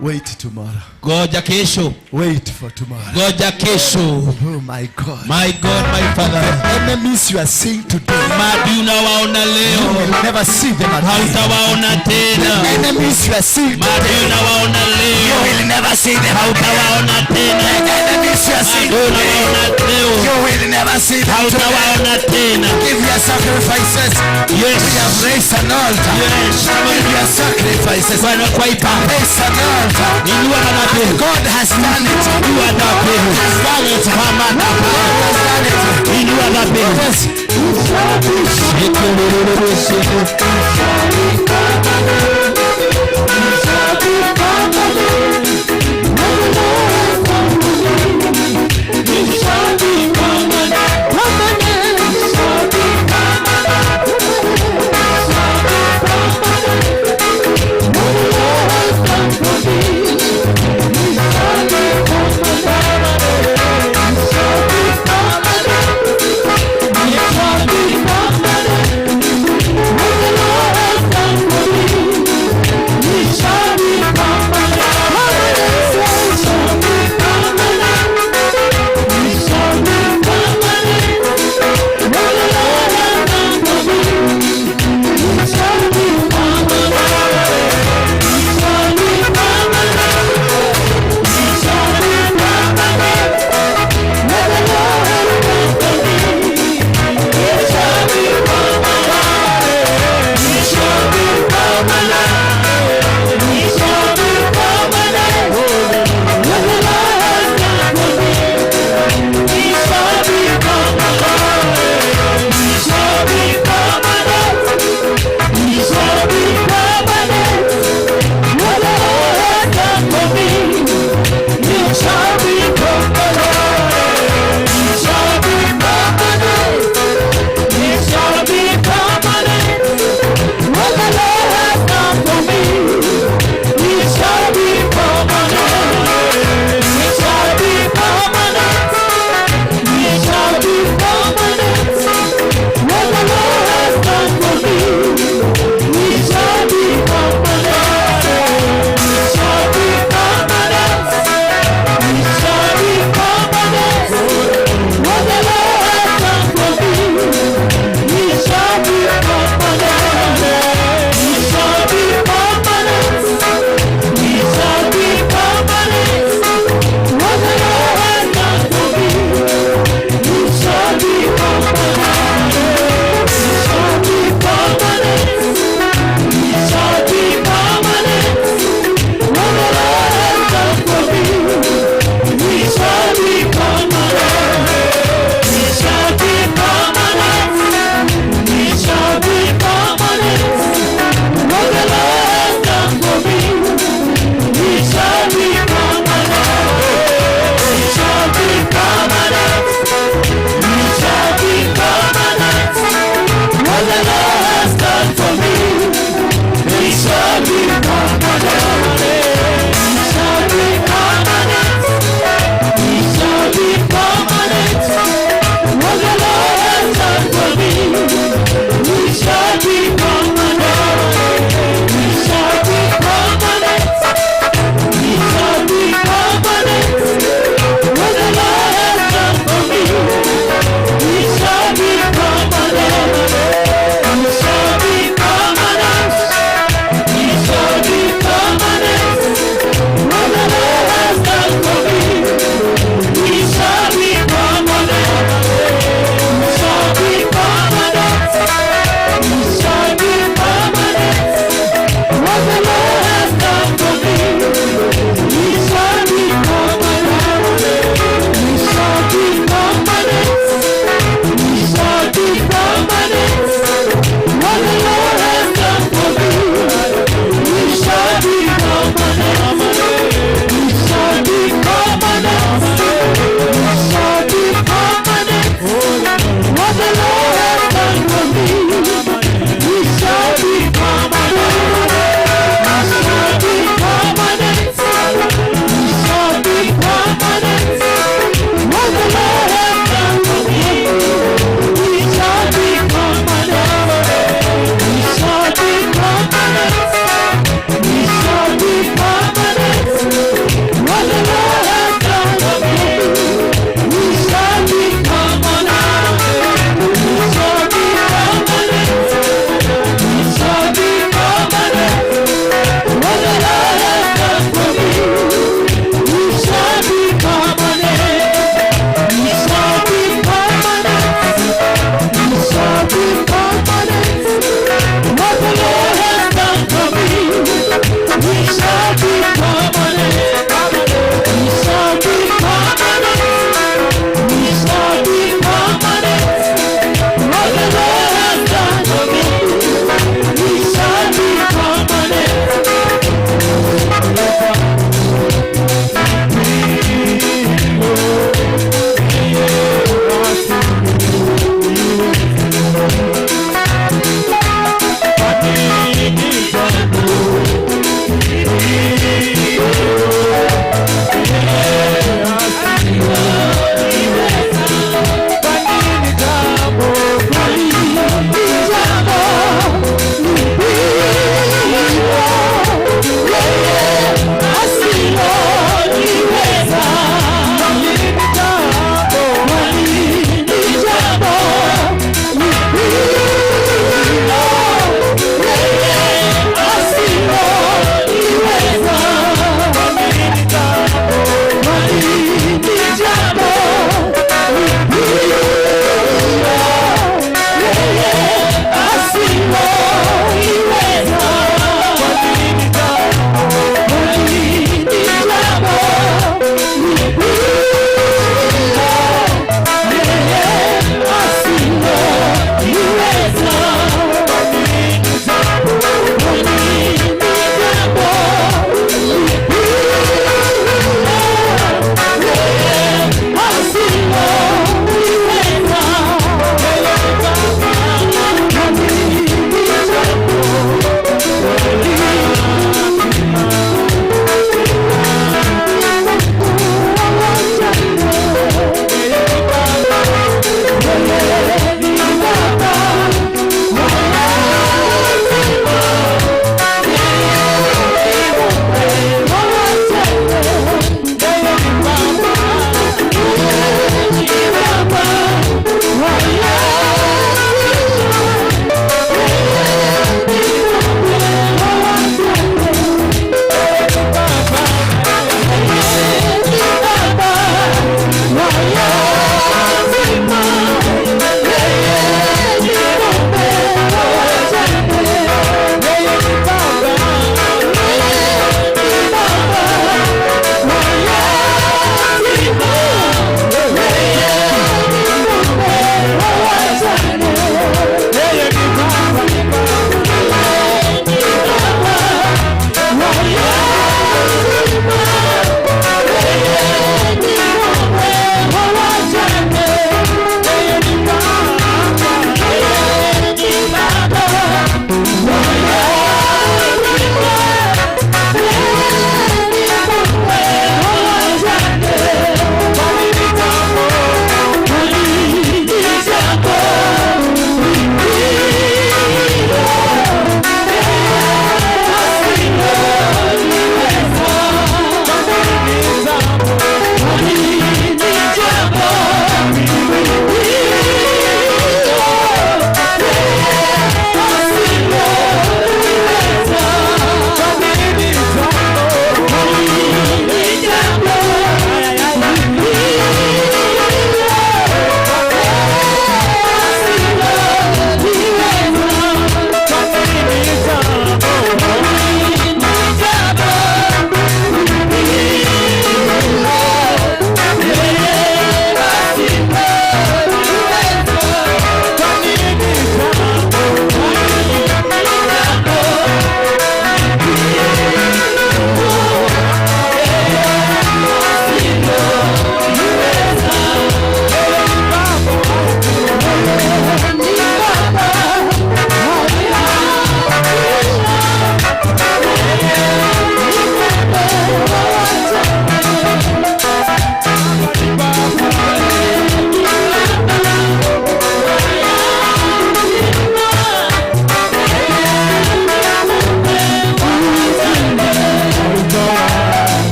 wait tomorrow. Goja kesho. Wait for tomorrow. Goja kesho. Oh my God. My God, my Father. The enemies you are seeing today, Maadui unawaona you leo, will never see them again. hautawaona The tena. enemies you are seeing Maadui today, unawaona you leo, will never see them again. hautawaona tena. The enemies you are seeing Maadui today, unawaona leo, you will never see them today. hautawaona tena. Give your sacrifices. Yes. We have raised an altar. Yes. Give your sacrifices. Bwana kwa ibada. Raise an altar. Inua madhabahu. God has done it. Inua dhabihu. Has done it. Kwa madhabahu. God has done it. Inua dhabihu. Yes.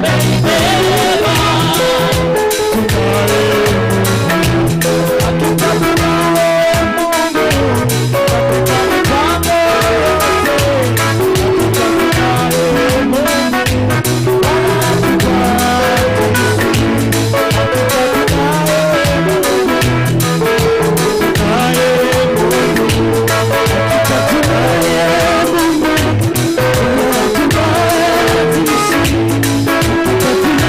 Umeibeba. Tunaye Mungu. Hakika tunaye Mungu katika mipango yote. Hakika tunaye Mungu. Bwana hatubadilishi. Hakika tunaye Mungu. Tunaye Mungu. Hakika tunaye Mungu. Bwana hatubadilishi. Hakika tunaye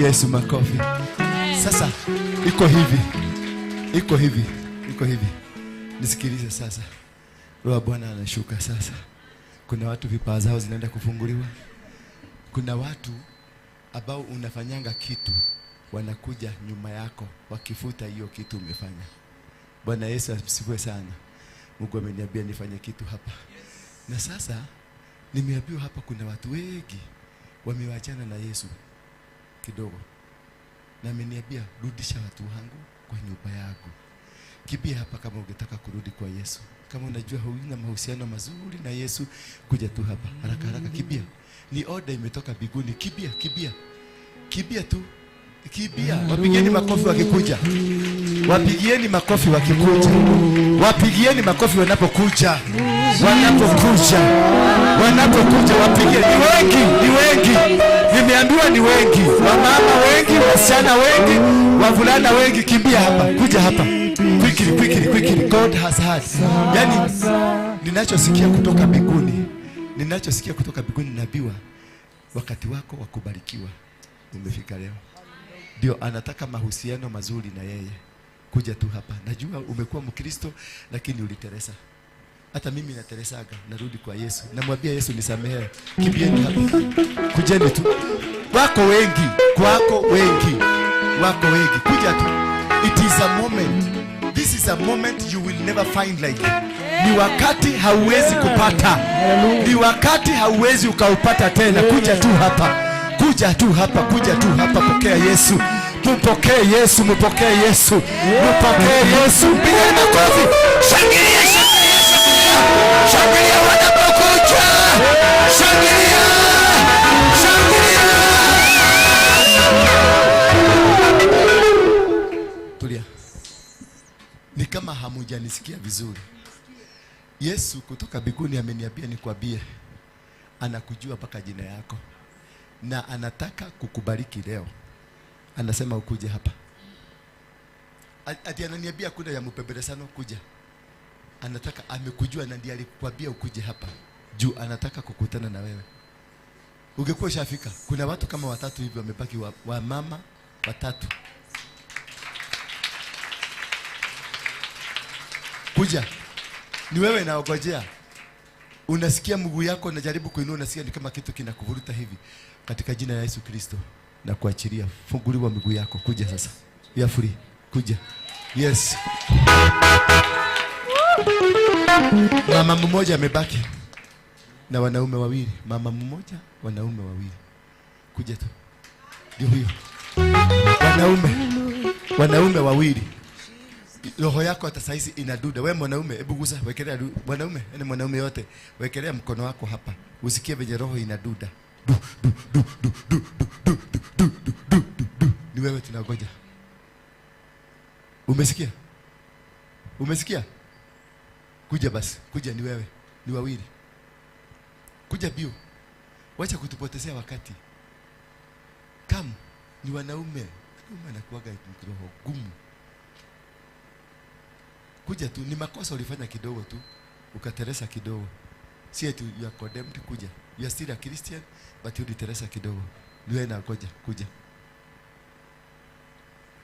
Yesu makofi. Sasa iko hivi. Iko hivi. Iko hivi. Nisikilize sasa. Roho wa Bwana anashuka sasa. Kuna watu vipawa zao zinaenda kufunguliwa. Kuna watu ambao unafanyanga kitu wanakuja nyuma yako wakifuta hiyo kitu umefanya. Bwana Yesu asifiwe sana. Mungu ameniambia nifanye kitu hapa. Na sasa nimeambiwa hapa kuna watu wengi wamewachana na Yesu kidogo. Na ameniambia rudisha watu wangu kwa nyumba yako. Kibia hapa kama ungetaka kurudi kwa Yesu. Kama unajua huna mahusiano mazuri na Yesu, kuja tu hapa haraka haraka, kibia. Ni order imetoka mbinguni. Kibia, kibia. Kibia tu. Kibia. Wapigieni makofi wakikuja. Wapigieni makofi wakikuja. Wapigieni makofi wanapokuja. Wanapokuja. Wanapokuja wapigie. Ni wengi, ni wengi. Nimeambiwa ni wengi. Wamama wengi, wasichana wengi, wavulana wengi. Kimbia hapa. Kuja hapa. Quickly, quickly, quickly. God has heard. Yani ninachosikia kutoka mbinguni. Ninachosikia kutoka mbinguni, naambiwa wakati wako wa kubarikiwa umefika leo. Ndio anataka mahusiano mazuri na yeye. Kuja tu hapa. Najua umekuwa Mkristo lakini uliteresa. Hata mimi nateresaga, narudi kwa Yesu. Namwambia Yesu nisamehe. Kimbieni hapa. Kujeni tu. Wako wengi, kwako wengi. Wako wengi. Kuja tu. It is a moment. This is a moment you will never find like. Ni wakati hauwezi kupata. Ni wakati hauwezi ukaupata tena. Kuja tu hapa. Kuja tu hapa, kuja tu hapa, pokea Yesu. Mpokee Yesu, mpokee Yesu. Mpokee Yesu. Piga makofi. Shangilia, shangilia, shangilia. Shangilia wanapokuja. Shangilia. Shangilia. Tulia. Ni kama hamujanisikia vizuri. Yesu kutoka mbinguni ameniambia nikwambie, anakujua mpaka jina yako. Na anataka kukubariki leo. Anasema ukuje hapa. Ati ananiambia kuna ya mpembelesano, kuja. Anataka, amekujua na ndiye alikwambia ukuje hapa. Juu anataka kukutana na wewe. Ungekuwa ushafika. Kuna watu kama watatu hivi wamebaki, wa mama watatu. Kuja. Ni wewe naogojea. Unasikia mguu yako unajaribu kuinua, unasikia ni kama kitu kinakuvuruta hivi. Katika jina la Yesu Kristo na kuachilia, funguliwa miguu yako, kuja sasa. You are free. Kuja. Yes. Mama mmoja amebaki na wanaume wawili. Mama mmoja, wanaume wawili. Kuja tu. Ndio huyo. Wanaume. Wanaume wawili. Roho yako hata saizi inaduda. Wewe mwanaume, hebu gusa, wekelea mwanaume, yani mwanaume yote, wekelea mkono wako hapa. Usikie venye roho inaduda. Du du du du du du du du du du du. Ni wewe tunangoja. Umesikia? Umesikia? Kuja basi, kuja, ni wewe. Ni wawili. Kuja bio. Wacha kutupotezea wakati. Come, ni wanaume. Wanaume anakuwaga roho gumu. Kuja tu, ni makosa ulifanya kidogo tu, ukateresa kidogo. Si eti you are condemned, kuja. You are still a Christian, but you uliteresa kidogo. Niwe na ngoja, kuja.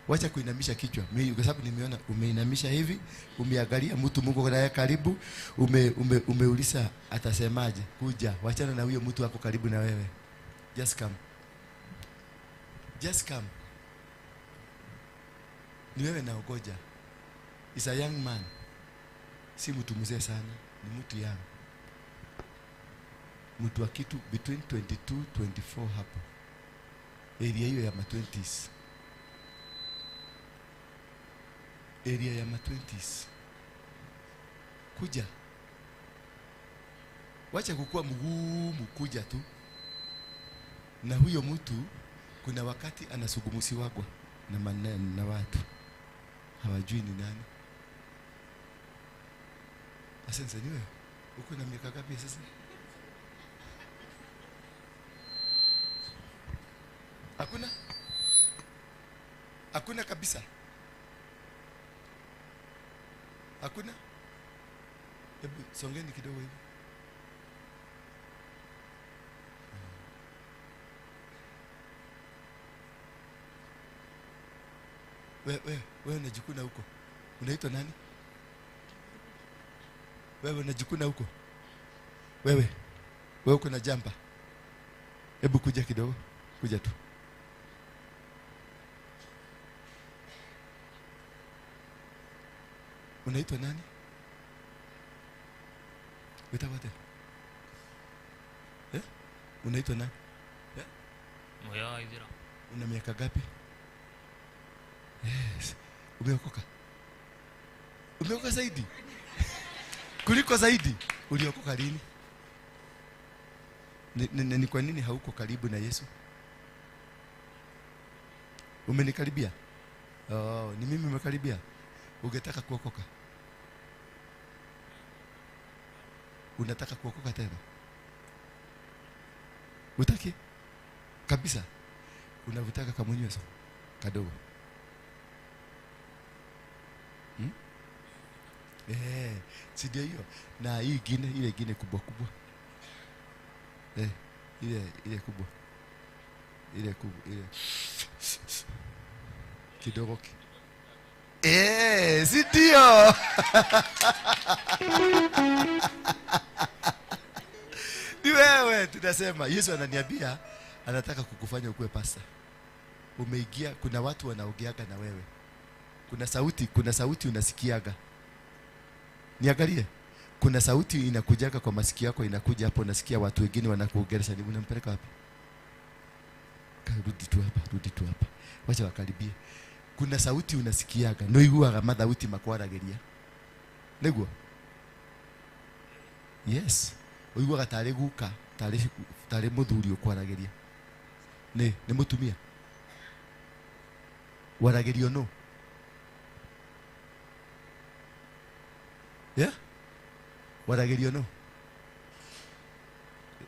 Wacha kuinamisha kichwa. Mimi kwa sababu nimeona umeinamisha hivi, umeangalia mtu Mungu naye karibu, umeuliza atasemaje. Kuja, wachana na huyo mtu wako karibu na wewe. Just come. Just come. Ni wewe na ngoja. Is a young man. Si mtu mzee sana, ni mtu young. Mtu wa kitu between 22, 24 hapo. Area hiyo ya ma 20s. Area ya ma 20s. Kuja. Wacha kukua mgumu, kuja tu. Na huyo mtu kuna wakati anasugumusiwagwa na maneno na watu. Hawajui ni nani. Asante niwe. Uko na miaka ngapi sasa? Hakuna? Hakuna kabisa. Hakuna? Hebu songeni kidogo hivi. Wewe unajikuna huko. Unaitwa nani? Wewe unajikuna huko. Wewe uko na jamba. Hebu kuja kidogo. Kuja tu. Unaitwa nani? Wita. Eh? Unaitwa nani? Eh? Moyo Ithira. Una miaka ngapi? Yes. Umeokoka? Umeokoka zaidi? Kuliko zaidi? Uliokoka lini? Ni kwa nini hauko karibu na Yesu? Umenikaribia? Oh, ni mimi umekaribia? Ungetaka kuokoka? Unataka kuokoka tena? Utaki? Kabisa? Unavutaka kamunyweso? Kadogo. Si ndio hiyo? Na hii ingine, ile ingine kubwa kubwa. Ile kubwa. Ile kubwa, ile. Kidogo. Si ndio? Ni wewe tunasema. Yesu ananiambia anataka kukufanya ukuwe pastor. Umeingia, kuna watu wanaogeaga na wewe. Kuna sauti unasikiaga. Niangalie. Kuna sauti inakujaga kwa masikio yako, inakuja hapo, unasikia watu wengine wanakuongelesha. Ni unampeleka wapi? Rudi tu hapa. Wacha wakaribie. Kuna sauti unasikiaga. No iguaga mathauti makwarageria. Niguo? Yes. Uiguaga tari guka, tari muthuri ukwarageria. Ni mutumia. Waragerio no. Yeah? Waragerio no.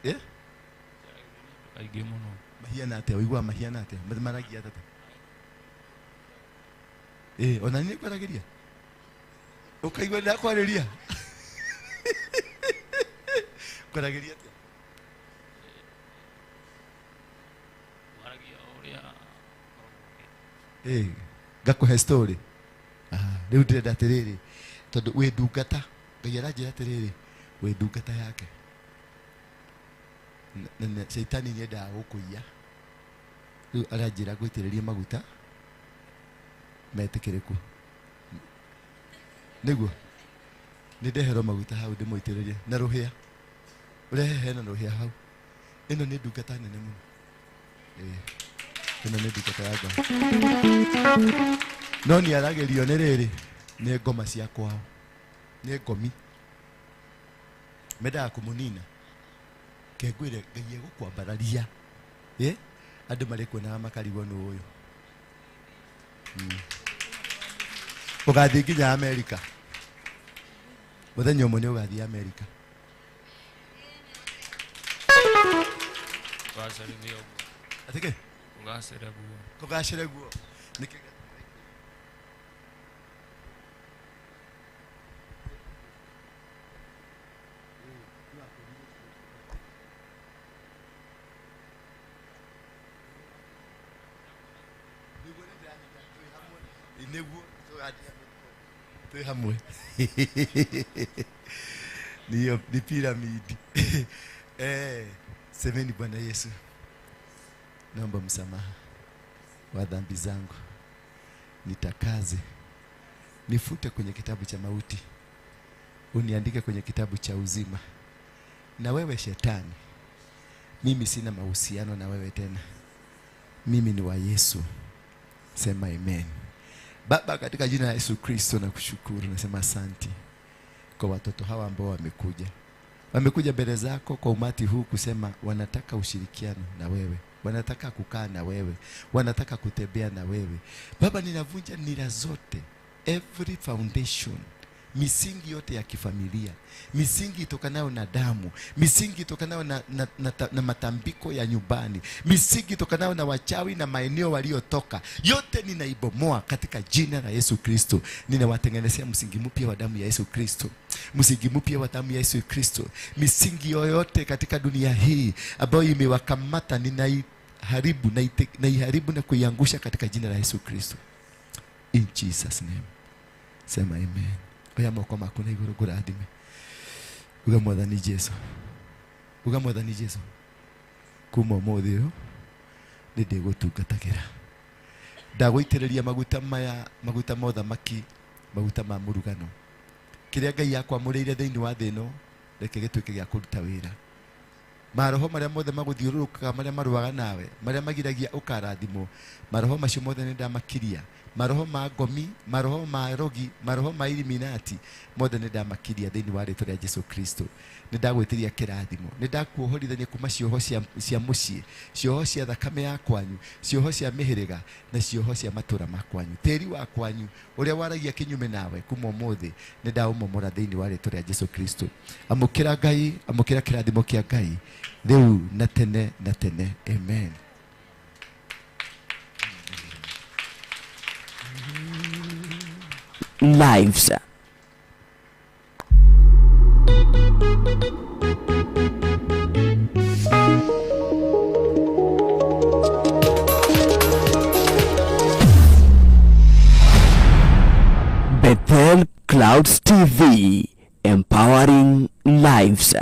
Yeah? Aingĩ mũno. Mahiana atia? Uiguaga mahiana atia? Maragia atia? Ona nini kwarageria? Ukaigua ndakwarageria. Kwarageria atia? Waragia ũrĩa. Ngakuhe story. Rĩu ndĩrenda atĩrĩrĩ, tondũ wĩ ndungata, Ngai aranjĩra atĩrĩrĩ, wĩ ndungata yake. Na Shaitani nĩendaga gũkũiya. Rĩu aranjĩra ngũitĩrĩrie maguta metĩkĩrĩku. Nĩguo nĩ ndeherwo maguta hau ndĩmũitĩrĩrie na rũhĩa. Ũrehe hena rũhĩa hau. Ĩno nĩ ndungata nene mũno. Ĩno nĩ ndungata ya Ngai. No nĩaragĩrio nĩ rĩrĩ, nĩ ngoma cia kwao. Nĩ ngomi. Mendaga kũmũnina. Kengwĩre Ngai egũkwambararia. Andũ marĩkuonaga makarigwo nũ ũyũ. Ũgathiĩ nginya Amerika. Mũthenya ũmwe nĩ ũgathiĩ Amerika. Kũgacĩrithio guo. Atĩ kĩ? Kũgacĩre guo. Kũgacĩre guo. Nĩkĩ? Twĩ hamwe. Ni piramidi. Semeni Bwana Yesu, naomba msamaha wa dhambi zangu, nitakaze, nifute kwenye kitabu cha mauti, uniandike kwenye kitabu cha uzima. Na wewe shetani, mimi sina mahusiano na wewe tena, mimi ni wa Yesu. Sema amen. Baba, katika jina la Yesu Kristo nakushukuru, nasema asante kwa watoto hawa ambao wamekuja. Wamekuja mbele zako kwa umati huu kusema wanataka ushirikiano na wewe, wanataka kukaa na wewe, wanataka kutembea na wewe. Baba, ninavunja nira zote, every foundation, misingi yote ya kifamilia, misingi itokanayo na damu, misingi itokanayo na matambiko ya nyumbani, misingi itokanayo na wachawi na maeneo waliotoka, yote ninaibomoa katika jina la Yesu Kristo. Ninawatengenezea msingi mpya wa damu ya Yesu Kristo, msingi mpya wa damu ya Yesu Kristo. Misingi yoyote katika dunia hii ambayo imewakamata ninaiharibu, naiharibu na kuiangusha katika jina la Yesu Kristo. In Jesus name. Sema amen. Oya moko maku na igũrũ ngũrathime. Uga Mwathani Jesu. Uga Mwathani Jesu. Kuma ũmũthĩ ũyũ nĩ ndĩgũtungatagĩra. Ndagũitĩrĩria maguta maya, maguta ma ũthamaki, maguta ma mũrugano. Kĩrĩa Ngai akwamũrĩire thĩinĩ wa thĩ ĩno, reke gĩtuĩke gĩa kũruta wĩra. Maroho marĩa mothe magũthiũrũrũkaga, marĩa marũaga nawe, marĩa magiragia ũkarathimwo, maroho macio mothe nĩ ndamakiria. Maroho ma ngomi, maroho ma rogi, maroho ma iliminati, mothe nĩ ndamakiria thĩinĩ wa rĩtwa rĩa Jesu Kristo. Nĩ ndagwĩtĩria kĩrathimo, nĩ ndakuohorithania kuma cioho cia mũciĩ, cioho cia thakame ya kwanyu, cioho cia mĩhĩrĩga na cioho cia matũra ma kwanyu. Tĩri wa kwanyu ũrĩa waragia kĩnyume nawe kuma ũmũthĩ nĩ ndaũmomora thĩinĩ wa rĩtwa rĩa Jesu Kristo. Amũkĩra Ngai, amũkĩra kĩrathimo kĩa Ngai rĩu na tene na tene. Amen. Lives. Bethel Clouds TV, empowering lives.